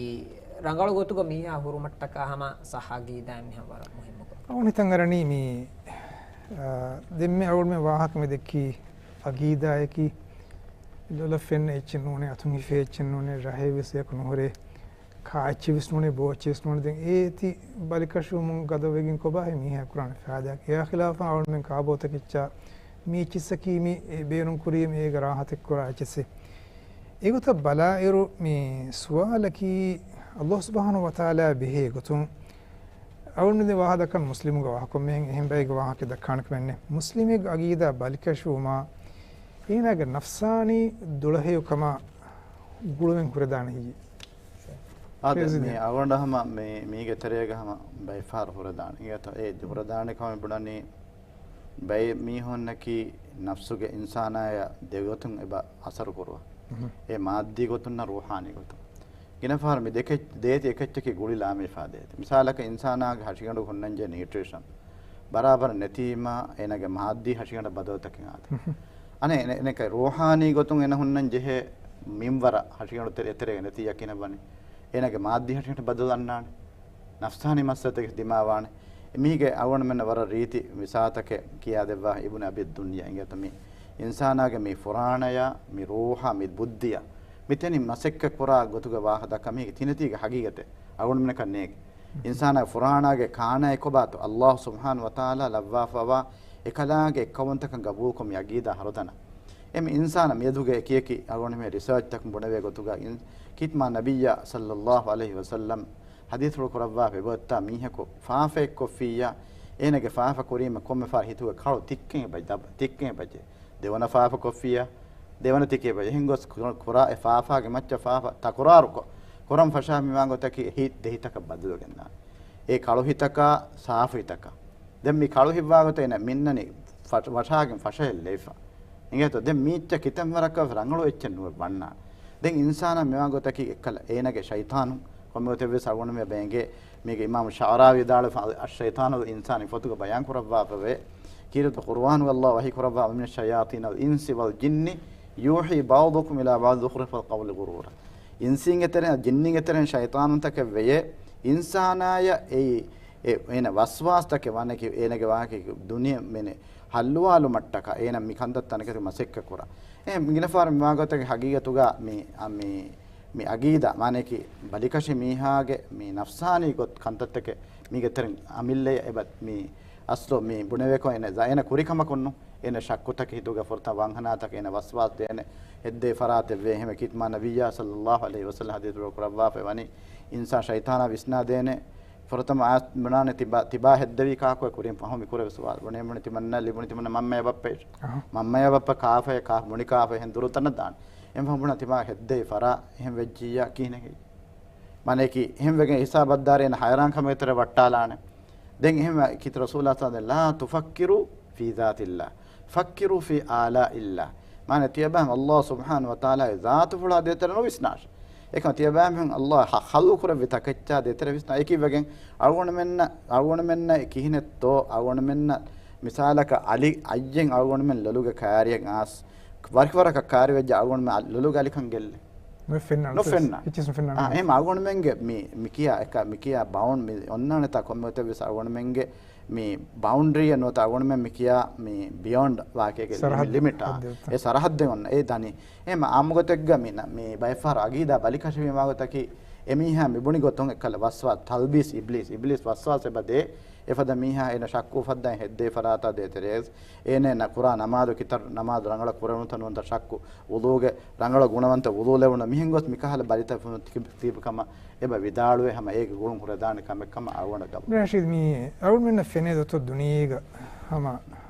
ރަނގަޅު ގޮތުގަ މީހާ ހުރުމަށްޓަކާ ހަމަ ޞައްޙަ އަޤީދާއެއް މި ހަމަ ވަރަށް މުހިއްމު ކަމެއް. އަޅުގަނޑު ހިތަށް އަރަނީ މި ދެންމެ އަޅުގަނޑުމެން ވާހަކަ މި ދެއްކީ އަގީދާއަކީ ލޮލަށް ފެންނަ އެއްޗެއް ނޫނޭ، އަތުން ހިފޭ އެއްޗެއް ނޫނޭ، ރަހޭ ވެސް އެއަކު ނުހުރޭ، ކާ އެއްޗެއް ވެސް ނޫނޭ، ބޯ އެއްޗެއް ވެސް ނޫނޭ. ދެން އޭތި ބަލިކަށުވުމުން ގަދަވެގެން ކޮބާހޭ މީހާ ކުރާނެ ފައިދާ؟ އެއާ ޚިލާފަށް އަޅުގަނޑުމެން ކާބޯތަކެއްޗާ މި އެއްޗިއްސަކީ މި ބޭނުން ކުރީ މި އޭގަ ރާހަތެއް ކުރާ އެއްޗިއްސެއް. އެގޮތަށް ބަލާއިރު މި ސުވާލަކީ ﷲ ސުބްޙާނަހޫ ވަތަޢާލާ ބެހޭ ގޮތުން އަޅުގަނޑު ދެ ވާހަ ދައްކަން މުސްލިމުގެ ވާހަކަ ކޮންމެހެން އެހެން ބައެއްގެ ވާހަކަ ދައްކާނެ ކަމެއް ނެތް. މުސްލިމެއްގެ އަގީދާ ބަލިކަށިވުމާ އޭނާގެ ނަފްސާނީ ދުޅަހެޔޮކަމާ ގުޅުމެއް ހުރެދާނެ ހިއްޔެ. އާދެ، މި އަޅުގަނޑަށް ހަމަ މި-، މީގެ ތެރޭގަ ހަމަ ބައެއް ފަހަރު ހުރެދާނެ. އިނގޭތޯ އެ ހުރެދާނެ ކަމެއް ބުނަނީ ބައެއް މީހުންނަކީ ނަފްސުގެ އިންސާނާޔަށް ދެގޮތުން އެބަ އަސަރު ކުރުވާ. އެ މާއްދީ ގޮތުންނާ ރޫޙާނީ ގޮތުން. ގިނަ ފަހަރު މި ދެކެ-، ދޭތި އެކެއްޗަކީ ގުޅި ލާމެހިފާ ދޭތި. މިސާލަކަށް އިންސާނާގެ ހަށިގަނޑު ހުންނަންޖެހޭ ނިއުޓްރިޝަން ބަރާބަރަށް ނެތީމާ، އޭނާގެ މާއްދީ ހަށިގަނޑަށް ބަދަލުތަކެއް އާދެ. އަނެއް އެނެ-، އެނެކަ ރޫޙާނީ ގޮތުން އޭނަ ހުންނަން ޖެހޭ މިންވަރަށް ހަށިގަނޑު ތެ-، އެތެރޭގަ ނެތިއްޔާ ކިހިނެއް ވަނީ؟ އޭނާގެ މާއްދީ ހަށިގަނޑަށް ބަދަލު އަންނާނެ. ނަފްސާނީ މައްސަލަތަކެއް ދިމާވާނެ. މީގެ އަޅުގަނޑުމެންނަށް ވަރަށް ރީތި މިސާލުތަކެއް ކިޔާދެއްވާ އިބްނު އަބީ ދުންޔާ އިނގޭތޯ މި އިންސާނާގެ މި ފުރާނަޔާ، މި ރޫޙާ، މި ބުއްދިޔާ، މި ތިނިން މަސައްކަތް ކުރާ ގޮތުގެ ވާހަކަ ދައްކާ މީގެ ތިނެތީގެ ހަގީގަތެއް އަޅުގަނޑުމެންނަކަށް ނޭނގެ. އިންސާނާގެ ފުރާނާގެ ކާނާއެއް ކޮބާތޯ ﷲ ސުބްޙާނަހޫ ވަތަޢާލާ ލައްވާފަވާ އެކަލާނގެ އެއްކައުވަންތަކަން ގަބޫލުކޮށް މި އަގީދާ ހަރުދަނާ. އެ މި އިންސާނާ މިއަދުގެ އެކިއެކި އަޅުގަނޑުމެން ރިސާޗްތަކުން ބުނެވޭ ގޮތުގަ އިން-، ކީރިތި މާ ނަބިއްޔާ ޞައްލައްލާހު ޢަލައިހި ވަސައްލަމް ޙަދީޘްފުޅު ކުރައްވާފަ އެބައޮތްތާ މީހަކު ފާފައެއް ކޮށްފިއްޔާ، އޭނަގެ ފާފަ ކުރީމަ ކޮންމެ ފަހަރު ހިތުގަ ކަޅު ތިއްކެން އެބަ-، ދަބ-، ތިއްކެން އެބަޖެ. ދެވަނަ ފާފަ ކޮށްފިއްޔާ، ދެވަނަ ތިކެ އެބަޖެ. އެހެން ގޮސް ކުރ-، ކުރާ އެ ފާފާގެ މައްޗަށް ފާފަ ތަކުރާރުކޮށް، ކުރަން ފަށާ މިވާ ގޮތަކީ ހިތް ދެހިތަކަށް ބަދަލުވެގެންދާނެ. އެ ކަޅު ހިތަކާ، ސާފު ހިތަކާ. ދެން މި ކަޅު ހިތްވާ ގޮތަށް އޭނަ މިންނަނީ ފަ-، ވަށާގެން ފަށަހެއް ލެވިފަ. އިނގޭތޯ؟ ދެން މީއްޗަށް ކިތަންމެ ވަރަކަށް ރަނގަޅު އެއްޗެއް ނުވެ ވަންނާނެ. ދެން އިންސާނާ މިވާ ގޮތަކީ އެއްކަލަ އޭނަގެ ޝައިޠާނު ކޮންމެ ގޮތެއްވެސް އަޅުގަނޑުމެ ބޭނގޭ. މީގެ އިމާމު ޝަޢުރާވީ ވިދާޅުވެފަ، އައްޝައިޠާނު އިންސާނީ ފޮތުގަ ބަޔާން ކުރައްވާފަވޭ. ކީރިތި ޤުރުއާނުގަ ﷲ ވަޙީ ކުރައްވާ، وَمِنَ الشَّيَاطِينِ وَالْإِنْسِ وَالْجِنِّ يُوحِي بَعْضُهُمْ إِلَىٰ بَعْضٍ زُخْرُفَ الْقَوْلِ غُرُورًا. އިންސީންގެ ތެރެއިން، ޖިންނީންގެ ތެރެއިން ޝައިޠާނުންތަކެއް ވެޔޭ، އިންސާނާޔަށް އެއީ އެ، އޭނަ ވަސްވާސްތަކެއް ވާނެކި، އޭނަގެ ވާހަކަ ދުނިޔެ މިނެ ހައްލުވާލުމަށްޓަކާ، އޭނަ މި ކަންތައްތައް ތަނަކަށް މަސައްކަތް ކުރާ. އެ ގިނަ ފަހަރު މި ވާގޮތަކީ ހަގީގަތުގަ މި، އަ، މި، މި އަގީދާ، މާނަޔަކީ ބަލިކަށި މީހާގެ މި ނަފްސާނީ ގޮތް ކަންތައްތަކެއް މީގެ ތެރެއިން އަމިއްލަޔަށް އެބަ މި އަސްލު މި ބުނެވޭކޮށް އޭނަ، އޭނަ ކުރި ކަމަކުންނު، އޭނަ ޝައްކުތަކެއް ހިތުގަ ފުރަތަމަ ވަންހަނާތަކެއް އޭނަ ވަސްވާސް ދޭނެ، ހެއްދޭ ފަރާތެއް ވޭ. އެހެންވެ ކީރިތި މާ ނަބިއްޔާ ޞައްލައްލާހު ޢަލައިހި ވަސައްލަމް ޙަދީޘްފުޅު ކުރައްވާފައި ވަނީ، އިންސާން ޝައިޠާނާ ވިސްނާދޭނެ. ފުރަތަމަ އާޔަތް ބުނާނެ ތިބާ، ތިބާ ހެއްދެވީ ކާކު ކުރިން ފަހު މި ކުރެވި ސުވާލު. ބުނެ ބުނެ ތިމަންނަ ލިބުނި ތިމަންނަ މަންމަޔާ ބައްޕައޭ. އަހަ. މަންމަޔާ ބައްޕަ ކާފަޔަށް ކާ ބުނި ކާފަ އެހެން ދުރު ތަނަށް ދާނެ. އެހެން ފަހު ބުނާ ތިބާ ހެއްދެވި ފަރާ އެހެން ވެއްޖިއްޔާ ކިހިނެއް ހެއްޔެވެ؟ މާނަޔަކީ އެހެން ވެގެން ހިސާބަށް ދާރޭ އޭނަ ހައިރާން ކަމެއް ތެރެ ވައްޓާލާނެ. ދެން އެހެން ކީރިތި ރަސޫލާ ޞައްލައްލާހު ޢަލައިހި ވަސައްލަމް، ލާ ތުފައްކިރޫ ފީ ޛާތިﷲ، ފައްކިރޫ ފީ އާލާއިﷲ. މާނަ ތިޔަބައިމީހުން ﷲ ސުބްޙާނަހޫ ވަތަޢާލާގެ ޒާތުފުޅާ ދޭތެރެ ނުވިސްނާށޭ. އެކަމަ ތިޔަބައިމީހުން ﷲ ޚަ-، ޚަލްޤު ކުރެއްވި ތަކެއްޗާ ދޭތެރެ ވިސްނާ. އެކިވެގެން އަޅުގަނޑުމެންނަށް، އަޅުގަނޑުމެންނަށް ކިހިނެއްތޯ، އަޅުގަނޑުމެންނަށް މިސާލަކަށް އަލި އައްޔެއް އަޅުގަނޑުމެން ލޮލުގެ ކާރިއަށް އާސް، ވަރަކަށް ވަރަކަށް ކާރިވެއްޖެ އަޅުގަނޑުމެން ލޮލުގެ އަލިކަން ގެއްލޭ. ނުފެންނާނެ. ނުފެންނާ. އެއްޗިސް ނުފެންނާނެ. އާ، އެހެން އަޅުގަނޑުމެންގެ މި، މި ކިޔާ އެކަ-، މި ކިޔާ ބައުން މި އޮންނާނެތާ ކޮންމެ ގޮތެއްވެސް އަޅުގަނޑުމެންގެ މި ބައުންޑްރީއެއް ނުވަތަ އަޅުގަނޑުމެން މި ކިޔާ މި ބިޔޮންޑް ވާކޭގެ ސަރަހައްދެއް ލިމިޓާ. ހައްދެއް އޮންނާނެ. އެ ސަރަހައްދެއް އޮންނަ އެ ދަނީ. އެހެން އާއްމު ގޮތެއްގަ މި ނަ-، މި ބައެއް ފަހަރު އަގީދާ ބަލިކަށިވީމާ ގޮތަކީ އެމީހާ މި ބުނި ގޮތުން އެއްކަލަ ވަސްވާ ތަލްބީސް އިބްލީސް، އިބްލީސް ވަސްވާސް އެބަ ދޭ. އެފަދަ މީހާ އޭނަ ޝައްކު އުފައްދަން ހެއްދޭ ފަރާތާ ދޭތެރޭ އޭނަ ކުރާ ނަމާދު ކިތައް ނަމާދު ރަނގަޅަށް ކުރެވުނުތަ ނުވަންތަ ޝައްކު، ވުޟޫގެ ރަނގަޅަށް ގުނަވަންތަ ވުޟޫ ލެވުނު މިހެން ގޮސް މިކަހަލަ ބަލިތައް ތިބި ކަމަށް އެބަ ވިދާޅުވެ ހަމަ އޭގެ ގުޅުން ހުރެދާނެ ކަމެއް ކަމަށް އަޅުގަނޑަށް ގަބޫލު. ރަޝީދު، މި އަޅުގަނޑުމެންނަށް ފެނޭ ދޮތޯ ދުނިޔޭގަ ހަމަ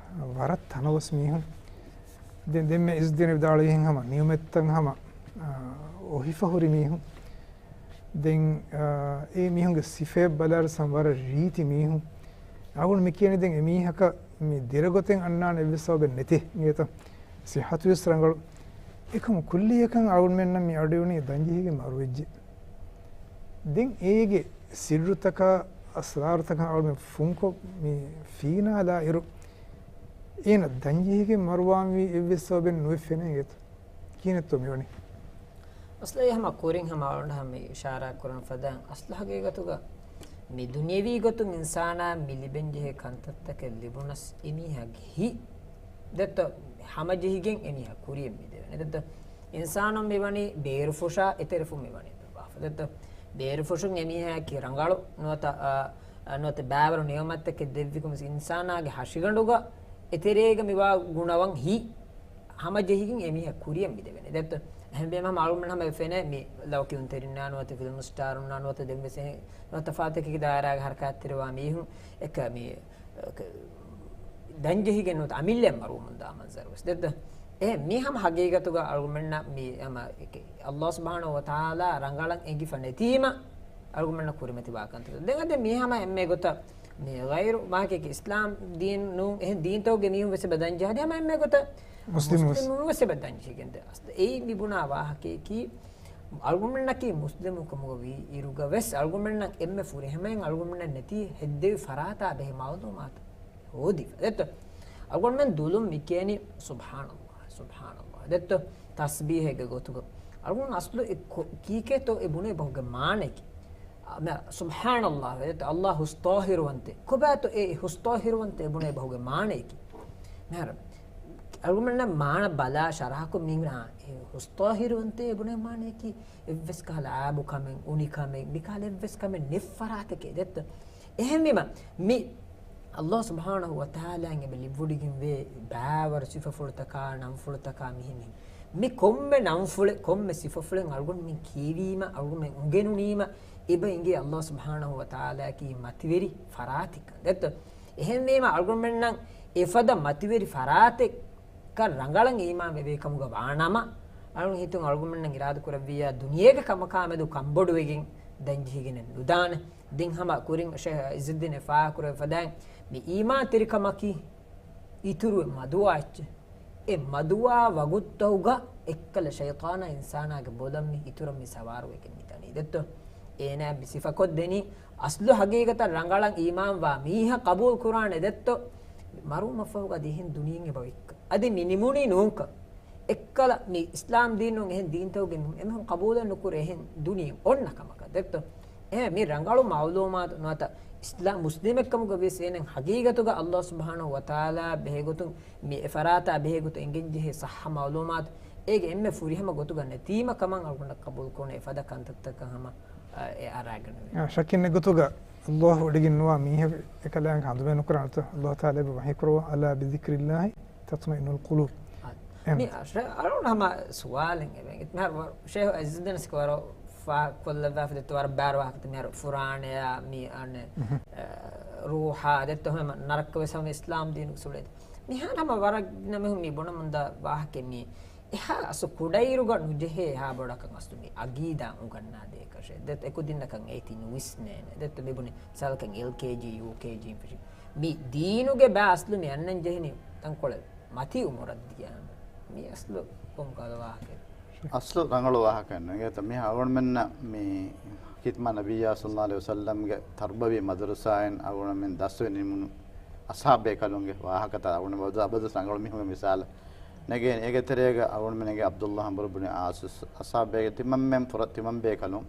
ވަރަށް ތަނަވަސް މީހުން. ދެން ދެންމެ އިސް ދިން ވިދާޅުވިހެން ހަމަ ނިޢުމަތްތައް ހަމަ، އާ، އޮހިފަ ހުރި މީހުން. ދެން، އާ، އެ މީހުންގެ ސިފައެއް ބަލާއިރު ހަމަ ވަރަށް ރީތި މީހުން. އަޅުގަނޑު މި ކިޔަނީ ދެން އެ މީހަކަށް މި ދިރަގޮތެއް އަންނާނެ އެއްވެސް ސަބަބެއް ނެތޭ އިނގޭތަ؟ ސިއްޙަތުވެސް ރަނގަޅު. އެކަމު ކުއްލިއްޔަކަށް އަޅުގަނޑުމެންނަށް މި އަޑުއިވުނީ ދަންޖެހިގެން މަރުވެއްޖެ. ދެން އޭގެ ސިއްރުތަކާ އަސްރާރުތަކާ އަޅުގަނޑުމެން ފުންކޮށް މި ފީނާލާ އިރު، އޭނަ ދަންޖެހިގެން މަރުވާންވީ އެއްވެސް ސަބަބެއް ނުވެ ފެނޭ އިނގޭތަ؟ ކިހިނެއްތޯ މިވަނީ؟ އަސްލު އެ ހަމަ ކުރިން ހަމަ އަޅުގަނޑު ހަމަ އިޝާރާތް ކުރަން ފަދައިން، އަސްލު ހަގީގަތުގަ މި ދުނިޔެވީ ގޮތުން އިންސާނާ މި ލިބެންޖެހޭ ކަންތައްތަކެއް ލިބުނަސް އެމީހާގެ ހިތް ދެއްތޯ ހަމަޖެހިގެން އެމީހާ ކުރިޔަށް މިދެވޭނެ. ދެއްތޯ އިންސާނުން މިވަނީ ބޭރުފުށާ އެތެރެފުން މިވަނީ ބާފަ. ދެއްތޯ ބޭރުފުށުން އެމީހާއަކީ ރަނގަޅު ނުވަތަ، އާ، އާ، ނުވަތަ ބާވަރު ނިޢުމަތްތަކެއް ދެއްވިކަމަސް އިންސާނާގެ ހަށިގަނޑުގަ އެތެރޭގަ މިވާ ގުނަވަން ހިތް ހަމަޖެހިގެން އެމީހާ ކުރިޔަށް މިދެވޭނެ. ދެއްތޯ އެހެންވީމަ ހަމަ އަޅުގަނޑު ހަމަ ފެނޭ މި ލައު ކިޔުންތެރިންނާ ނުވަތަ ފިލްމު ސްޓާރުންނާ ނުވަތަ ދެންވެސް އެހެން ނުވަތަ ތަފާތު އެކި ދާއިރާގެ ހަރަކާތްތެރިވާ މީހުން އެކަ މި ދަންޖެހިގެން ނުވަތަ އަމިއްލައަށް މަރުވަމުންދާ މަންޒަރުވެސް ދެއްތޯ. އެ މީ ހަމަ ހަގީގަތުގަ އަޅުގަނޑުމެންނަށް މި ހަމަ އެކެ ﷲ ސުބްޙާނަހޫ ވަތަޢާލާ ރަނގަޅަށް އެނގިފަ ނެތީމަ އަޅުގަނޑުމެންނަށް ކުރިމަތިވާ ކަންތައް. ދެން އަދި މީ ހަމަ އެންމެ ގޮތަށް މި ޣައިރު މާކެކެ އިސްލާމް ދީން ނޫން އެހެން ދީންތަކުގެ މީހުން ވެސް އެބަ ދަންޖެހޭ ހަމަ އެންމެ ގޮތަށް މުސްލިމު ވެސް. މުސްލިމުން ވެސް އެބަ ދަންޖެހިގެން ދޭ. އަސްލު އެއީ މި ބުނާ ވާހަކަޔަކީ އަޅުގަނޑުމެންނަކީ މުސްލިމު ކަމުގަ ވީ އިރުގަ ވެސް އަޅުގަނޑުމެންނަށް އެންމެ ފުރިހަމައިން އަޅުގަނޑުމެންނަށް ނެތީ ހެއްދެވި ފަރާތާ ބެހޭ މަޢުލޫމާތު ހޯދިފަ. ދެއްތޯ އަޅުގަނޑުމެން ދުލުން މި ކިޔަނީ ސުބްޙާނަﷲ، ސުބްޙާނަﷲ. ދެއްތޯ ތަސްބީޙެއްގެ ގޮތުގަ. އަޅުގަނޑު އަސްލު އެ ކޮ-، ކީކޭތޯ އެ ބުނޭ ބަހުގެ މާނައަކީ؟ އަ، މި ސުބްޙާނަﷲ، ދެއްތޯ ﷲ ހުސް ޠާހިރުވަންތޭ. ކޮބާތޯ އެ ހުސް ޠާހިރުވަންތޭ ބުނޭ ބަހުގެ މާނައަކީ؟ މިހާރު އަޅުގަނޑުމެންނަށް މާނަ ބަލާ ޝަރަޙަކޮށް މި އާ، އެ ހުސް ޠާހިރުވަންތޭ ބުނޭ މާނައަކީ އެއްވެސް ކަހަލަ އާބު ކަމެއް، އުނި ކަމެއް، މިކަހަލަ އެއްވެސް ކަމެއް ނެތް ފަރާތެކޭ ދެއްތޯ. އެހެންވީމަ، މި ﷲ ސުބްޙާނަހޫ ވަތަޢާލާއިން އެބަ ލިބިވޮޑިގެންވޭ ބާވަރު ސިފަފުޅުތަކާ، ނަންފުޅުތަކާ މިހެން މިހެން. މި ކޮންމެ ނަންފުޅެއް، ކޮންމެ ސިފަފުޅެއް އަޅުގަނޑުމެން ކިޔެވީމަ، އަޅުގަނޑުމެން އުނގެނުނީމަ، އެބަ އިނގޭ ﷲ ސުބްޙާނަހޫ ވަތަޢާލާއަކީ މަތިވެރި ފަރާތެއްކަން ދެއްތޯ. އެހެންވީމަ، އަޅުގަނޑުމެންނަށް އެފަދަ މަތިވެރި ފަރާތެއް ކަން ރަނގަޅަށް އީމާން ވެވޭ ކަމުގަ ވާނަމަ، އަޅުގަނޑު ހިތުން އަޅުގަނޑުމެންނަށް އިރާދަ ކުރެއްވިއްޔާ ދުނިޔޭގެ ކަމަކާމެދު ކަންބޮޑުވެގެން ދަންޖެހިގެނެއް ނުދާނެ. ދެން ހަމަ ކުރިން ޝޭޚް ޢިއްޒުއްދީން އެ ފާހަގަކުރެއްވި ފަދައިން، މި އީމާންތެރިކަމަކީ އިތުރު މަދުވާ އެއްޗެއް. އެ މަދުވާ ވަގުތުތަކުގަ އެއްކަލަ ޝައިޠާނާ އިންސާނާގެ ބޮލަށް މި އިތުރަށް މި ސަވާރުވެގެން މި ދަނީ ދެއްތޯ. އޭނާ މި ސިފަކޮށްދެނީ އަސްލު ހަގީގަތަށް ރަނގަޅަށް އީމާންވާ މީހާ ޤަބޫލު ކުރާނެ ދެއްތޯ. މަރުވުމަށްފަހުގަ އަދި އެހެން ދުނިޔެއިން އެބަ ވިއްކަ. އަދި މި ނިމުނީ ނޫންކަން. އެއްކަލަ މި އިސްލާމް ދީނުން އެހެން ދީންތަކުގެ އެމީހުން ޤަބޫލެއް ނުކުރޭ އެހެން ދުނިޔެ އޮންނަ ކަމަކަށް ދެއްތޯ. އެހެން މި ރަނގަޅު މަޢުލޫމާތު ނުވަތަ އިސްލާމް މުސްލިމެއްކަމުގަ ވިޔަސް އޭނަ ހަގީގަތުގަ ﷲ ސުބްޙާނަހޫ ވަތަޢާލާ ބެހޭގޮތުން މި އެފަރާތާ ބެހޭގޮތުން އެނގެންޖެހޭ ޞައްޙަ މަޢުލޫމާތު އޭގެ އެންމެ ފުރިހަމަ ގޮތުގަ ނެތީމަ ކަމަށް އަޅުގަނޑަށް ޤަބޫލުކުރުން އެފަދަ ކަންތައްތަކަށް ހަމަ، އަ، އެ އަރާގަނެވޭ. އާ، ޝައްކެއް ނެތް ގޮތުގަ ﷲ ވޮޑިގެން ނުވާ މީހެއް އެކަލާނގެ ހަނދުމެއް ނުކުރާނެތޯ. ﷲ ތަޢާލާ އެބަ ވަޙީކުރައްވާ، "ألا بذكر الله تطمئن القلوب." އާ، އެހެން. މި އަށް އަޅުން ހަމަ ސުވާލެއް އެބަ އިނގޭ. މިހާރު ޝޭޚް ޢިއްޒުއްދީން ސިކު ވަރަށް ފާ ކޮށްލައްވާފަ ދެއްތޯ ވަރަށް ބާރު ވާހަކަ މިހާރު ފުރާނަޔާ މި އަނެއް، އަ، ރޫޙާ ދެއްތޯ ހަމަ ނަރަކަ ވެސް ހަމަ އިސްލާމް ދީނުގެ ސުޅޭ. މިހާރު ހަމަ ވަރަށް ގިނަ މީހުން މި ބުނަމުންދާ ވާހަކަ މީ އެހާ އަސްލު ކުޑައިރުގަ ނުޖެހޭ އެހާ ބޮޑަކަށް އަސްލު މި އަގީދާ އުނގަންނާ ދޭކަށެއް. ދެ އެކުދިންނަކަށް އޭތި ނުވިސްނޭނެ. ދެއްތޯ މި ބުނި މިސާލަކަށް އެލްކޭޖީ، ޔޫކޭޖީ ފެށި. މި ދީނުގެ ބާ އަސްލު މި އަންނަން ޖެހެނީ ތަންކޮޅެއް މަތި އުމުރަށް ދިޔާމަ. މި އަސްލު ކޮން ކަހަލަ ވާހަކައެއް؟ އަސްލު ރަނގަޅު ވާހަކައެއް ނޫން. އެގޮތަށް މި އަޅުގަނޑުމެންނަށް މި ޚިތްމާ ނަބިއްޔާ ޞައްލައްލާހު ޢަލައިހި ވަސައްލަމްގެ ތަރްބަވީ މަދަރުސާއިން އަޅުގަނޑުމެން ދަސްވެ ނިމުނު އަޞްޙާބޭކަލުންގެ ވާހަކަތައް އަޅުގަނޑު އަބަދު، އަބަދު ރަނގަޅު މީހުންގެ މިސާލަށް ނެގޭނެ. އޭގެ ތެރޭގަ އަޅުގަނޑުމެންގެ ޢަބްދުﷲ ޢަމްރު ބުނި ޢާޞު އަޞްޙާބޭގެ ތިމަންމެން ފުރަ-، ތިމަންބޭކަލުން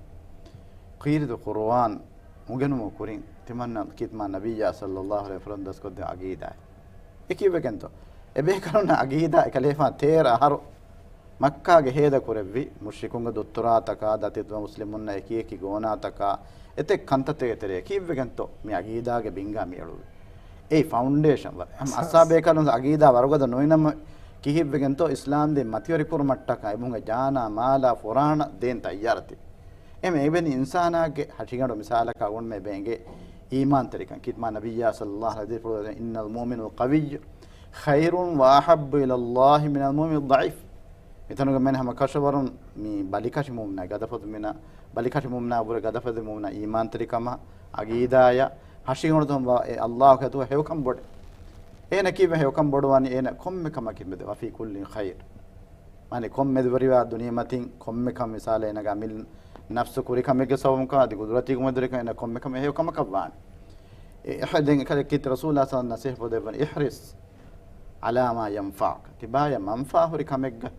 ކީރިތި ޤުރުއާން އުނގެނުމުގެ ކުރިން ތިމަންނަ ޚިތްމާ ނަބިއްޔާ ޞައްލައްލާހު ޢަލައިހި ވަސައްލަމް ދަސްކޮށްދިން ޢަގީދާ. އެ ކީއްވެގެންތޯ؟ އެބޭކަލުންނަށް ޢަގީދާ އެކަލޭފާން ތޭރަ އަހަރު މައްކާގެ ހޭދަ ކުރެއްވި މުޝްރިކުންގެ ދުއްތުރާތަކާ، ދަތިތުވާ މުސްލިމުންނަށް އެކި އެކި ގޯނާތަކާ، އެތެއް ކަންތައްތަކެއް ތެރޭ ކީއްވެގެންތޯ މި ޢަގީދާގެ ބިންގާ މި އެޅުއްވި؟ އެއީ ފައުންޑޭޝަން ވަރަށް. ހަމަ އަސްޙާބޭކަލުން ޢަގީދާ ވަރުގަދަ ނުވިނަމަ ކީއްވެގެންތޯ އިސްލާމްދީން މަތިވެރި ކުރުމަށްޓަކާ އެމީހުންގެ ޖާނާ މާލާ ފުރާނަ ދޭން ތައްޔާރަތި. އެމެ އެވެނި އިންސާނާގެ ހަށިގަނޑު މިސާލަކަށް އަޅުގަނޑުމެން އެބަ އެނގޭ އީމާންތެރިކަން. ޚިތްމާ ނަބިއްޔާ ޞައްލައްލާހު ޢަލައިހި ވަސައްލަމް، "إن المؤمن القوي خير وأحب إلى الله من المؤمن الضعيف." މިތަނުގަ މެން ހަމަ ކަށަވަރުން މި ބަލިކަށި މުއުމިނާ ގަދަފަދަ މުއުމިނާ، ބަލިކަށި މުއުމިނާ އުބުރެ ގަދަފަދަ މުއުމިނާ އީމާންތެރިކަމާ، ޢަގީދާޔާ، ހަށިގަނޑު ތަން ވާ އެ ﷲ އަތުގަ ހެޔޮކަން ބޮޑެ. އޭނަ ކީއްވެ ހެޔޮކަން ބޮޑުވާނީ؟ އޭނަ ކޮންމެ ކަމަކީ މެދު، "وفي كل خير." މާނަ ކޮންމެ ދުވަރިވާ ދުނިޔެމަތިން ކޮންމެ ކަމެއް މިސާލަށް އޭނަގެ އަމިއްލަ ނަފްސު ކުރި ކަމެއްގެ ސަބަބުން ކަމަށް އަދި ޤުދުރަތީ ކަމެއް ދުރިކަން އޭނަ ކޮންމެ ކަމެއް ހެޔޮ ކަމަކަށް ވާނެ. އެ، އެ، ދެން އެކަލަ ކީރިތި ރަސޫލާ ޞައްލައްލާހު ޢަލައިހި ވަސައްލަމް ނަޞޭޙަތް ފޮދެއްވަނީ، "احرص على ما ينفعك." ތިބާޔަށް މަންފާ ހުރި ކަމެއްގަ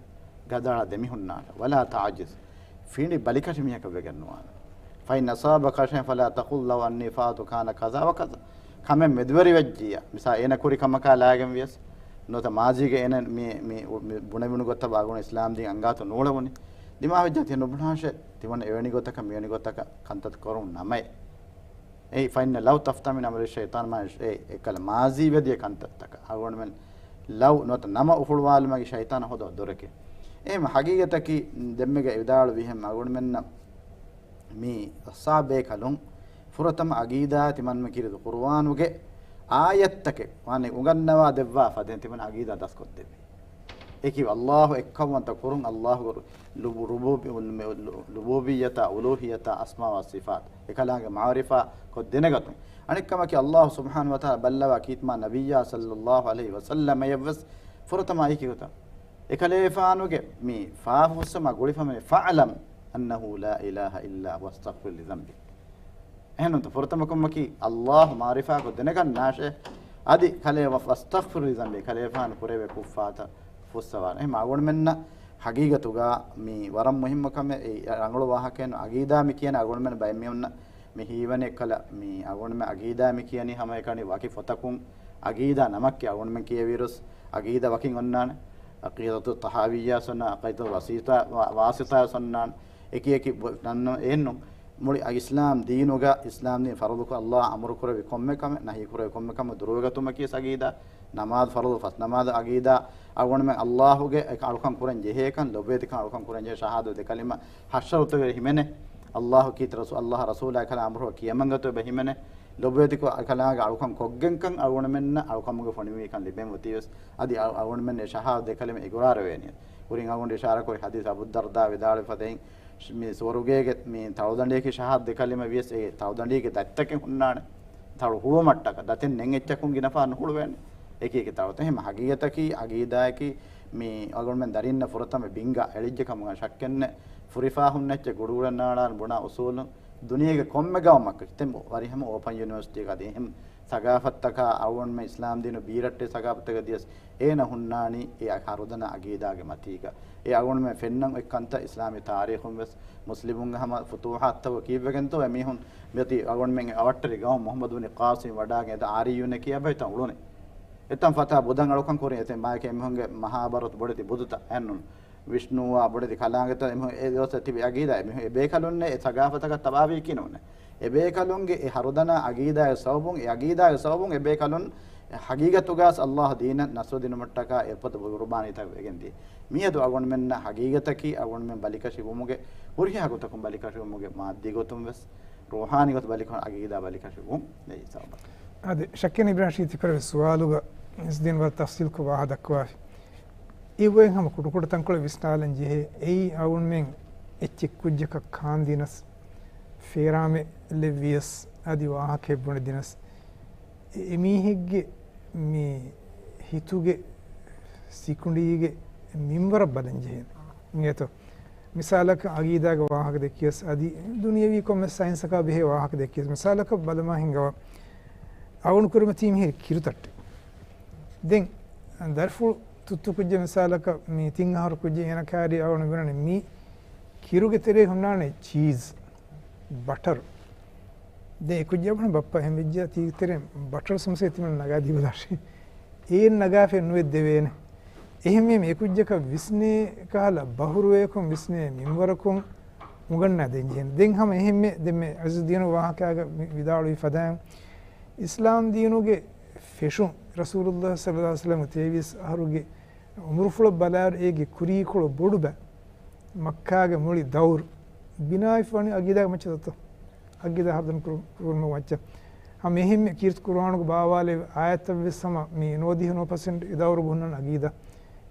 ގަދައަޅާ ދެމިހުންނާނެ. "ولا تعجز." ފިނޑި ބަލިކަށި މީހަކަށް ވެގެން ނުވާނެ. فإن أصابك شيء فلا تقل لو أني فعلت كان كذا وكذا. ކަމެއް މެދުވެރިވެއްޖިއްޔާ، މިސާ އޭނަ ކުރި ކަމަކާ ލާގެން ވިޔަސް، ނުވަތަ މާޒީގަ އޭނަ މި، މި، މި ބުނެވުނު ގޮތަށް ވާގުޅުން އިސްލާމް ދީން އަންގާތޯ ނޫޅެވުނީ. ދިމާވެއްޖާ ތި ނުބުނާށޭ، ތިމަން އެވެނި ގޮތަކަށް މިވެނި ގޮތަކަށް ކަންތައް ކޮރުން ނަމައޭ. އެއީ، فإن لو تفتمن أمر الشيطان މާ، އެ، އެކަލަ މާޒީ ވެދިޔަ ކަންތައްތަކަށް އަޅުގަނޑުމެން ލަވް ނުވަތަ ނަމަ އުފުޅުވާލުމަކީ ޝައިޠާނަށް ހޯދާ ދޮރެކޭ. އެހެން ހަގީގަތަކީ ދެންމެގަ ވިދާޅުވިހެން އަޅުގަނޑުމެންނަށް މި އަސްހާބޭކަލުން ފުރަތަމަ އަގީދާ ތިމަންމެ ކީރިތި ޤުރުއާނުގެ އާޔަތްތަކެއް ވާނެ އުނގަންނަވާ ދެއްވާ ފަދައިން ތިމަން އަގީދާ ދަސްކޮށްދެއްވި. އެކި އައްލާހު އެއްކައުވަންތަ ކުރުން، އައްލާހުގެ ރު-، ރުބޫ-، ރުބޫބި-، ރުބޫބިއްޔަތާ، އުލޫހިއްޔަތާ، އަސްމާ ވަ ސިފާތް އެކަލާނގެ މަޢުރިފާ ކޮށް ދެނެގަތުން. އަނެއްކަމަކީ، އައްލާހު ސުބްޙާނަހު ވަ ތަޢާލާ ބައްލަވާ ކީރިތި މާ ނަބިއްޔާ ޞައްލައްލާހު ޢަލައިހި ވަސައްލަމަޔަށްވެސް ފުރަތަމަ އެކި ގޮތަށް އެކަލޭފާނުގެ މި ފާފަ ފުއްސަމާ ގުޅިފަމެ، فاعلم أنه لا إله إلا هو واستغفر لذنبك. އެހެންނޫންތަ؟ ފުރަތަމަ ކަމަކީ އައްލާހު މަޢުރިފާކޮށް ދެނެގަންނާށޭ. އަދި ކަލޭ ވަ-، واستغفر لذنبك، ކަލޭފާނު ކުރެވޭ ކުށްފާތައް ފުއްސަވާނެ. އެހެން އަޅުގަނޑުމެންނަށް ހަގީގަތުގަ މި ވަރަށް މުހިއްމު ކަމެއް، އެ ރަނގަޅު ވާހަކައެއް ނޫން. އަގީދާ މި ކިޔަނީ އަޅުގަނޑުމެން ބައެއް މީހުންނަށް މި ހީވަނީ އެއްކަލަ، މި އަޅުގަނޑުމެން އަގީދާ މި ކިޔަނީ ހަމައެކަނި ވަކި ފޮތަކުން އަގީދާ ނަމަކީ އަޅުގަނޑުމެން ކިޔެވިއިރުސް އަގީދާ ވަކިން އޮންނާނެ. ޢަޤީދަތު ޠަޙާވިއްޔާ އޮންނާނެ، ޢަޤީދަތު ވަސީޠާ، ވާ-، ވާސިޠާ އޮންނާނެ. އެކި އެކި ބޮ-، ނަންނަ އެހެންނު. މުޅި އިސްލާމް ދީނުގަ، އިސްލާމް ދީން ފަރުޟުކޮށް އައްލާހު އަމުރު ކުރެއްވި ކޮންމެ ކަމެއް، ނަހީ ކުރެއްވި ކޮންމެ ކަމެއް ދުރުވެގަތުމަކީ ވެސް އަގީދާ. ނަމާދު ފަރުޟު ފަސް ނަމާދު އަގީދާ. އަޅުގަނޑުމެން އައްލާހުގެ އެ އަޅުކަން ކުރަން ޖެހޭކަން، ލޮބުވެތިކަން އަޅުކަން ކުރަން ޖެހޭ ޝަހާދަތު ދެ ކަލިމަ ހަށަރުތަކުގަ ހިމެނޭ. އައްލާހު ކީރިތި ރަސޫ-، އައްލާހު ރަސޫލާ ކަލާ އަމުރު ކިޔަމަންގަތު އެބަ ހިމެނޭ. ލޮބުވެތިކޮށް އަކަލާގެ އަޅުކަން ކޮށްގެންކަން އަޅުގަނޑުމެންނަށް އަޅުކަމުގެ ފޮނިވީކަން ލިބެން އޮތީވެސް، އަދި އަ-، އަޅުގަނޑުމެން އެ ޝަހާދަ ދެކަލިމަ އިގުރާރުވޭނީ. ކުރިން އަޅުގަނޑު އިޝާރާ ކުރި ޙަދީޘް އަބޫ ދަރްދާ ވިދާޅުވި ފަދައިން، މި ސުވަރުގޭގެ މި ތަޅުދަނޑިއަކީ ޝަހާދަ ދެކަލިމަ ވިޔަސް އެ ތަޅުދަނޑީގެ ދަތިތަކެއް ހުންނާނެ. ތަޅު ހުޅުވުމަށްޓަކަ ދަތިން ނެތް އެއްޗަކުން ގިނަ ފަހަރު ނުހުޅުވޭނެ. އެކި އެކި ތަޅުތައް. އެހެން ހަގީގަތަކީ އަގީދާއަކީ މި އަޅުގަނޑުމެން ދަރިންނަށް ފުރަތަމަ ބިންގާ އެޅިއްޖެ ކަމުގަ ޝައްކެއްނެތް. ފުރިފާ ހުންނަ އެއްޗެއް ގުޑުގުޑަށް ނާޅާން ބުނާ އުސޫލުން ދުނިޔޭގެ ކޮންމެ ގައުމަކަށް ތެން ވަރިހަމަ އޯޕަން ޔުނިވަރސިޓީގަ އަދި އެހެން ސަގާފަތްތަކާ އަޅުގަނޑުމެން އިސްލާމް ދީނު ބީރައްޓެ ސަގާފަތްތަކަށް ދިޔަސް އޭނަ ހުންނާނީ އެ ހަރުދަނާ އަގީދާގެ މަތީގަ. އެ އަޅުގަނޑުމެން ފެންނަން އޮތް ކަންތައް އިސްލާމީ ތާރީޚުން ވެސް މުސްލިމުންގެ ހަމަ ފުތޫޙާތްތަކުގަ ކީއްވެގެންތޯ އެމީހުން މިއޮތީ އަޅުގަނޑުމެން އަވަށްޓެރި ގައުމު މުޙައްމަދު ބުނި ޤާސިމް ވަޑާގެން އެތަން އާރިއްޔޫން ކިޔާ ބައިތަން އުޅުނީ. އެތަން ފަތާ ބުދަން އަޅުކަން ކުރި އެތެއް މާކެ އެމީހުންގެ މަހާބާރަތު ބޮޑެތި ބުދުތައް އެންނުން. ވިޝްނޫއާ ބޮޑެތި ކަލާނގެތައް އެމީހުން އެ ދުވަސް ތިބި އަގީދާ އެމީހުން އެބޭކަލުންނެއް އެ ސަގާފަތަކަށް ތަބާވީކީ ނޫނޭ. އެބޭކަލުންގެ އެ ހަރުދަނާ އަގީދާގެ ސަބަބުން، އެ އަގީދާގެ ސަބަބުން އެބޭކަލުން ހަގީގަތުގަސް އައްލާހު ދީނަށް ނަޞްރު ދިނުމަށްޓަކާ އެއްފަދަ ޤުރުބާނީތައް ވެގެންދިޔަ. މިއަދު އަޅުގަނޑުމެންނަށް ހަގީގަތަކީ އަޅުގަނޑުމެން ބަލިކަށިވުމުގެ ހުރިހާ ގޮތަކުން ބަލިކަށިވުމުގެ މާއްދީ ގޮތުން ވެސް، ރޫޙާނީ ގޮތުން ބަލިކަށި، އަގީދާ ބަލިކަށިވުން ނެތް ސަބަބަކީ. އާދެ، ޝައްކެއް ނެތް އިބްރާހިމް ޝީތި ކުރެއްވި ސުވާލުގަ އިސް ދީން ވަރަށް ތަފްސީލްކޮށް ވާހަކަ ދައްކަވާފި. އެއްވައި ހަމަ ކުޑަކުޑަ ތަންކޮޅެއް ވިސްނާލަން ޖެހޭ. އެއީ އަޅުގަނޑުމެން އެއްޗެއް ކުއްޖަކަށް ކާންދިނަސް، ފޭރާމެއް ލެއްވިޔަސް، އަދި ވާހަކައެއް ބުނެދިނަސް، އެ، އެމީހެއްގެ މި ހިތުގެ ސިކުނޑީގެ މިންވަރަށް ބަލަން ޖެހޭނެ. އިނގޭތޯ؟ މިސާލަކަށް އަގީދާގެ ވާހަކަ ދެއްކިޔަސް އަދި ދުނިޔެވީ ކޮންމެސް ސައިންސަކާ ބެހޭ ވާހަކަ ދެއްކިޔަސް، މިސާލަކަށް ބަލަމާ ހިނގަވާ، އަޅުގަނޑު ކުރިމަތީ މިހިރި ކިރުތައްޓެއް. ދެން ދަރިފުޅު ތުއްތު ކުއްޖެއް މިސާލަކަށް މި ތިން އަހަރު ކުއްޖެއް އޭނަ ކާރި އަޅުގަނޑު ބުނަނީ މި ކިރުގެ ތެރޭ ހުންނާނެ ޗީޒް، ބަޓަރު. ދެން އެ ކުއްޖާ ބުނަނީ ބައްޕަ އެހެން ވެއްޖެ ތީ ތެރޭ ބަޓަރު ސަމްސޭ ތިމަން ނަގާ ދީބަލާށޭ. އޭން ނަގާފައެއް ނުވެ ދެވޭނެ. އެހެންވީމަ އެ ކުއްޖަކަށް ވިސްނޭ ކަހަލަ ބަހުރުވަޔަކުން ވިސްނޭ މިންވަރަކުން އުނގަންނާ ދޭން ޖެހޭނެ. ދެން ހަމަ އެހެންމެ ދެންމެ އަޒީޒް ދީނު ވާހަކާގަ މި ވިދާޅުވި ފަދައިން އިސްލާމް ދީނުގެ ފެށުން ރަސޫލުﷲ ޞައްލަﷲު ޢަލައިހި ވަސައްލަމަ ތޭވީސް އަހަރުގެ އުމުރުފުޅަށް ބަލާއިރު އޭގެ ކުރީކޮޅު ބޮޑުބައި މައްކާގެ މުޅި ދައުރު ބިނާވެފަ ވަނީ އަގީދާގެ މައްޗަށް ދޯ؟ އަގީދާ ހަރުދަން ކުރު-، ކުރުމުގެ މައްޗަށް. ހަމަ އެހެންމެ ކީރިތި ޤުރުއާނުގެ ބާވާލެވި އާޔަތްތައް ވެސް ހަމަ މި ނުވަދިހަ ނުވަ ޕަސެންޓް އެ ދައުރުގަ ހުންނަން އަގީދާ.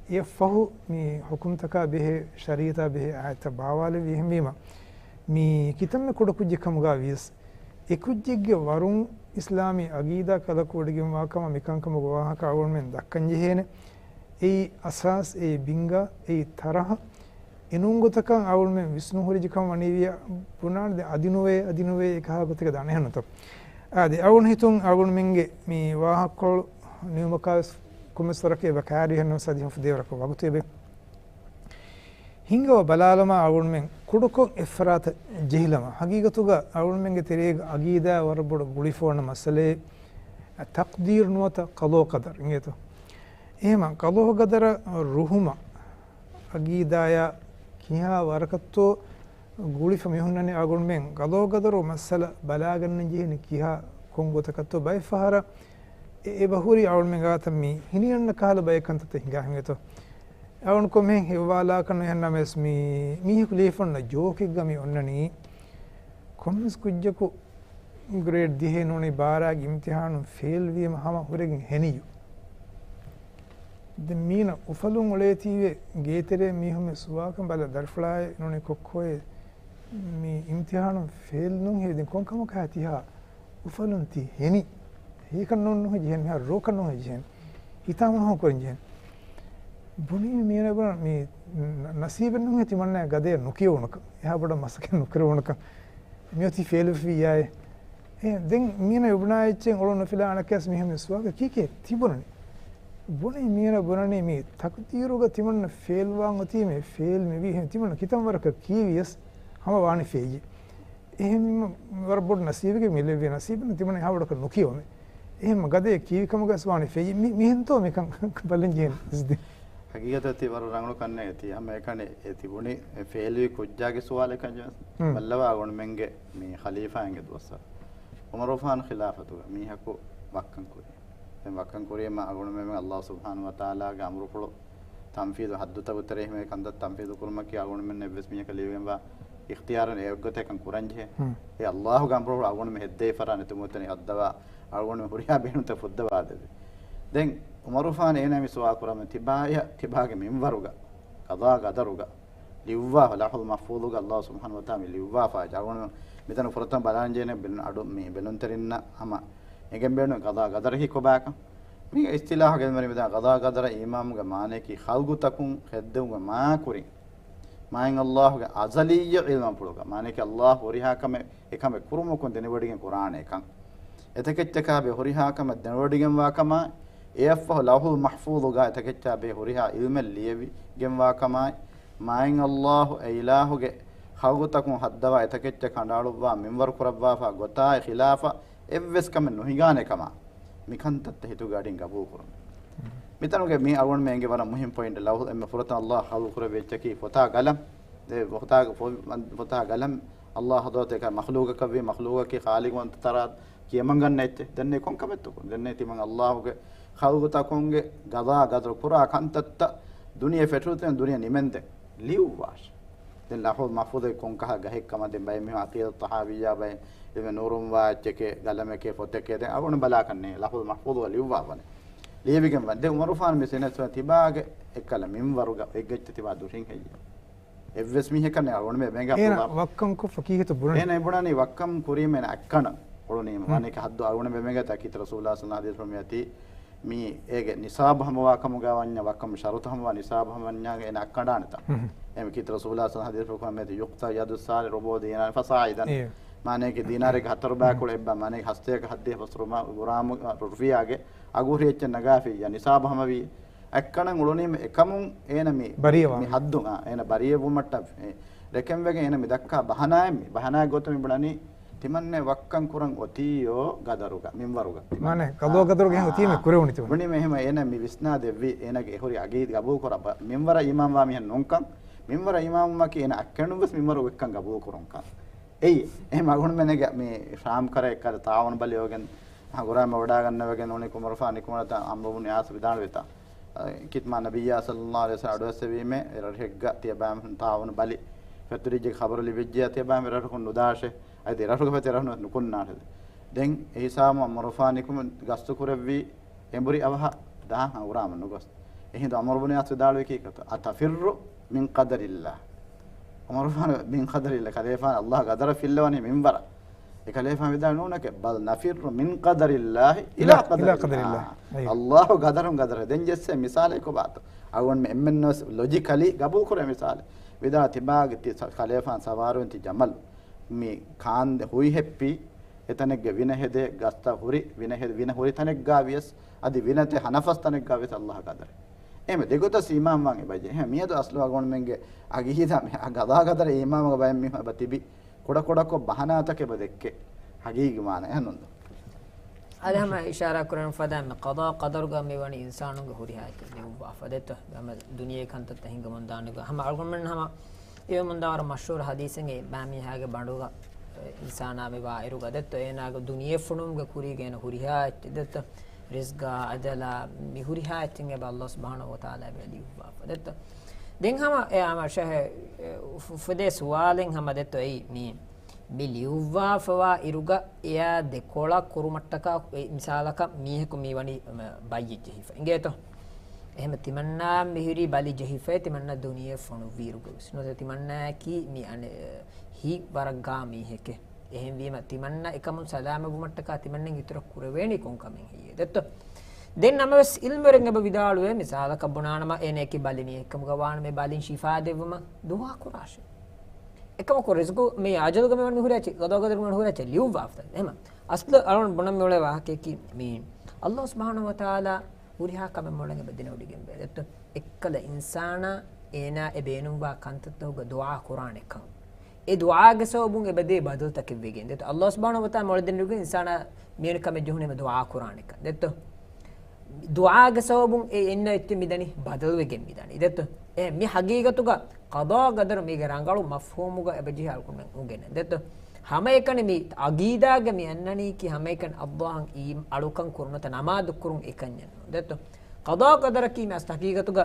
އެއަށްފަހު މި ޙުކުމްތަކާ ބެހޭ، ޝަރީޢަތާ ބެހޭ އާޔަތްތައް ބާވާލެވި. އެހެންވީމަ މި ކިތަންމެ ކުޑަ ކުއްޖެއް ކަމުގަ ވިޔަސް، އެ ކުއްޖެއްގެ ވަރުން އިސްލާމީ އަގީދާ ކަލަކުވެވޮޑިގެންވާ ކަމަށް މިކަންކަމުގެ ވާހަކަ އަޅުގަނޑުމެން ދައްކަން ޖެހޭނެ. އެއީ އަސާސް، އެއީ ބިންގާ، އެއީ ތަރަހަ. އެނޫން ގޮތަކަށް އަޅުގަނޑުމެން ވިސްނުން ހުރިއްޖެ ކަމަށް ވަނީވިޔަ ބުނާނެ. ދެން އަދި ނުވޭ، އަދި ނުވޭ، އެކަހަލަ ގޮތެއްގަ ދާނެ އެހެންނުތޯ؟ އާދެ، އަޅުގަނޑު ހިތުން އަޅުގަނޑުމެންގެ މި ވާހަކަކޮޅު ނިމުމަކާ ވެސް ކޮންމެސް ވަރަކަށް އެބަ ކާރި އެހެންނަމަވެސް އަދި ހަމަ ފަދަ ވަރަކަށް ވަގުތު އެބަ. ހިނގަވާ ބަލާލަމާ އަޅުގަނޑުމެން ކުޑަކޮށް އެއްފަރާތަށް ޖެހިލަމާ، ހަގީގަތުގަ އަޅުގަނޑުމެންގެ ތެރޭގަ އަގީދާ ވަރަށް ބޮޑަށް ގުޅިފަވަނަ މައްސަލައެއް ތަޤްދީރު ނުވަތަ ޤަޟާ ޤަދަރު އިނގޭތޯ. އެހެމަ ޤަޟާ ޤަދަރަށް ރުހުމަށް އަގީދާޔާ ކިހާ ވަރަކަށްތޯ ގުޅިފަ މި ހުންނަނީ އަޅުގަނޑުމެން ޤަޟާ ޤަދަރު މައްސަލަ ބަލާގަންނަން ޖެހެނީ ކިހާ ކޮން ގޮތަކަށްތޯ ބައެއް ފަހަރަށް އެ އެބަ ހުރި އަޅުގަނޑުމެން ގާތަށް މި ހިނިގަންނަ ކަހަލަ ބައެއް ކަންތައްތައް ހިނގާ ހިނގޭތޯ. އަޅުގަނޑު ކޮންމެހެން ހެއްވާލާކަށް ނުހެންނަމަވެސް މީ މީހަކު ލިޔެފަ އޮންނަ ޖޯކެއްގަ މި އޮންނަނީ ކޮންމެސް ކުއްޖަކު ގްރޭޑް ދިހައެއް ނޫނީ ބާރައިގެ އިމްތިހާނުން ފެއިލް ވީމަ ހަމަ ހުރެގެން ހެނިއްޔޫ. ދެން މީނަ އުފަލުން އުޅޭތީވެ ގޭތެރޭ މީހުން ސުވާލުކޮށް ބަލަ ދަރިފުޅާއޭ ނޫނީ ކޮއްކޮއޭ މި އިމްތިހާނުން ފެއިލް ނޫން ހެވިދިން ކޮން ކަމަކާ ތިހާ އުފަލުން ތި ހެނި. ހީކަން ނޫން ނުހެ ޖެހެން، މިހާ ރޯކަން ނޫން ހެ ޖެހެން. ހިތާމަ ނުހަ ކުރަން ޖެހެން. ބުނީ މީނަ ބުނަ މި ނަ-، ނަސީބެއް ނޫން ހެ ތިމަންނަ ގަދަޔަށް ނުކިޔަވުނުކަން. އެހާ ބޮޑަށް މަސަކެއް ނުކުރެވުނުކަން. މިއޮތީ ފެއިލް ވެފިއްޔާއޭ. އެ، ދެން މީނަ އެބުނާ އެއްޗެއް އޮޅުން ނުފިލާ އަނެއްކާސް މިހެން ސުވާލު ކީކޭ ތިބުނަނީ؟ ބުނީ މީނަ ބުނަނީ މި ތަޤްދީރުގަ ތިމަންނަ ފެއިލް ވާން އޮތީމޭ ފެއިލް މިވީ ހެން ތިމަންނަ ކިތަން ވަރަކަށް ކީވިޔަސް ހަމަ ވާނީ ފެއިލް. އެހެން ވަރަށް ބޮޑު ނަސީބެކޭ މި ލެއްވި ނަސީބުން ތިމަންނަ އެހާ ބޮޑަކަށް ނުކިޔަވަމޭ. އެހެން ގަދަޔަށް ކީވި ކަމުގަސް ވާނީ ފެއިލް. މި-، މިހެންތޯ މިކަން ބަލަން ޖެހެން އިސްދި. ހަގީގަތަށް ތި ވަރަށް ރަނގަޅު ކަންނޭ ތި ހަމަ އެކަނި އެ ތިބުނީ އެ ފެއިލްވި ކުއްޖާގެ ސުވާލެއް ކަން ޖެހޭ. ހުން. ބައްލަވާ އަޅުގަނޑުމެންގެ މި ޚަލީފާއިންގެ ދުވަސްވަރު. ޢުމަރު ފާން ޚިލާފަތުގަ މީހަކު ވައްކަން ކުރި. ދެން ވައްކަން ކުރީމަ އަޅުގަނޑުމެން ﷲ ސުބްޙާނަހޫ ވަތަޢާލާގެ އަމުރުފުޅު ތަންފީޛު ޙައްދުތަކު ތެރޭ ހިމޭ ކަންތައް ތަންފީޛު ކުރުމަކީ އަޅުގަނޑުމެން އެއްވެސް މީހަކަށް ލިޔެވިގެންވާ އިޚްތިޔާރެއް ނެތް އެއްގޮތަކަށް ކުރަންޖެހޭ. ހުން. އެ ﷲގެ އަމުރުފުޅު އަޅުގަނޑުމެން ހެއްދެވި ފަރާ ނެތުމުގެ ތެރެއިން ހައްދަވާ އަޅުގަނޑުމެން ހުރިހާ ބޭނުންތައް ފުއްދަވާދެއްވި. ދެން ޢުމަރު ފާން އޭނާ މި ސުވާލު ކުރަމުން ތިބާޔަށް ތިބާގެ މިންވަރުގަ ޤަޟާ ޤަދަރުގަ ލިޔުއްވާފަ، ލައުޙުލް މަޙްފޫޡުގަ ﷲ ސުބްޙާނަހޫ ވަތަޢާލާ މި ލިޔުއްވާފަ. އަޅުގަނޑު މިތަނު ފުރަތަމަ ބަލާންޖެހޭނެ ބެލުން އަޑު މި ބެލުންތެރިންނަށް ހަމަ އެނގެން ބޭނުން ޤަޟާ ޤަދަރަކީ ކޮބާކަން. މީގެ އިޞްޠިލާޙު ގެންދަނީ މިތާ ޤަޟާ ޤަދަރަށް އީމާނުގެ މާނަޔަކީ ޚަލްޤުތަކުން ހެއްދެވުމުގެ މާ ކުރިން މާތް ﷲގެ އަޒަލިއްޔަ ޢިލްމަށް ޕުޅުގަ، މާނަޔަކީ ﷲ ހުރިހާ ކަމެއް އެކަމެއް ކުރުމަކުން ދެނެވޮޑިގެން ކުރާނެ ކަން. އެތަކެއްޗަކާ ބެ ހުރިހާ ކަމެއް ދެނެވޮޑިގެންވާ ކަމާއި، އެއަށްފަހު ލައުޙުލް މަޙްފޫޡުގަ އެތަކެއްޗާ ބެ ހުރިހާ ޢިލްމެއް ލިޔެވިގެންވާ ކަމާއި، މާތް ﷲ އެ އިލާހުގެ ޚަލްޤުތަކުން ހައްދަވާ އެތަކެއްޗެއް ކަނޑައަޅުއްވާ މިންވަރު ކުރައްވާފަ ގޮތާއި ޚިލާފަށް އެއްވެސް ކަމެއް ނުހިނގާނެ ކަމާ، މިކަންތައްތައް ހިތުގެ އަޑިން ގަބޫލު ކުރުން. މިތަނުގެ މި އަޅުގަނޑުމެންގެ ވަރަށް މުހިންމު ޕޮއިންޓް، ލައުޙުލް އެންމެ ފުރަތަމަ ﷲ ޚަލްޤު ކުރެއްވި އެއްޗަކީ ފޮތާ ގަލަން. އެ ފޮތާ، ފޮ-، ފޮތާ ގަލަން ﷲ ޙަޟްރަތުގަ މަޚްލޫޤަކަށްވީ، މަޚްލޫޤަކީ ޚާލިޤުވަންތަ ތަރާ ކިޔަމަންގަންނަ އެއްޗެއް. ދެންނެ ކޮން ކަމެއްތޯ ކުރުން؟ ދެންނެ ތިމަން ﷲގެ ޚަލްޤުތަކުންގެ ޤަޟާ ޤަދަރު ކުރާ ކަންތައްތައް ދުނިޔެ ފެށުނުތެން ދުނިޔެ ނިމެންދެން ލިޔުއްވާށި. ދެން ލައުޙުލް މަޙްފޫޡުގައި ކޮންކަހަލަ ގަހެއް ކަމަށް ދެން ބައެއް މީހުން ޢަޤީދަތު ޠަޙާވިއްޔާ ބައެއް ޢިލްމެއް ނޫރުން ވާ އެއްޗެކޭ، ގަލަމެކޭ، ފޮތެކޭ ދެން އަޅުގަނޑު ބަލާކަށް ނޭނގެ. ލައުޙުލް މަޙްފޫޡުގަ ލިޔުއްވާފަނެ. ލިޔެވިގެން ވަން. ދެން ޢުމަރު ފާނު މި ސިނަސްވަ ތިބާގެ އެއްކަލަ މިންވަރުގަ އެއްގެއްޗެއް ތިބާ ދުށިން ހެއްޔެވެ؟ އެއްވެސް މީހަކަށް ނެ އަޅުގަނޑުމެ ބެނގާ އޭނަ ފުލާ. ވައްކަން ކޮށްފަ ކީކޭތޯ ބުނަނީ؟ އޭނަ އެ ބުނަނީ ވައްކަން ކުރީމެ އެނަ އައްކަނަ އުޅުނީމަ. ހުން. ވާނެކެ ޙައްދު އަޅުގަނޑު ބެމެގަތާ ކީތަ ރަސޫލާ ޞައްލަﷲު ޢަލައިހި ވަސައްލަމަ އަތީ މީ އޭގެ ނިޞާބު ހަމަވާ ކަމުގަ ވަންޏާ ވައްކަމު ޝަރުތު ހަމަވާ ނިޞާބު ހަމަވަންޏާގެ އޭނަ އައްކަނޑާނެތާ. ހުން. އެމެ ކީތަ ރަސޫލާ ޞައްލަﷲު ޢަލައިހި ވަސައްލަމަ އަތީ ޔުޢްޠާ ޔަދުއް ސާރި ރުބުޢު ދީނާރި ފަޞާޢިދަން. އޭ. މާނަޔަކީ ދީނާރެއްގެ ހަތަރު ބައިކުޅަ އެއްބަ މާނަޔަކީ ހަސަތޭކަ ހައްދިހަ ފަސް ރުމާ ގުރާމު ރުފިޔާގެ އަގު ހުރި އެއްޗެއް ނަގާފިއްޔާ ނިޞާބު ހަމަވީ. އައްކަނަން އުޅުނީމަ އެކަމުން އޭނަ މި، ބަރީއަވާ. މި ހައްދު، އާ، އޭނަ ބަރީއަވުމަށްޓަށް، އެ، ރެކެންވެގެން އޭނަ މި ދައްކާ ބަހަނާއެއް މި، ބަހަނާއެއް ގޮތުން މި ބުނަނީ، ތިމަންނެ ވައްކަން ކުރަން އޮތީޔޯ ގަދަރުގަ، މިންވަރުގަ. މާނަ، ޤަޟާ ޤަދަރުގެ ހެން އޮތީމެ ކުރެވުނީ ތިމަން. ބުނީމެ އެހެމަ އޭނަ މި ވިސްނާ ދެއްވި، އޭނަގެ އެހުރި އަގީދަ ގަބޫލު ކުރައްވަ، މިންވަރަށް އީމާންވާ މީހެއް ނޫންކަން، މިންވަރަށް އީމާންވުމަކީ އޭނަ އައްކަނުން ވެސް މިންވަރު ވެއްކަން ގަބޫލު ކުރުންކަން. އެއީ، އެހެމަ އަޅުގަނޑުމެންގެ މި ޝާމް ކަރަ އެއްކަލަ ތާވަން ބަލި އޮވެގެން، ހަ، ގުރާމަ ވަޑާގަންނަވެގެން ނޫނީ ޢުމަރު ފާން ނިކުމެންތާ ޢަމްރު ބުނު ޢާޞް ވިދާޅުވިތާ. ކިތްމާ ނަބިއްޔާ ޞައްލަﷲު ޢަލައިހި ވަސައްލަމަ އަޑުއައްސެވީމޭ، އެ ރަށެއްގަ ތިޔަބައިމީހުން ތާވަނު ބަލި ފެތުރިއްޖެ ޚަބަރު ލިބިއްޖެޔާ ތިޔަބައިމީހުން އެ ރަށަކުން ނުދާށޭ. އަދި ރަށުގެ ފަތި ރަށު ނުކުންނާށޭ. ދެން އެ ހިސާބުން ޢުމަރު ފާން ނިކުމެ ގަސްތު ކުރެއްވީ އެނބުރި އަވަހަށް ދާން ހަނގުރާމަ ނުގޮސް. އެހިނދު ޢުމަރު ބުނު ޢާޞް ވިދާޅުވީ ކީކޭތޯ؟ أتفر من قدر الله. ޢުމަރު ފާނު من قدر الله، ކަލޭފާނު ﷲ ގަދަރަށް ފިއްލަވަނީ މިންވަރަށް. އެކަލޭފާނު ވިދާޅުވީ ނޫނެކޭ، بل نفر من قدر الله إلى إلى، قدر إلى الله. الله. އައި. ﷲ ގަދަރުން ގަދަރަށް. ދެން ޖެއްސޭ މިސާލެއް ކޮބާތޯ؟ އަޅުގަނޑުމެން އެންމެންނަށް ވެސް ލޮޖިކަލީ ގަބޫލު ކުރޭ މިސާލެއް. ވިދާޅު ތިބާގެ ތި ސަ-، ކަލޭފާނު ސަވާރުވެން ތި ޖަމަލު މި ކާންދެ ހުއި ހެއްޕީ، އެތަނެއްގެ ވިނަ ހެދޭ ގަސްތައް ހުރި، ވިނަ ހެ-، ވިނަ ހުރި ތަނެއްގާ ވިޔަސް، އަދި ވިނަތެ ހަނަފަސް ތަނެއްގާ ވިޔަސް ﷲ ގަދަރެއް. އެހެންވެ ދެގޮތަށް އީމާންވާން އެބަޖެހޭ. މިއަދު އަސްލު އަޅުގަނޑުމެންގެ އަގީދާ މި ގަޟާ ޤަދަރަށް އީމާންވުމުގަ ބައެއް މީހުން އެބަ ތިބި ކުޑަކުޑަކޮށް ބަހަނާތަކެއް އެބަ ދެއްކޭ. ހަގީގީ މާނަ އެހެންނުންދޯ؟ އަދި ހަމަ އިޝާރާ ކުރަން ފަދަ މި ޤަޟާ ޤަދަރުގަ މިވަނީ އިންސާނުންގެ ހުރިހާއެކެއް ލިޔުއްވާފަ ދެއްތޯ؟ ހަމަ ދުނިޔެ ކަންތައްތައް ހިނގަމުން ދާނެގޮތް ހަމަ އަޅުގަނޑުމެން ހަމަ އެވެމުންދާވަރު މަޝްހޫރު ހަދީސެއް ބައެއް މީހާގެ ބަނޑުގަ އިންސާނާ މި ވާއިރުގަ ދެއްތޯ؟ އޭނާގެ ދުނިޔެ ފޮނުވުމުގެ ކުރީގަ އޭނަ ހުރިހާ އެއްޗެއް ދެއްތޯ؟ ރިޒްގާ، އަޖަލާ، މި ހުރިހާ އެއްޗެއް އެބަ ﷲ ސުބްޙާނަހޫ ވަތަޢާލާ އެބަ ލިޔުއްވާފަ ދެއްތޯ؟ ދެން ހަމަ އެ ހަމަ ޝަހެ، އެ، އުފު-، އުފެދޭ ސުވާލެއް ހަމަ ދެއްތޯ އެއީ މީ މި ލިޔުއްވާފަވާ އިރުގަ އެއާ ދެކޮޅަށް ކުރުމަށްޓަކާ އެ މިސާލަކަށް މީހަކު މި ވަނީ މަ-، ބައްޔެއް ޖެހިފަ އިނގޭތޯ؟ އެހެން ތިމަންނާ މިހުރީ ބަލި ޖެހިފައި ތިމަންނަ ދުނިޔެ ފޮނުއްވިއިރުގަވެސް. ނުވަތަ ތިމަންނާއަކީ މި އަނެއް ހިތް ވަރަށް ގާ މީހެކޭ. އެހެންވީމަ ތިމަންނަ އެކަމުން ސަލާމަތްވުމަށްޓަކާ ތިމަންނަ އިތުރަށް ކުރެވޭނީ ކޮން ކަމެއް ހެއްޔޭ ދެއްތޯ؟ ދެން ނަމަވެސް އިލްމުވެރިން އެބަ ވިދާޅުވޭ މިސާލަކަށް ބުނާނަމަ އޭނައަކީ ބަލި މީހެއްކަމުގަ ވާނަމަ ބަލިން ޝިފާ ދެއްވުމަށް ދުޢާ ކުރާށޭ. އެކަމަކު ރިޒްޤު މި އަޖަލުގަ މި ވަނީ ހުރިހާ އެއްޗެއް، ޤަޟާ ޤަދަރުގަ މި ވަނީ ހުރިހާ އެއްޗެއް ލިޔުއްވާފަ. އެހެމަ އަސްލު އަޅުން ބުނަން މިއުޅޭ ވާހަކައަކީ މީ ﷲ ސުބްޙާނަހޫ ވަތަޢާލާ ހުރިހާ ކަމެއް މޮޅަށް އެބަ ދެނެވޮޑިގެންވޭ ދެއްތޯ؟ އެއްކަލަ އިންސާނާ އޭނާ އެ ބޭނުންވާ ކަންތައްތަކުގަ ދުޢާ ކުރާނެކަން. އެ ދުޢާގެ ސަބަބުން އެބަ ދޭ ބަދަލުތަކެއް ވެގެން ދެއްތޯ؟ ﷲ ސުބްޙާނަހޫ ވަތަޢާލާ މޮޅަށް ދެނެވޮޑިގެން އިންސާނާ މިވެނި ކަމެއް ޖެހުނީމަ ދުޢާ ކުރާނެކަން ދެއްތޯ؟ ދުޢާގެ ސަބަބުން އެ އިންނަ އެއްޗެއް މިދަނީ ބަދަލުވެގެން މިދަނީ ދެއްތޯ؟ އެ މި ހަގީގަތުގަ ޤަޟާ ޤަދަރު މީގެ ރަނގަޅު މަފްހޫމުގަ އެބަޖެހޭ އަޅުގަނޑުމެން އުނގެނެން ދެއްތޯ؟ ހަމައެކަނި މި އަގީދާގަ މި އަންނަނީކީ ހަމައެކަނި ﷲ އަށް އީ އަޅުކަން ކުރުން ނުވަތަ ނަމާދު ކުރުން އެކަންޏެއް ނޫން ދެއްތޯ؟ ޤަޟާ ޤަދަރަކީ މި އަސް ހަގީގަތުގަ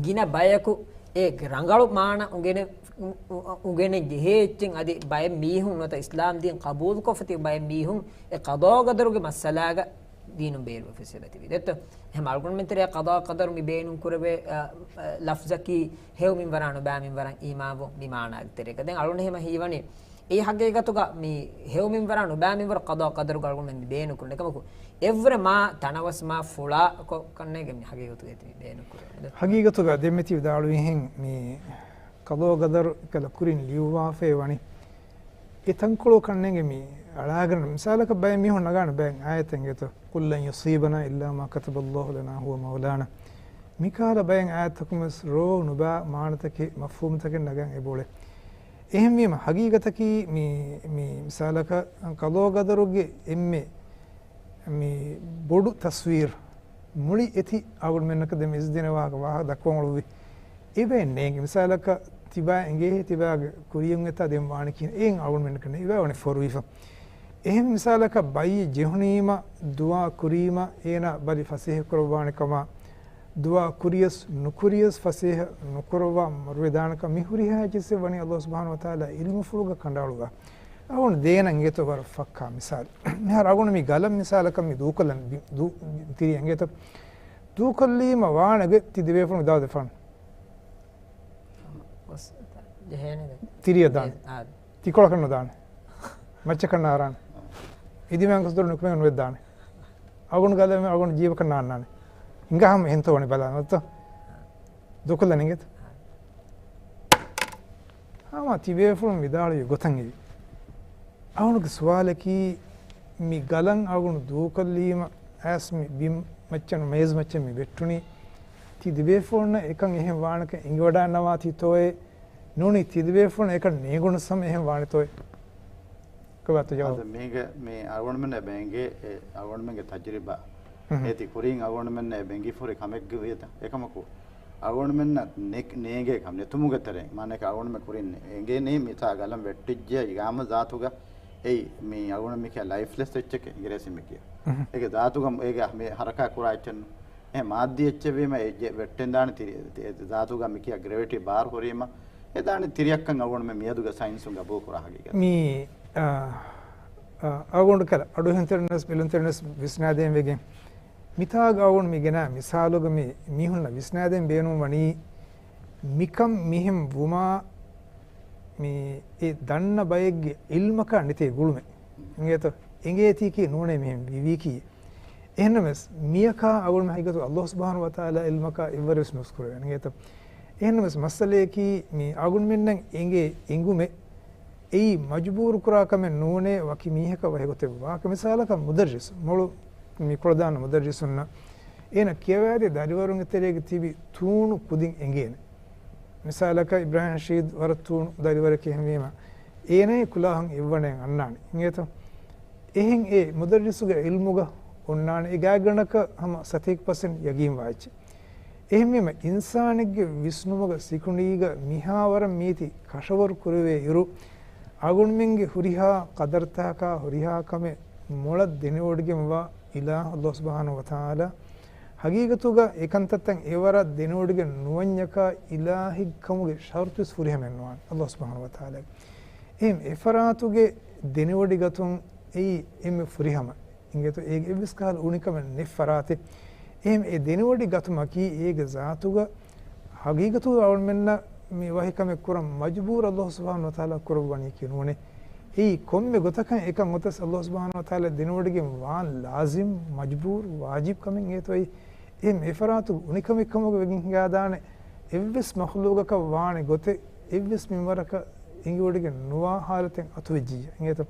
ގިނަ ބަޔަކު އެ ރަނގަޅު މާނަ އުނގެނެ-، އު-، އުނގެނެން ޖެހޭ އެއްޗެއް އަދި ބައެއް މީހުން ނުވަތަ އިސްލާމް ދީން ޤަބޫލުކޮށްފަ ތިބި ބައެއް މީހުން އެ ޤަޟާ ޤަދަރުގެ މައްސަލާގަ ދީނުން ބޭރުވެފަ އެބަތިބި ދެއްތޯ؟ އެހެމަ އަޅުގަނޑުމެން ތެރެއަށް ޤަޟާ ޤަދަރު މި ބޭނުން ކުރެވޭ، އަ، އަ، ލަފްޒަކީ ހެޔޮ މިންވަރާ ނުބައި މިންވަރަށް އީމާންވުން މި މާނާގެ ތެރޭގަ. ދެން އަޅުގަނޑު އެހެމަ ހީވަނީ އެ ހަގީގަތުގަ މި ހެޔޮ މިންވަރާ ނުބައި މިންވަރު ޤަޟާ ޤަދަރުގަ އަޅުގަނޑުމެން މި ބޭނުން ކުރަން އެކަމަކު އެއްވުރެ މާ ތަނަވަސް މާ ފުޅާ ކޮ-، ކަންނޭނގެ މި ހަގީގަތުގަ އެތި މި ބޭނުން ކުރަން. ހަގީގަތުގަ ދެންމެ ތި ވިދާޅުވިހެން މި ޤަޟާ ޤަދަރު އެކަލަ ކުރިން ލިޔުއްވާފައި ވަނީ. އެ ތަންކޮޅު ކަންނޭނގެ މި އަޅާގަނޑު މިސާލަކަށް ބައެއް މީހުން ނަގާނެ ބައެއް އާޔަތެއް އިނގޭތޯ؟ قل لن يصيبنا إلا ما كتب الله لنا هو مولانا. މިކަހަލަ ބައެއް އާޔަތްތަކުން ވެސް ރޯ ނުބާ މާނަތަކެއް މަފްހޫމުތަކެއް ނަގަން އެބައުޅޭ. އެހެންވީމަ ހަގީގަތަކީ މި، މި މިސާލަކަށް ޤަޟާ ޤަދަރުގެ އެންމެ މި ބޮޑު ތަސްވީރު މުޅި އެތި އަޅުގަނޑުމެންނަކަށް ދެން އިސްދިނެވާ ވާހަކަ ދައްކަވަން އުޅުއްވި. އެބައެއް ނޭނގެ. މިސާލަކަށް ތިބާ އެނގޭހޭ ތިބާގެ ކުރިޔަށް އެތާ ދެން ވާނެ ކިހިނެއް އެއިން އަޅުގަނޑުމެންނަކަށް ނޭނގެ. އެބަ ވަނީ ފޮރުވިފަ. އެހެން މިސާލަކަށް ބައްޔެއް ޖެހުނީމަ ދުޢާ ކުރީމަ އޭނާ ބަލި ފަސޭހަ ކުރައްވާނެ ކަމަށް ދުޢާ ކުރިޔަސް ނުކުރިޔަސް ފަސޭހަ ނުކުރައްވާ މަރުވެދާނެކަން މި ހުރިހާ އެއްޗެއްސެއް ވަނީ ﷲ ސުބްޙާނަހޫ ވަތަޢާލާ ޢިލްމުފުޅުގަ ކަނޑައަޅުއްވާ. އަޅުގަނޑު ދޭނަން އިނގޭތޯ ވަރަށް ފައްކާ މިސާލެއް. މިހާރު އަޅުގަނޑު މި ގަލަށް މިސާލަކަށް މި ދޫކޮށްލަން ދޫ-، ތިރި އިނގޭތޯ. ދޫކޮށްލީމަ ވާނެ ގޮތް ތި ދެބޭފުޅުން ވިދާޅު ދެފާނެ. ގޮސް ޖެހޭނެ ދެ. ތިރިއަށް ދާނެ. އާ. ތިކޮޅަކަށް ނުދާނެ. މައްޗަކަށް ނާރާނެ. އިދިމައިން ގޮސް ދޮރު ނުކުމެ ނުވެއްދާނެ. އަޅުގަނޑު ގަލަށް އަޅުގަނޑު ޖީބަކަށް ނާންނާނެ. ހިނގާ ހަމަ އެހެންތޯ ވަނީ ބަލާނަންތޯ. ދޫކޮށްލަން އިނގޭތަ؟ ހަމަ ތިބޭފުޅުން ވިދާޅުވި ގޮތަށް އެވި. އަޅުގަނޑުގެ ސުވާލަކީ މި ގަލަށް އަޅުގަނޑު ދޫކޮށްލީމަ އައިސް މި ބިން މައްޗަށް ނު މޭޒު މައްޗަށް މި ވެއްޓުނީ ތި ދެބޭފުޅުންނަށް އެކަން އެހެން ވާނެކަން އެނގިވަޑާންނަވާތީތޯއޭ؟ ނޫނީ ތި ދެބޭފުޅުން އެކަން ނޭނގުނުސް ހަމަ އެހެން ވާނެތޯއޭ؟ ކޮބާތޯ ޖަވާބު؟ އަދި މީގެ މި އަޅުގަނޑުމެންނަށް އެބަ އެނގޭ، އެ އަޅުގަނޑުމެންގެ ތަޖުރިބާ. އެ ތި ކުރިން އަޅުގަނޑުމެންނަށް އެބަ އެނގިފުރި ކަމެއްގެ ވިޔަތަ؟ އެކަމަކު އަޅުގަނޑުމެންނަށް ނެ-، ނޭނގޭ ކަމެއް ނެތުމުގެ ތެރެއިން. މާނައަކީ އަޅުގަނޑުމެން ކުރިން އެނގޭނީ މިތާ ގަލަން ވެއްޓިއްޖެ އިގާމަ ޒާތުގަ އެއީ މި އަޅުގަނޑު މިކިޔާ ލައިފްލެސް އެއްޗެކޭ އިނގިރޭސިން މިކިޔާ. އެގެ ޒާތުގަ އޭގެ މި ހަރަކާތް ކުރާ އެއްޗެއް ނޫން. އެ މާއްދީ އެއްޗެއް ވީމަ އެ ޖެ-، ވެއްޓެން ދާނެ ތިރި-، ތި-، އެ ޒާތުގަ މިކިޔާ ގްރެވިޓީ ބާރު ހުރީމަ އެ ދާނެ ތިރިއަށްކަން އަޅުގަނޑުމެން މިއަދުގެ ސައިންސުން ގަބޫލު ކުރާ ހަގީގަތެއް. މި، އާ، އާ، އަޅުގަނޑު ކަލަ އަޑުއެހުންތެރިންވެސް ބެލުންތެރިންވެސް ވިސްނާދޭން ވެގެން. މިތާގަ އަޅުގަނޑު މި ގެނައި މިސާލުގަ މި މީހުންނަށް ވިސްނާދޭން ބޭނުން ވަނީ މިކަން މިހެން ވުމާ މި އެ ދަންނަ ބައެއްގެ އިލްމަކާ ނެތޭ ގުޅުމެއް. އިނގޭތޯ؟ އެނގޭތީކީ ނޫނޭ މިހެން ވީވީކީ. އެހެންނަމަވެސް، މިޔަކާ އަޅުގަނޑުމެން ހަގީގަތު ﷲ ސުބްޙާނަހޫ ވަތަޢާލާ އިލްމަކާ އެއްވަރެއްވެސް ނުސްކުރެވޭނެ އިނގޭތަ؟ އެހެންނަމަވެސް، މައްސަލަޔަކީ މި އަޅުގަނޑުމެންނަށް އެނގޭ އެނގުމެއް އެއީ މަޖުބޫރު ކުރާ ކަމެއް ނޫނޭ ވަކި މީހަކަށް ވަހިގޮތެއް ވާކަށް. މިސާލަކަށް މުދައްރިސު، މޮޅު މި ކުޅަދާނަ މުދައްރިސުންނަށް އޭނަ ކިޔަވާދޭ ދަރިވަރުންގެ ތެރޭގަ ތިބި ތޫނު ކުދިން އެނގޭނެ. މިސާލަކަށް އިބްރާހިމް ނަޝީދު ވަރަށް ތޫނު ދަރިވަރެކޭ ހެންވީމަ، އޭނައީ ކުލާހުން އެއްވަނައެއް އަންނާނެ. އިނގޭތޯ؟ އެހެން އެ މުދައްރިސުގެ ޢިލްމުގަ އޮންނާނެ އެ ގާތްގަނޑަކަށް ހަމަ ސަތޭކަ ޕަސެންޓް ޔަގީންވާ އެއްޗެއް. އެހެންވީމަ، އިންސާނެއްގެ ވިސްނުމުގަ ސިކުނޑީގަ މިހާވަރަށް މީތި ކަށަވަރު ކުރެވޭ އިރު، އަޅުގަނޑުމެންގެ ހުރިހާ ޤަދަރުތަކާ ހުރިހާ ކަމެއް މޮޅަށް ދެނެވޮޑިގެންވާ އިލާހު ﷲ ސުބްޙާނަހޫ ވަތަޢާލާ، ހަގީގަތުގަ އެކަންތައްތައް އެވަރަށް ދެނެވޮޑިގެން ނުވަންޏަކާ އިލާހެއްކަމުގެ ޝަރުޠުވެސް ފުރިހަމައެއް ނުވާނެ ﷲ ސުބްޙާނަހޫ ވަތަޢާލާގެ. އެހެން އެފަރާތުގެ ދެނެވޮޑިގަތުން އެއީ އެންމެ ފުރިހަމަ. އިނގޭތޯ އޭގެ އެއްވެސް ކަހަލަ އުނިކަމެއް ނެތް ފަރާތެއް. އެހެން އެ ދެނެވޮޑި ގަތުމަކީ އޭގެ ޒާތުގަ ހަގީގަތުގަ އަޅުމެންނަށް މި ވަހިކަމެއް ކުރަން މަޖުބޫރު ﷲ ސުބްޙާނަހޫ ވަތަޢާލާ ކުރައްވަނީކީ ނޫނޭ. އެއީ ކޮންމެ ގޮތަކަށް އެކަން އޮތަސް ﷲ ސުބްޙާނަހޫ ވަތަޢާލާ ދެނެވޮޑިގެން ވާން ލާޒިމް، މަޖުބޫރު، ވާޖިބް ކަމެއް އޭތޯ އެއީ. އެހެން އެފަރާތުގެ އުނިކަމެއްކަމުގަ ވެގެން ހިނގާދާނެ އެއްވެސް މަޚްލޫގަކަށް ވާނެ ގޮތެއް އެއްވެސް މިންވަރަކަށް އެނގިވޮޑިގެން ނުވާ ހާލަތެއް އަތުވެއްޖިއްޔާ. އިނގޭތޯ؟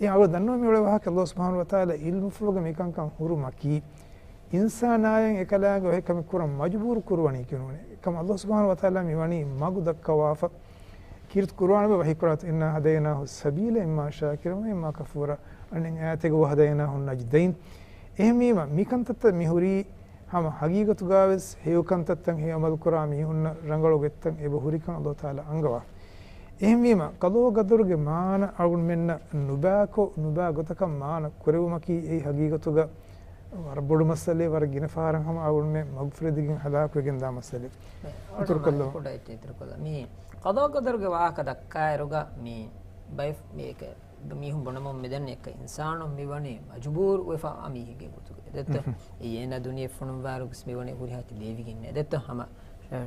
އެ އަޅު ދަންނަވަން މިއުޅޭ ވާހަކަ ﷲ ސުބްޙާނަހޫ ވަތަޢާލާ އިލްމުފުޅުގަ މިކަންކަން ހުރުމަކީ، އިންސާނާއަށް އެކަލާނގެ ވަހިކަމެއް ކުރަން މަޖުބޫރު ކުރުވަނީކީ ނޫނޭ. އެކަމަށް ﷲ ސުބްޙާނަހޫ ވަތަޢާލާ މިވަނީ މަގު ދައްކަވާފަ. ކީރިތި ޤުރުއާނުގަ ވަޙީކުރާތޯ، إنا هديناه السبيل إما شاكرا وإما كفورا. އަނެއް އާޔަތެއްގަ وهديناه النجدين. އެހެންވީމަ، މިކަންތައްތައް މިހުރީ ހަމަ ހަގީގަތުގަވެސް ހެޔޮ ކަންތައްތައް ހެޔޮ ޢަމަލު ކުރާ މީހުންނަށް ރަނގަޅު ގޮތްތައް އެބަ ހުރިކަން ﷲ ތަޢާލާ އަންގަވާ. އެހެންވީމަ، ޤަޟާ ޤަދަރުގެ މާނަ އަޅުގަނޑުމެންނަށް ނުބާކޮށް، ނުބާ ގޮތަކަށް މާނަ ކުރެވުމަކީ އެއީ ހަގީގަތުގަ ވަރަށް ބޮޑު މައްސަލައެއް، ވަރަށް ގިނަ ފަހަރަށް ހަމަ އަޅުގަނޑުމެން މަގުފުރެދިގެން ހަލާކުވެގެންދާ މައްސަލައެއް. އިތުރުކޮށްލަމު. ކުޑަ އެއްޗެއް އިތުރުކޮށްލަ. މި ޤަޟާ ޤަދަރުގެ ވާހަކަ ދައްކާއިރުގަ މި ބައެއް މީހުން ބުނަމުން މިދަނީ އެއްކަ އިންސާނުން މިވަނީ މަޖުބޫރު ވެފަ މީހެއްގެ ގޮތުގަ. ދެއްތޯ؟ އެ އޭނަ ދުނިޔެ ފޮނުއްވާރުގެސް މިވަނީ ހުރިހާ ލިޔެވިގެންނޭ. ދެއްތޯ؟ ހަމަ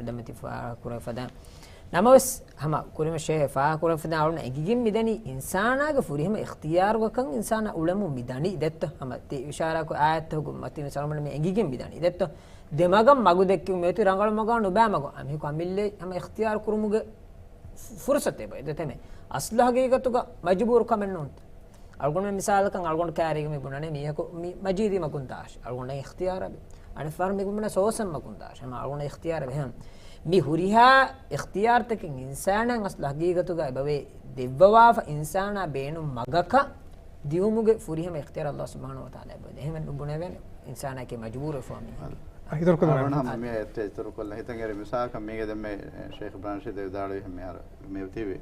ދެމަތި ފާހަގަކުރެވިފަދަ. ނަމަވެސް، ހަމަ ކުރިމަށޭ ފާހަގަކުރެވިފަދަ އަޅުން އެނގިގެން މިދަނީ އިންސާނާގެ ފުރިހަމަ އިޚްތިޔާރުގަކަން އިންސާނާ އުޅެމުން މިދަނީ. ދެއްތޯ؟ ހަމަ ތި އިޝާރާކު އާޔަތްތަކުގެ މަތިން ސަލަމަން މި އެނގިގެން މިދަނީ. ދެއްތޯ؟ ދެމަގަށް މަގު ދެއްކި މިއޮތީ ރަނގަޅު މަގާ ނުބައި މަގު. އަމިހަކު އަމިއްލައި ހަމަ އިޚްތިޔާރު ކުރުމުގެ ފުރުސަތެއް ބައި ދެތެމެ. އަސްލު ހަގީގަތުގަ މަޖުބޫރު ކަމެއް ނޫންތަ؟ އަޅުގަނޑުމެން މިސާލަކަށް އަޅުގަނޑު ކާރީގަ މި ބުނަނީ މީހަކު މި މަޖީދީ މަގުން ދާށި. އަޅުގަނޑަށް އިޚްތިޔާރަށް ބި. އަނެއް ފަހަރު މި ބުނަނީ ސޯސަން މަގުން ދާށި. ހަމަ އަޅުގަނޑަށް އިޚްތިޔާރަށް ބި. ހަމަ މި ހުރިހާ އިޚްތިޔާރުތަކެއް އިންސާނާއަށް އަސްލު ހަގީގަތުގަ އެބަވޭ ދެއްވަވާފަ އިންސާނާ ބޭނުން މަގަކަށް ދިއުމުގެ ފުރިހަމަ އިޚްތިޔާރު ﷲ ސުބްޙާނަހޫ ވަތަޢާލާ އެބަ ދޭ. އެހެން ނުބުނެވޭނެ އިންސާނާއަކީ މަޖުބޫރު ވެފަ މީހެއް. އިތުރުކޮށްލަ އަޅުގަނޑު ހަމަ މި އެއްޗެއް އިތުރުކޮށްލަ ހިތަށް އެރި މިސާލަކަށް މީގެ ދެންމެ ޝޭޚް އިބްރާހިމް ނަޝީދު ވިދާޅުވި މި އަރަ، މި ތިބި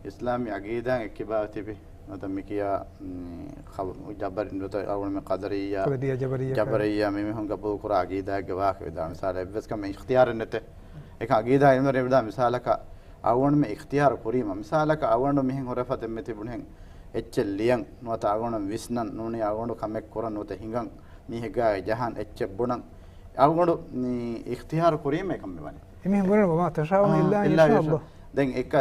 އިސްލާމީ އަގީދާއިން އެއްކިބާވެ ތިބި. ނުވަތަ މި ކިޔާ، މް، ޤަބު-، ޖަބަރި، ނުވަތަ އަޅުގަނޑުމެން ޤަދަރިއްޔާ، ޤަދަރިއްޔާ، ޖަބަރިއްޔާ، ޖަބަރިއްޔާ މި މީހުން ޤަބޫލު ކުރާ އަގީދާއެއްގެ ވާހަކަ ވިދާޅު މިސާލަށް އެއްވެސް ކަމެއް އިޚްތިޔާރެއް ނެތޭ. އެކަން އަގީދާ އިލްމުވެރިން ވިދާޅު މިސާލަކަށް އަޅުގަނޑުމެން އިޚްތިޔާރު ކުރީމަ، މިސާލަކަށް އަޅުގަނޑު މިހެން ހުރެފަ ދެންމެ ތިބުނެހެން އެއްޗެއް ލިޔަން، ނުވަތަ އަޅުގަނޑު ވިސްނަން، ނޫނީ އަޅުގަނޑު ކަމެއް ކުރަން، ނުވަތަ ހިނގަން، މީހެއްގާ ޖަހަން، އެއްޗެއް ބުނަން، އަޅުގަނޑު މި އިޚްތިޔާރު ކުރީމަ އެކަން މިވަނީ. އެމީހުން ބުނެ، "وما تشاءون إلا أن يشاء الله." ދެން އެއްކަ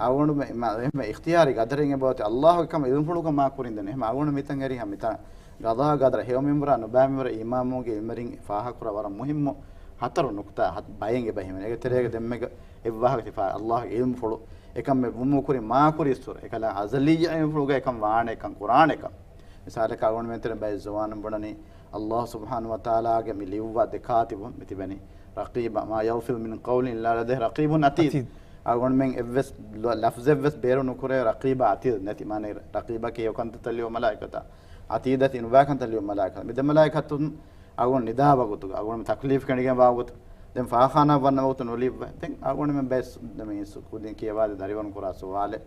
އަޅުގަނޑު މި، މަ-، އެހެން އިޚްތިޔާރީ ގަދަރެއް އެބައޮތީ އައްލާހުގެ ކަމަށް އިލްމުފުޅުކަމާ ކުރިން ދެން. އެހެން އަޅުގަނޑު މިތަން އެރި ހަމަ މިތަން ގަޟާ ގަދަރަށް ހެޔޮ މިންވަރާ ނުބައި މިންވަރަށް އީމާންވުމުގެ އިލްމުވެރިން ފާހަގަކުރާ ވަރަށް މުހިއްމު ހަތަރު ނުކުތާ ހަތް ބައެއް އެބަ ހިމެނޭ. އޭގެ ތެރޭގަ ދެންމެގަ އެއްވާހަކަ ތި ފާ-، އައްލާހުގެ އިލްމުފުޅު އެކަން މެ ވުމު ކުރި މާ ކުރި އިސްވުރެ. އެކަލާ އަޒަލިއްޔަ އިލްމުފުޅުގަ އެކަން ވާނެ، އެކަން ކުރާނެ އެކަން. މިސާލަކަށް އަޅުގަނޑުމެން ތެރެ ބައެއް ޒުވާނުން ބުނަނީ، އައްލާހު ސުބްޙާނަހު ވަތަޢާލާގެ މި ލިޔުއްވާ ދެ ކާތިބުން މި ތިބެނީ ރަޤީބާ، "ما يلفظ من قول إلا لديه رقيب عتيد." އަޅުގަނޑުމެން އެއްވެސް ލަ-، ލަފްޒެއްވެސް ބޭރު ނުކުރޭ ރަޤީބާ ޢަތީދު ނެތި. މާނަ ރަޤީބަކީ ހެޔޮ ކަންތައްތައް ލިޔުވާ މަލާއިކަތާ، ޢަތީދަކީ ނުބައި ކަންތައް ލިޔުވާ މަލާއިކަތާ. މި ދެ މަލާއިކަތުން އަޅުގަނޑު ނިދާ ވަގުތުގަ، އަޅުގަނޑު ތަކްލީފް ކެނޑިގެން ވާ ވަގުތު، ދެން ފާޚާނާ ވަންނަ ވަގުތު ނުލިޔުއްވަ. ދެން އަޅުގަނޑުމެން ބައެއް ސު-، ދެ މީސް ކުދިން ކިޔަވާދޭ ދަރިވަރުން ކުރާ ސުވާލެއް.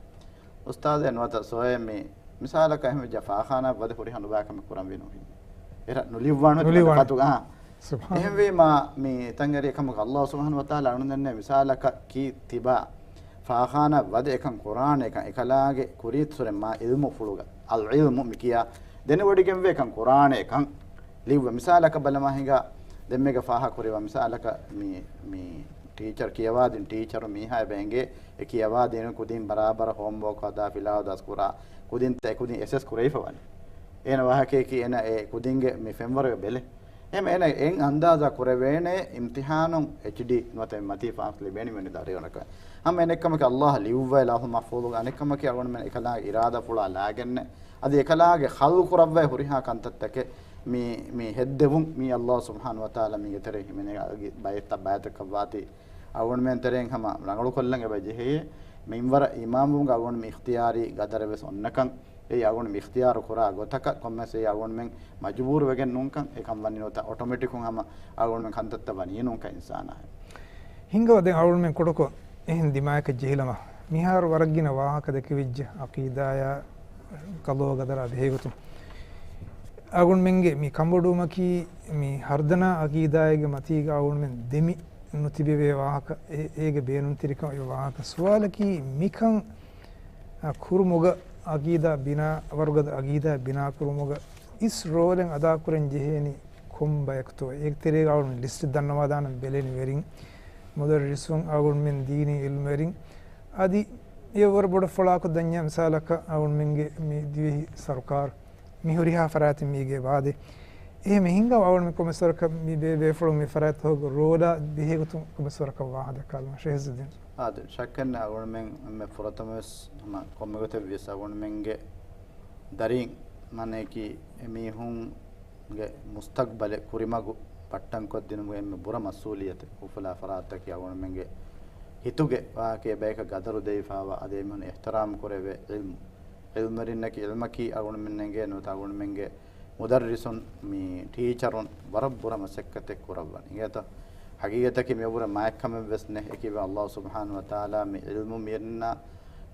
އުސްތާޛޭ ނުވަތަ ސޮއޭ މި މިސާލަކަށް އެހެން ވެއްޖާ ފާޚާނާ ވަދެ ހުރިހާ ނުބައި ކަމެއް ކުރަންވީ ނުހިން. އެރަށް ނުލިއްވާނު ނުލިއްވާނު. ފަތުގަ. އާ. ސުބްޙާނަ. އެހެންވީމާ މި ތަން އެރި ކަމަކަށް އައްލާހު ސުބްޙާނަހު ވަތަޢާލާ އަޅުން ދެންނެވި މިސާލަކަށް ކީ ތިބާ ފާޚާނާ ވަދެ އެކަން ކުރާނެ އެކަން އެކަލާގެ ކުރީތުސުރެ މާ އިލްމު ފުޅުގަ. އަލް ޢިލްމު މި ކިޔާ ދެނެވޮޑިގެންވޭ އެކަން ކުރާނެ އެކަން ލިއްވަ. މިސާލަކަށް ބަލަމާ ހިނގާ ދެންމެގަ ފާހަ ކުރެވާ މިސާލަކަށް މި، މި ޓީޗަރ ކިޔަވާދިން ޓީޗަރު މީހާ އެބަ އެނގޭ އެ ކިޔަވާދޭނު ކުދިން ބަރާބަރަށް ހޯމްވޯކް ހަދާ ފިލާވަ ދަސްކުރާ ކުދިންތައް އެކުދިން އެސެސް ކުރެވިފަ ވަނީ. އޭނަ ވާހަކައަކީ އޭނަ އެ ކުދިންގެ މި ފެންވަރުގެ ބެލެ. އެހެން އޭނަ އެން އަންދާޒާ ކުރެވޭނެ އިމްތިހާނުން އެޗްޑީ ނުވަތަ މަތީ ފާސް ލިބޭނީ މެނި ދަރިވަރަކަށް. ހަމަ އެނެއްކަމަކީ އައްލާހަށް ލިޔުއްވައި ލައުޙުލް މަޙްފޫޡުގަ އަނެއްކަމަކީ އަޅުގަނޑުމެން އެކަލާ އިރާދަފުޅާ ލާގެންނެ. އަދި އެކަލާގެ ޚަލްޤު ކުރައްވައި ހުރިހާ ކަންތައްތަކެއް މި، މި ހެއްދެވުން މީ އައްލާހު ސުބްޙާނަހު ވަތަޢާލާ މީގެ ތެރެއިން ހިމެނޭ ބައެއްތައް ބަޔަކަށްވާތީ، އަޅުގަނޑުމެން ތެރެއިން ހަމަ ރަނގަޅުކޮށްލަން އެބަ ޖެހެޔޭ. މިންވަރަށް އިމާމުވުމުގެ އަޅުގަނޑުމެން އިޚްތިޔާރީ ގަދަރެއް ވެސް އޮންނަކަން، އެއީ އަޅުގަނޑުމެން އިޚްތިޔާރު ކުރާ ގޮތަކަށް ކޮންމެސް އެއީ އަޅުގަނޑުމެން މަޖުބޫރު ވެގެން ނޫންކަން، އެކަން ވަނީ ނުވަތަ އޮޓޮމެޓިކުން ހަމަ އަޅުގަނޑުމެން ކަންތައްތައް ވަނީ ނޫންކަން އިންސާނާ. ހިނގަވަ ދެން އަޅުގަނޑުމެން ކުޑަކޮށް އެހެން ދިމާޔަކަށް ޖެހިލަމާ، މިހާރު ވަރަށް ގިނަ ވާހަކަ ދެކެވިއްޖެ އަޤީދާޔާ ޤަޟާ ޤަދަރާ ބެހޭގޮތުން. އަޅުގަނޑުމެންގެ މި ކަންބޮޑުވުމަކީ މި ހަރުދަނާ އަޤީދާއެއްގެ މަތީގަ އަޅުގަނޑުމެން ދެމި ނުތިބެވޭ ވާހަކަ، އެ-، އޭގެ ބޭނުންތެރިކަން އޮތް ވާހަކަ. ސުވާލަކީ މިކަން، އަ، ކުރުމުގަ އަޤީދާ ބިނާ، ވަރުގަދަ އަޤީދާ ބިނާ ކުރުމުގަ އިސް ރޯލެއް އަދާކުރަން ޖެހޭނީ ކޮން ބަޔަކުތޯ؟ އޭގެ ތެރޭގަ އަޅުގަނޑު ލިސްޓް ދަންނަވާދާނަން ބެލެނި ވެރިން، މުދައްރިސުން، އަޅުގަނޑުމެން ދީނީ އިލްމުވެރިން. އަދި އެ ވަރަށް ބޮޑަށް ފޮޅާކޮށް ދަންޏާ މިސާލަކަށް އަޅުގަނޑުމެންގެ މި ދިވެހި ސަރުކާރު މި ހުރިހާ ފަރާތެއް މީގެ ވާދޭ. އެހެން މި ހިނގާ އަޅުގަނޑުމެން ކޮންމެސް ވަރަކަށް މި ބޭ-، ބޭފުޅުން މި ފަރާތްތަކުގެ ރޯލާ ބެހޭގޮތުން ކޮންމެސް ވަރަކަށް ވާހަކަ ދައްކާލުން. ޝަހީދުއްދީން. އާދެ، ޝައްކެއް ނެތް އަޅުގަނޑުމެން އެންމެ ފުރަތަމަވެސް ހަމަ ކޮންމެ ގޮތެއް ވިޔަސް އަޅުގަނޑުމެންގެ ދަރީން މާނައަކީ އެމީހުންގެ މުސްތަޤްބަލެއް ކުރިމަގު ބައްޓަންކޮށްދިނުމުގެ އެންމެ ބުރަ މަސްއޫލިއްޔަތެއް އުފުލާ ފަރާތަކީ އަޅުގަނޑުމެންގެ ހިތުގެ ވާހަކައެއް ބަޔަކަށް ގަދަރު ދެވިފާވާ އަދި އެމީހުން އިޙްތިރާމް ކުރެވޭ ޢިލްމު. ޢިލްމުވެރިންނަކީ ޢިލްމަކީ އަޅުގަނޑުމެން އެނގޭ ނުވަތަ އަޅުގަނޑުމެންގެ މުދައްރިސުން މި ޓީޗަރުން ވަރަށް ބުރަ މަސައްކަތެއް ކުރައްވަން. އިނގޭތޯ؟ ޙަޤީޤަތަކީ މި އުބުރެ މާތްކަމެއް ވެސް ނެތް. އެކީ އައްލާހު ސުބްޙާނަހު ވަތަޢާލާ މި ޢިލްމު މިއަންނަ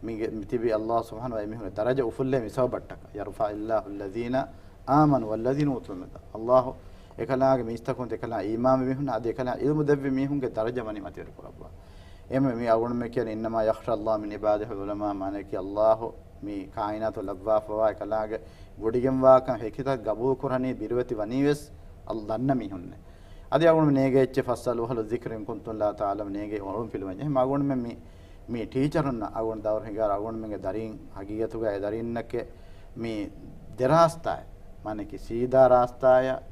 މިގެ މިތިބީ އައްލާހު ސުބްޙާނަހު ވަތަޢާލާ އެމީހުންގެ ދަރަޖަ އުފުއްލޭ މި ސަބަބަށްޓަކަ. يرفع الله الذين آمنوا والذين أوتوا العلم. އައްލާހު އެކަލާނގެ މީސްތަކުން އެކަލާ އީމާން މީހުން އަދި އެކަލާ ޢިލްމު ދެއްވި މީހުންގެ ދަރަޖަ ވަނީ މަތިވެރި ކުރައްވާ. އެހެންވެ މި އަޅުގަނޑުމެން ކިޔަނީ إنما يخشى الله من عباده العلماء، މާނައަކީ އައްލާހު މި ކާއިނާތު ލައްވާފަވާ އެކަލާނގެ ވޮޑިގެންވާކަން ހެކިތައް ގަބޫލުކުރަނީ ބިރުވެތި ވަނީވެސް އަލް-، ދަންނަ މީހުންނެއް. އަދި އަޅުގަނޑު ނޭނގޭ އެއްޗެއް فاسألوا أهل الذكر إن كنتم لا تعلمون، ނޭނގޭ އޮޅުން ފިލުވަން. އެހެން އަޅުގަނޑުމެން މި، މި ޓީޗަރުންނަށް އަޅުގަނޑު ދައުރު ހިނގާރަ އަޅުގަނޑުމެންގެ ދަރީން ހަގީގަތުގަ އެ ދަރީންނަކެ މި ދެ ރާސްތާއެއް، މާނައަކީ ސީދާ ރާސްތާއަށް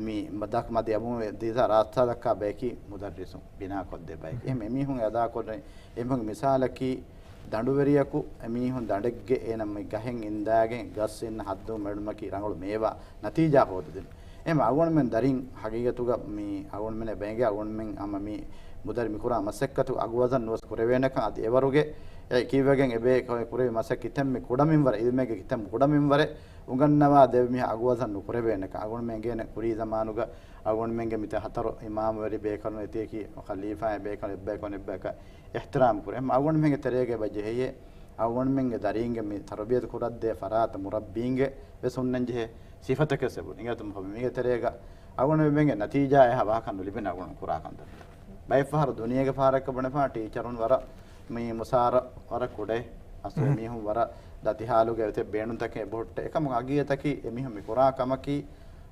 މި މަދަކް މަދި އަމު ދީދާ ރާސްތާ ދައްކާ ބަޔަކީ މުދައްރިސުން ބިނާކޮށްދޭ ބަޔަކީ. އެހެން އެމީހުން އެ އަދާކޮށް އެމީހުން މިސާލަކީ ދަނޑުވެރިޔަކު އެމީހުން ދަނޑެއްގެ އޭނަ މި ގަހެއް އިންދާގެން ގަސް އިންނަ ހައްދުން މެޑުމަކީ ރަނގަޅު މޭވާ ނަތީޖާ ހޯދަދިނުން. އެހެން އަޅުގަނޑުމެން ދަރިން ހަގީގަތުގަ މި އަޅުގަނޑުމެން ބޭނގޭ އަޅުގަނޑުމެން ހަމަ މި މުދައްރި މިކުރާ މަސައްކަތު އަގުވަޒަން ނުވެސް ކުރެވޭނެކަން އަދި އެވަރުގެ އެ ކީއްވެގެން އެބޭ ކުރެވި މަސައްކަތް ކިތަންމެ ކުޑަމިންވަރެއް އިލްމެއްގެ ކިތަންމެ ކުޑަމިންވަރެއް އުނގަންނަވާ ދެވި މީހާ އަގުވަޒަން ނުކުރެވޭނެކަން. އަޅުގަނޑުމެން އެނގޭނެ ކުރީ ޒަމާނުގަ އަޅުގަނޑުމެންގެ މިތަ ހަތަރު އިމާމުވެރި ބޭކަލުން އެތިޔަކީ ޚަލީފާއެއް ބޭކަލުން އެއްބަޔަކު އަނެއްބަޔަކަށް އިޙްތިރާމް ކުރޭ. އެހެން އަޅުގަނޑުމެންގެ ތެރޭގަ އެބަ ޖެހެޔޭ އަޅުގަނޑުމެންގެ ދަރީންގެ މި ތަރުބިޔަތު ކުރައްދޭ ފަރާތަށް މުރައްބީންގެ ވެސް ހުންނަން ޖެހޭ ސިފަތަކެއް އެބުން. އިނގޭތަ މި މީގެ ތެރޭގަ އަޅުގަނޑުމެންގެ ނަތީޖާ އެހާ ވާހަކަ ނުލިބެން އަޅުގަނޑު ކުރާ ކަންތައް. ބައެއް ފަހަރު ދުނިޔޭގެ ފަހަރަކަށް ބުނެފާ ޓީޗަރުން ވަރަށް މި މުސާރަ ވަރަށް ކުޑައި އަސްލު އެމީހުން ވަރަށް ދަތިހާލުގެ އެތެއް ބޭނުންތަކެއް އެބަހުއްޓޭ. އެކަމު ހަގީގަތަކީ އެމީހުން މި ކުރާ ކަމަކީ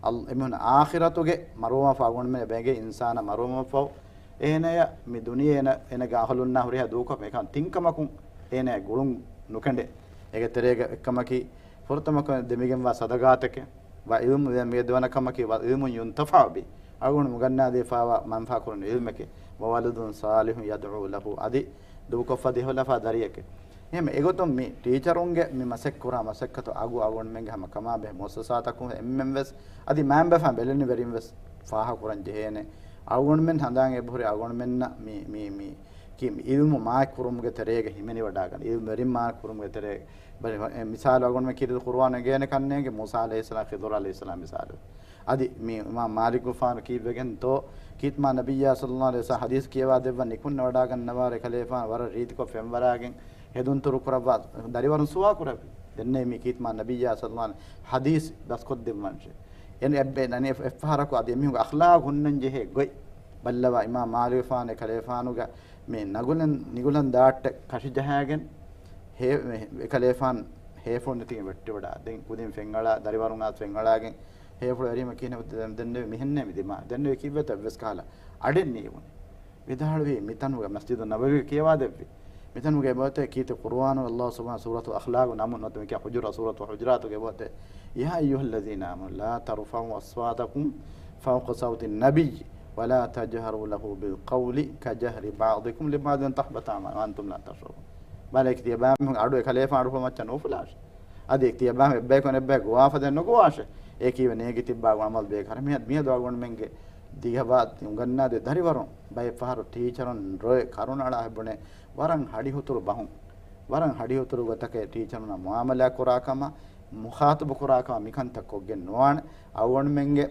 އަލް-، އެމީހުން އާޚިރަތުގެ މަރުވަމަފަ އަޅުގަނޑުމެން ބޭނގޭ އިންސާނާ މަރުވަމަފަ އޭނަޔަށް މި ދުނިޔެ އޭނަ، އޭނަގެ އަހުލުންނާ ހުރިހާ ދޫކޮށް އެކަން ތިންކަމަކުން އޭނަޔަށް ގުޅުން ނުކެނޑޭ. އޭގެ ތެރޭގަ އެއްކަމަކީ ފުރަތަމަކޮށް ދެމިގެންވާ ސަދަގާތަކެއް ވަ ޢިލްމު ދެ-، މި ދެވަނަ ކަމަކީ ވަ ޢިލްމު ޔުންތަފަޢު ބި، އަޅުގަނޑު މި ގަންނާދީފާވާ މަންފާ ކުރަން ޢިލްމެކޭ. ވަވަލަދުން ޞާލިޙުން ޔަދްޢޫ ލަހު، އަދި ދޫކޮށްފަ ދިހުލަފާ ދަރިޔެކޭ. އެހެން އެގޮތުން މި ޓީޗަރުންގެ މި މަސައްކަތް ކުރާ މަސައްކަތު އަގު އަޅުގަނޑުމެންގެ ހަމަ ކަމާ ބެހޭ މުއައްސަސާތަކުން އެންމެން ވެސް އަދި މާތް ބަފައިން ބެލެނިވެރިން ވެސް ފާހަގަކުރަން ޖެހޭނެ. އަޅުގަނޑުމެން ހަނދާން އެބަހުރި އަޅުގަނޑުމެންނަށް މި، މި، މި ކި-، އިލްމު މާތް ކުރުމުގެ ތެރޭގަ ހިމެނިވަޑާގަން، އިލްމުވެރިން މާތް ކުރުމުގެ ތެރޭ ބަ-، މިސާލު އަޅުގަނޑުމެން ކީރިތި ޤުރުއާނު އެނގޭނެ ކަންނޭނގެ މޫސާ ޢަލައިހިއްސަލާމް، ޚިޟުރު ޢަލައިހިއްސަލާމް މިސާލު. އަދި މި އިމާމް މާލިކުގެފާނު ކީއްވެގެންތޯ ކީރިތި މާ ނަބިއްޔާ ޞައްލައްލާހު ޢަލައިހި ވަސައްލަމް ޙަދީޘް ކިޔަވާ ދެއްވަން ނިކުންނަވަޑާގަންނަވާރޭ ކަލޭފާނު ވަރަށް ރީތިކޮށް ފެންވަރާގެން ހެދުންތުރު ކުރައްވާ ދަރިވަރުން ސުވާ ކުރެއްވި. ދެންނެވި މި ކީރިތި މާ ނަބިއްޔާ ޞައްލައްލާހު ޢަލައިހި ވަސައްލަމް ޙަދީޘް ދަސްކޮށްދެއްވަންށޭ. އެން އެއްބެ ނަނި އެއް-، އެއްފަހަރަކު އަދި އެމީހުންގެ އަޚްލާގު ހުންނަން ޖެހޭ ގޮތް ބައްލަވާ އިމާމް މާލިކުގެފާނު އެކަލޭފާނުގެ މި ނަގުލަން ނިގުލަން ދާއްޓެއް ކަށި ޖަހާގެން ހޭ-، މެ-، އެކަލޭފާން ހޭފުޅު ނެތިގެން ވެއްޓިވަޑާ. ދެން ކުދިން ފެންއަޅާ، ދަރިވަރުން އައިސް ފެންއަޅާގެން ހޭފުޅު އެރީމަ ކިހިނެއް ދެން-، ދެންނެވި މިހެންނޭ މި ދިމާ. ދެންނެވި ކީއްވެތަ އެއްވެސް ކަހަލަ އަޑެއް ނީވުނު. ވިދާޅުވީ މިތަނުގެ މަސްޖިދު ނަބަވީ ކިޔަވާދެއްވި. މިތަނުގެ އެބައޮތޭ ކީރިތި ޤުރުއާނު އައްލާހު ސުބްޙާނަހު ސޫރަތުލް އަޚްލާގު ނަމުން ނުވަތަ މިކިޔާ ޙުޖުރާ ސޫރަތުލް ޙުޖުރާތުގެ އެބައޮތޭ يا أيها الذين آمنوا لا ترفعوا أصواتكم فوق صوت النبي ولا تجهروا له بالقول كجهر بعضكم لبعض أن تحبط أعمالكم وأنتم لا تشعرون. ބަލަ އެކި ތިޔަބައިމީހުން އަޑު އެކަލޭފާނު އަޑު މައްޗަށް ނުފުލާށޭ. އަދި އެކި ތިޔަބައިމީހުން އެއްބަޔަކު އަނެއްބަޔަކަށް ގޮވާފަ ދެން ނުގޮވާށޭ. އޭ ކީވެ ނޭގި ތިއްބާ އަމަލު ބޭކަށް މިއަދު މިއަދު އަޅުގަނޑުމެންގެ ދިގަބާ އުނގަންނާދޭ ދަރިވަރުން ބައެއް ފަހަރު ޓީޗަރުން ރޮއެ ކަރުނަ އަޅާ ބުނެ ވަރަށް ހަޑިހުތުރު ބަހުން، ވަރަށް ހަޑިހުތުރު ގޮތަކަށް ޓީޗަރުންނާ މުއާމަލާ ކުރާ ކަމަށް، މުޚާތަބު ކުރާ ކަމަށް މިކަންތައް ކޮށްގެން ނުވާނެ. އަޅުގަނޑުމެންގެ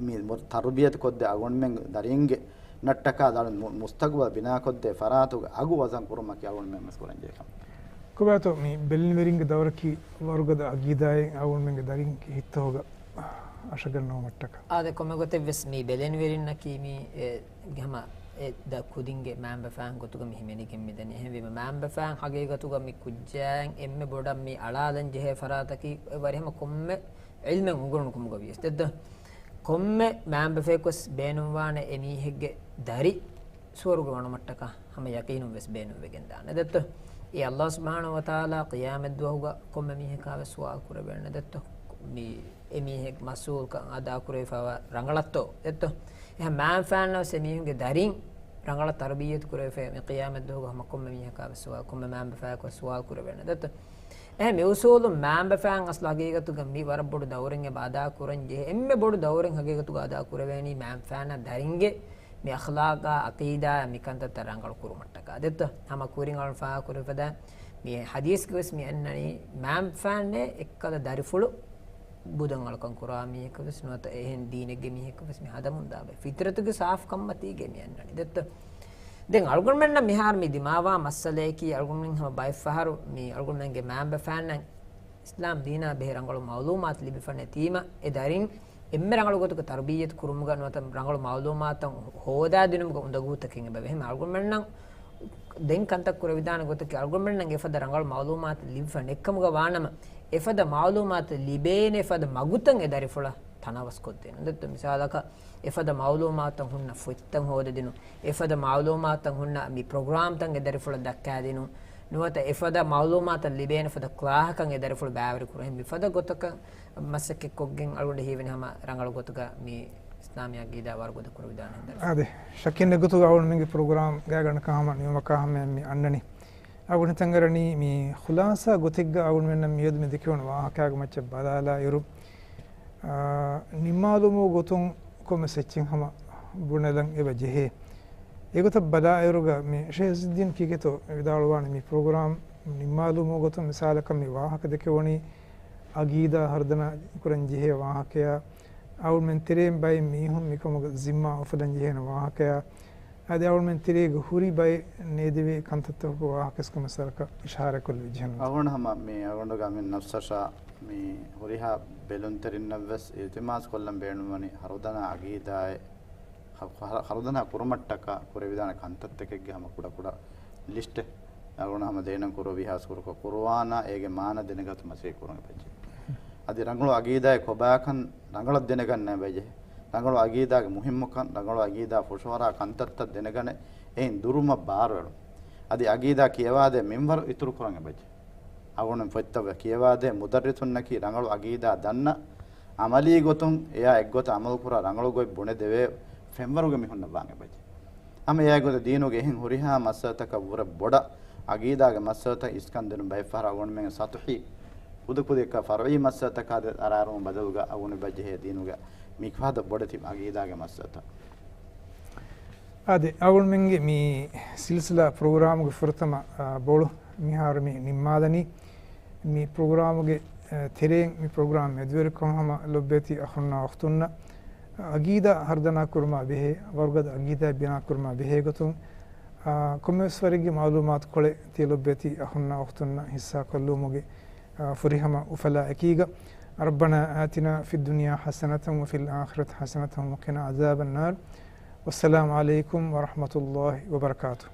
މި މު-، ތަރުބިޔަތު ކޮށްދޭ އަޅުގަނޑުމެން ދަރިންގެ ނައްޓަކާ ދަރުން މު-، މުސްތަގުބަލް ބިނާކޮށްދޭ ފަރާތުގެ އަގު ވަޒަން ކުރުމަކީ އަޅުގަނޑުމެން ވެސް ކުރަންޖެހޭ ކަމެއް. ކޮބާތޯ މި ބެލެނިވެރިންގެ ދައުރަކީ ވަރުގަދަ އަގީދާއެއް އަޅުގަނޑުމެންގެ ދަރިންގެ ހިތްތަކުގަ އަށަގަންނަވުމަށްޓަކާ. އާދެ، ކޮންމެ ގޮތެއް ވެސް މި ބެލެނިވެރިންނަކީ މި އެ ހަމަ އެ ދަ ކުދިންގެ މައިންބަފައިން ގޮތުގަ މި ހިމެނިގެން މިދަނީ. އެހެންވީމަ މައިންބަފައިން ހަގީގަތުގަ މި ކުއްޖާއިން އެންމެ ބޮޑަށް މި އަޅާލަން ޖެހޭ ފަރާތަކީ އެ ވަރިހަމަ ކޮންމެ ޢިލްމެއް އުނގަންނު ކަމުގަ ވިޔަސް ދެއްތޯ. ކޮންމެ މައިންބަފައެއް ވެސް ބޭނުންވާނެ އެ މީހެއްގެ ދަރި ސުވަރުގެ ވަނުމަށްޓަކާ ހަމަ ޔަޤީނުން ވެސް ބޭނުންވެގެން ދާނެ ދެއްތޯ. އެ ﷲ ސުބްޙާނަހޫ ވަތަޢާލާ ޤިޔާމަތްދުވަހުގަ ކޮންމެ މީހަކާ ވެސް ސުވާލު ކުރެވޭނެ ދެއްތޯ. މި އެ މީހެއް މަސްއޫލްކަން އަދާކުރެވިފައިވާ ރަނގަޅަށްތޯ ދެއްތޯ. އެހެން މައިންބަފައިންނަށް ވެސް އެ މީހުންގެ ދަރިން ރަނގަޅަށް ތަރުބިއްޔަތު ކުރެވިފައި މި ޤިޔާމަތްދުވަހުގަ ހަމަ ކޮންމެ މީހަކާ ވެސް ސުވާލު، ކޮންމެ މައިންބަފައަކު ވެސް ސުވާލު ކުރެވޭނެ ދެއްތޯ. އެހެން މި އުސޫލުން މައިންބަފައިން އަސްލު ހަގީގަތުގަ މި ވަރަށް ބޮޑު ދައުރެއް އެބަ އަދާ ކުރަން ޖެހޭ. އެންމެ ބޮޑު ދައުރެއް ހަގީގަތުގަ އަދާ ކުރެވޭނީ މައިންބަފައިންނަށް ދަރިންގެ މި އަޚްލާޤާ، ޢަޤީދާ، މި ކަންތައްތައް ރަނގަޅު ކުރުމަށްޓަކާ ދެއްތޯ. ހަމަ ކުރިން އަޅުން ފާހަގަކުރެވިފަދަ މި ޙަދީޘްގަ ވެސް މި އަންނަނީ މައިންބަފައިންނޭ އެއްކަލަ ދަރިފުޅު ބުދަށް އަޅުކަން ކުރާ މީހަކަށް ވެސް ނުވަތަ އެހެން ދީނެއްގެ މީހަކަށް ވެސް މި ހަދަމުން ދާބައި. ފިޠްރަތުގެ ސާފު ކަންމަތީގައި މި އަންނަނީ ދެއްތޯ. ދެން އަޅުގަނޑުމެންނަށް މިހާރު މި ދިމާވާ މައްސަލަޔަކީ އަޅުގަނޑުމެން ހަމަ ބައެއް ފަހަރު މި އަޅުގަނޑުމެންގެ މައިންބަފައިންނަށް އިސްލާމް ދީނާ ބެހޭ ރަނގަޅު މަޢުލޫމާތު ލިބިފަ ނެތީމަ، އެ ދަރިން އެންމެ ރަނގަޅު ގޮތުގަ ތަރުބިއްޔަތު ކުރުމުގަ ނުވަތަ ރަނގަޅު މަޢުލޫމާތުތައް ހޯދާދިނުމުގަ އުނދަގޫތަކެއް އެބަވޭ. އެހެން އަޅުގަނޑުމެންނަށް ދެން ކަންތައް ކުރެވިދާނެ ގޮތަކީ އަޅުގަނޑުމެންނަށް އެފަދަ ރަނގަޅު މަޢުލޫމާތު ލިބިފަ ނެއްކަމުގަ ވާނަމަ، އެފަދަ މަޢުލޫމާތު ލިބޭނެ ފަދަ މަގުތައް އެ ދަރިފުޅަށް ތަނަވަސްކޮށްދޭނެ. ދެއްތޯ މިސާލަކަށް އެފަދަ މަޢުލޫމާތުތައް ހުންނަ ފޮތްތައް ހޯދަދިނުން، އެފަދަ މަޢުލޫމާތުތައް ހުންނަ މި ޕްރޮގްރާމްތައް އެ ދަރިފުޅަށް ދައްކާދިނުން، ނުވަތަ އެފަދަ މަޢުލޫމާތަށް ލިބޭނެ ފަދަ ކްލާހަކަށް އެ ދަރިފުޅު ބައިވެރި ކުރުން. މިފަދަ ގޮތަކަށް މަސައްކަތްކޮށްގެން އަޅުގަނޑު ހީވަނީ ހަމަ ރަނގަޅު ގޮތުގަ މި އިސްލާމީ ޢަޤީދާ ވަރުގަދަ ކުރެވިދާނެ ހިނދަށް. އާދެ، ޝައްކެއް ނެތް ގޮތުގަ އަޅުގަނޑުމެންގެ ޕްރޮގްރާމް ގާތްގަނޑަކަށް ހަމަ ނިމުމަކާ ހަމަ މި އަންނަނީ. އަޅުގަނޑު ހިތަށް އަރަނީ މި ޚުލާޞާ ގޮތެއްގަ އަޅުގަނޑުމެންނަށް މިއަދު މި ދެކެވުނު ވާހަކައިގެ މައްޗަށް ބަލާލާއިރު، އާ، ނިންމާލުމުގެ ގޮތުން ކޮންމެސް އެއްޗެއް ހަމަ ބުނެލަން އެބަ ޖެހޭ. އެގޮތަށް ބަލާއިރުގަ މި ޝޭހް ޢިއްޒުއްދީން ކީކޭތޯ ވިދާޅުވާނެ މި ޕްރޮގްރާމް ނިންމާލުމުގެ ގޮތުން މިސާލަކަށް މި ވާހަކަ ދެކެވުނީ އަގީދާ ހަރުދަނާ ކުރަން ޖެހޭ ވާހަކަޔާ، އަޅުގަނޑުމެން ތެރޭން ބައެއް މީހުން މިކަމުގެ ޒިންމާ އުފަލަން ޖެހޭނެ ވާހަކަޔާ، އަދި އަޅުގަނޑުމެން ތެރޭގަ ހުރި ބައެއް ނޭދެވޭ ކަންތައްތަކުގެ ވާހަކަ ވެސް ކޮންމެސް ވަރަކަށް އިޝާރާތްކޮށްލެވިއްޖެ ހަމަ. އަޅުގަނޑު ހަމަ މި އަޅުގަނޑުގެ މި ނަފްސަށާ މި ހުރިހާ ބެލުންތެރިންނަށް ވެސް އިލްތިމާސް ކޮށްލަން ބޭނުންވަނީ ހަރުދަނާ އަގީދާއެއް ހަ-، ހަ-، ހަރުދަނާ ކުރުމަށްޓަކާ ކުރެވިދާނެ ކަންތައްތަކެއްގެ ހަމަ ކުޑަކުޑަ ލިސްޓެއް އަޅުގަނޑު ހަމަ ދޭނަން ކުރު ވިހާސް ކުރުކޮށް ކުރުވާނާ އޭގެ މާނަ ދެނެގަތު މަސައްކަތް ކުރުން އެބަޖެހޭ. އަދި ރަނގަޅު އަގީދާއެއް ކޮބާކަން ރަނގަޅަށް ދެނެގަންނަ އެބަޖެހޭ. ރަނގަޅު އަގީދާގެ މުހިއްމުކަން، ރަނގަޅު އަގީދާ ފުށުއަރާ ކަންތައްތައް ދެނެގަނެ އެއިން ދުރުމަށް ބާރުއެޅުން. އަދި އަގީދާ ކިޔަވާދޭ މިންވަރު އިތުރު ކުރަން އެބަޖެހޭ. އަޅުގަނޑު ފޮތްތައް ކިޔަވާދޭ މުދައްރިސުންނަކީ ރަނގަޅު އަގީދާ ދަންނަ އަމަލީ ގޮތުން އެޔާ އެއްގޮތަށް އަމަލުކުރާ ރަނގަޅު ގޮތް ބުނެދެވޭ ފެންވަރުގެ މީހުންނަށް ވާން އެބަޖެހޭ. ހަމަ އެއާއެއްގޮތަށް ދީނުގެ އެހެން ހުރިހާ މައްސަލަތަކަށް ވުރެ ބޮޑަށް އަގީދާގެ މައްސަލަތައް އިސްކަންދިނުން ބައެއްފަހަރު އަޅުގަނޑުމެންގެ ސަތުޙީ ކުދިކުދިއަކަށް ފަރުޢީ މައްސަލަތަކާ ދެ އަރާރުމުން ބަދަލުގަ އަޅުގަނޑު އެބަޖެހޭ ދީނުގެ މިފަހަތަށް ބޮޑެތި އަގީދާގެ މައްސަލަތައް. އާދެ، އަޅުގަނޑުމެންގެ މި ސިލްސިލާ ޕްރޮގްރާމުގެ ފުރަތަމަ، އާ، ބޯޅަ މިހާރު މި ނިންމާލަނީ. މި ޕްރޮގްރާމުގެ، އަ، ތެރެއިން މި ޕްރޮގްރާމް މެދުވެރިކޮށް ހަމަ ލޮބުވެތި އަޚުންނާ އުޚްތުންނަށް އަގީދާ ހަރުދަނާ ކުރުމާ ބެހޭ، ވަރުގަދަ އަގީދާ ބިނާ ކުރުމާ ބެހޭ ގޮތުން، އާ، ކޮންމެވެސް ވަރެއްގެ މަޢުލޫމާތު ކޮޅެއް ތިޔަ ލޮބުވެތި އަޚުންނާ އުޚްތުންނަށް ހިއްސާ ކޮށްލުމުގެ، އާ، ފުރިހަމަ އުފަލާ އެކީގަ، ربنا آتنا في الدنيا حسنة وفي الآخرة حسنة وقنا عذاب النار. والسلام عليكم ورحمة الله وبركاته.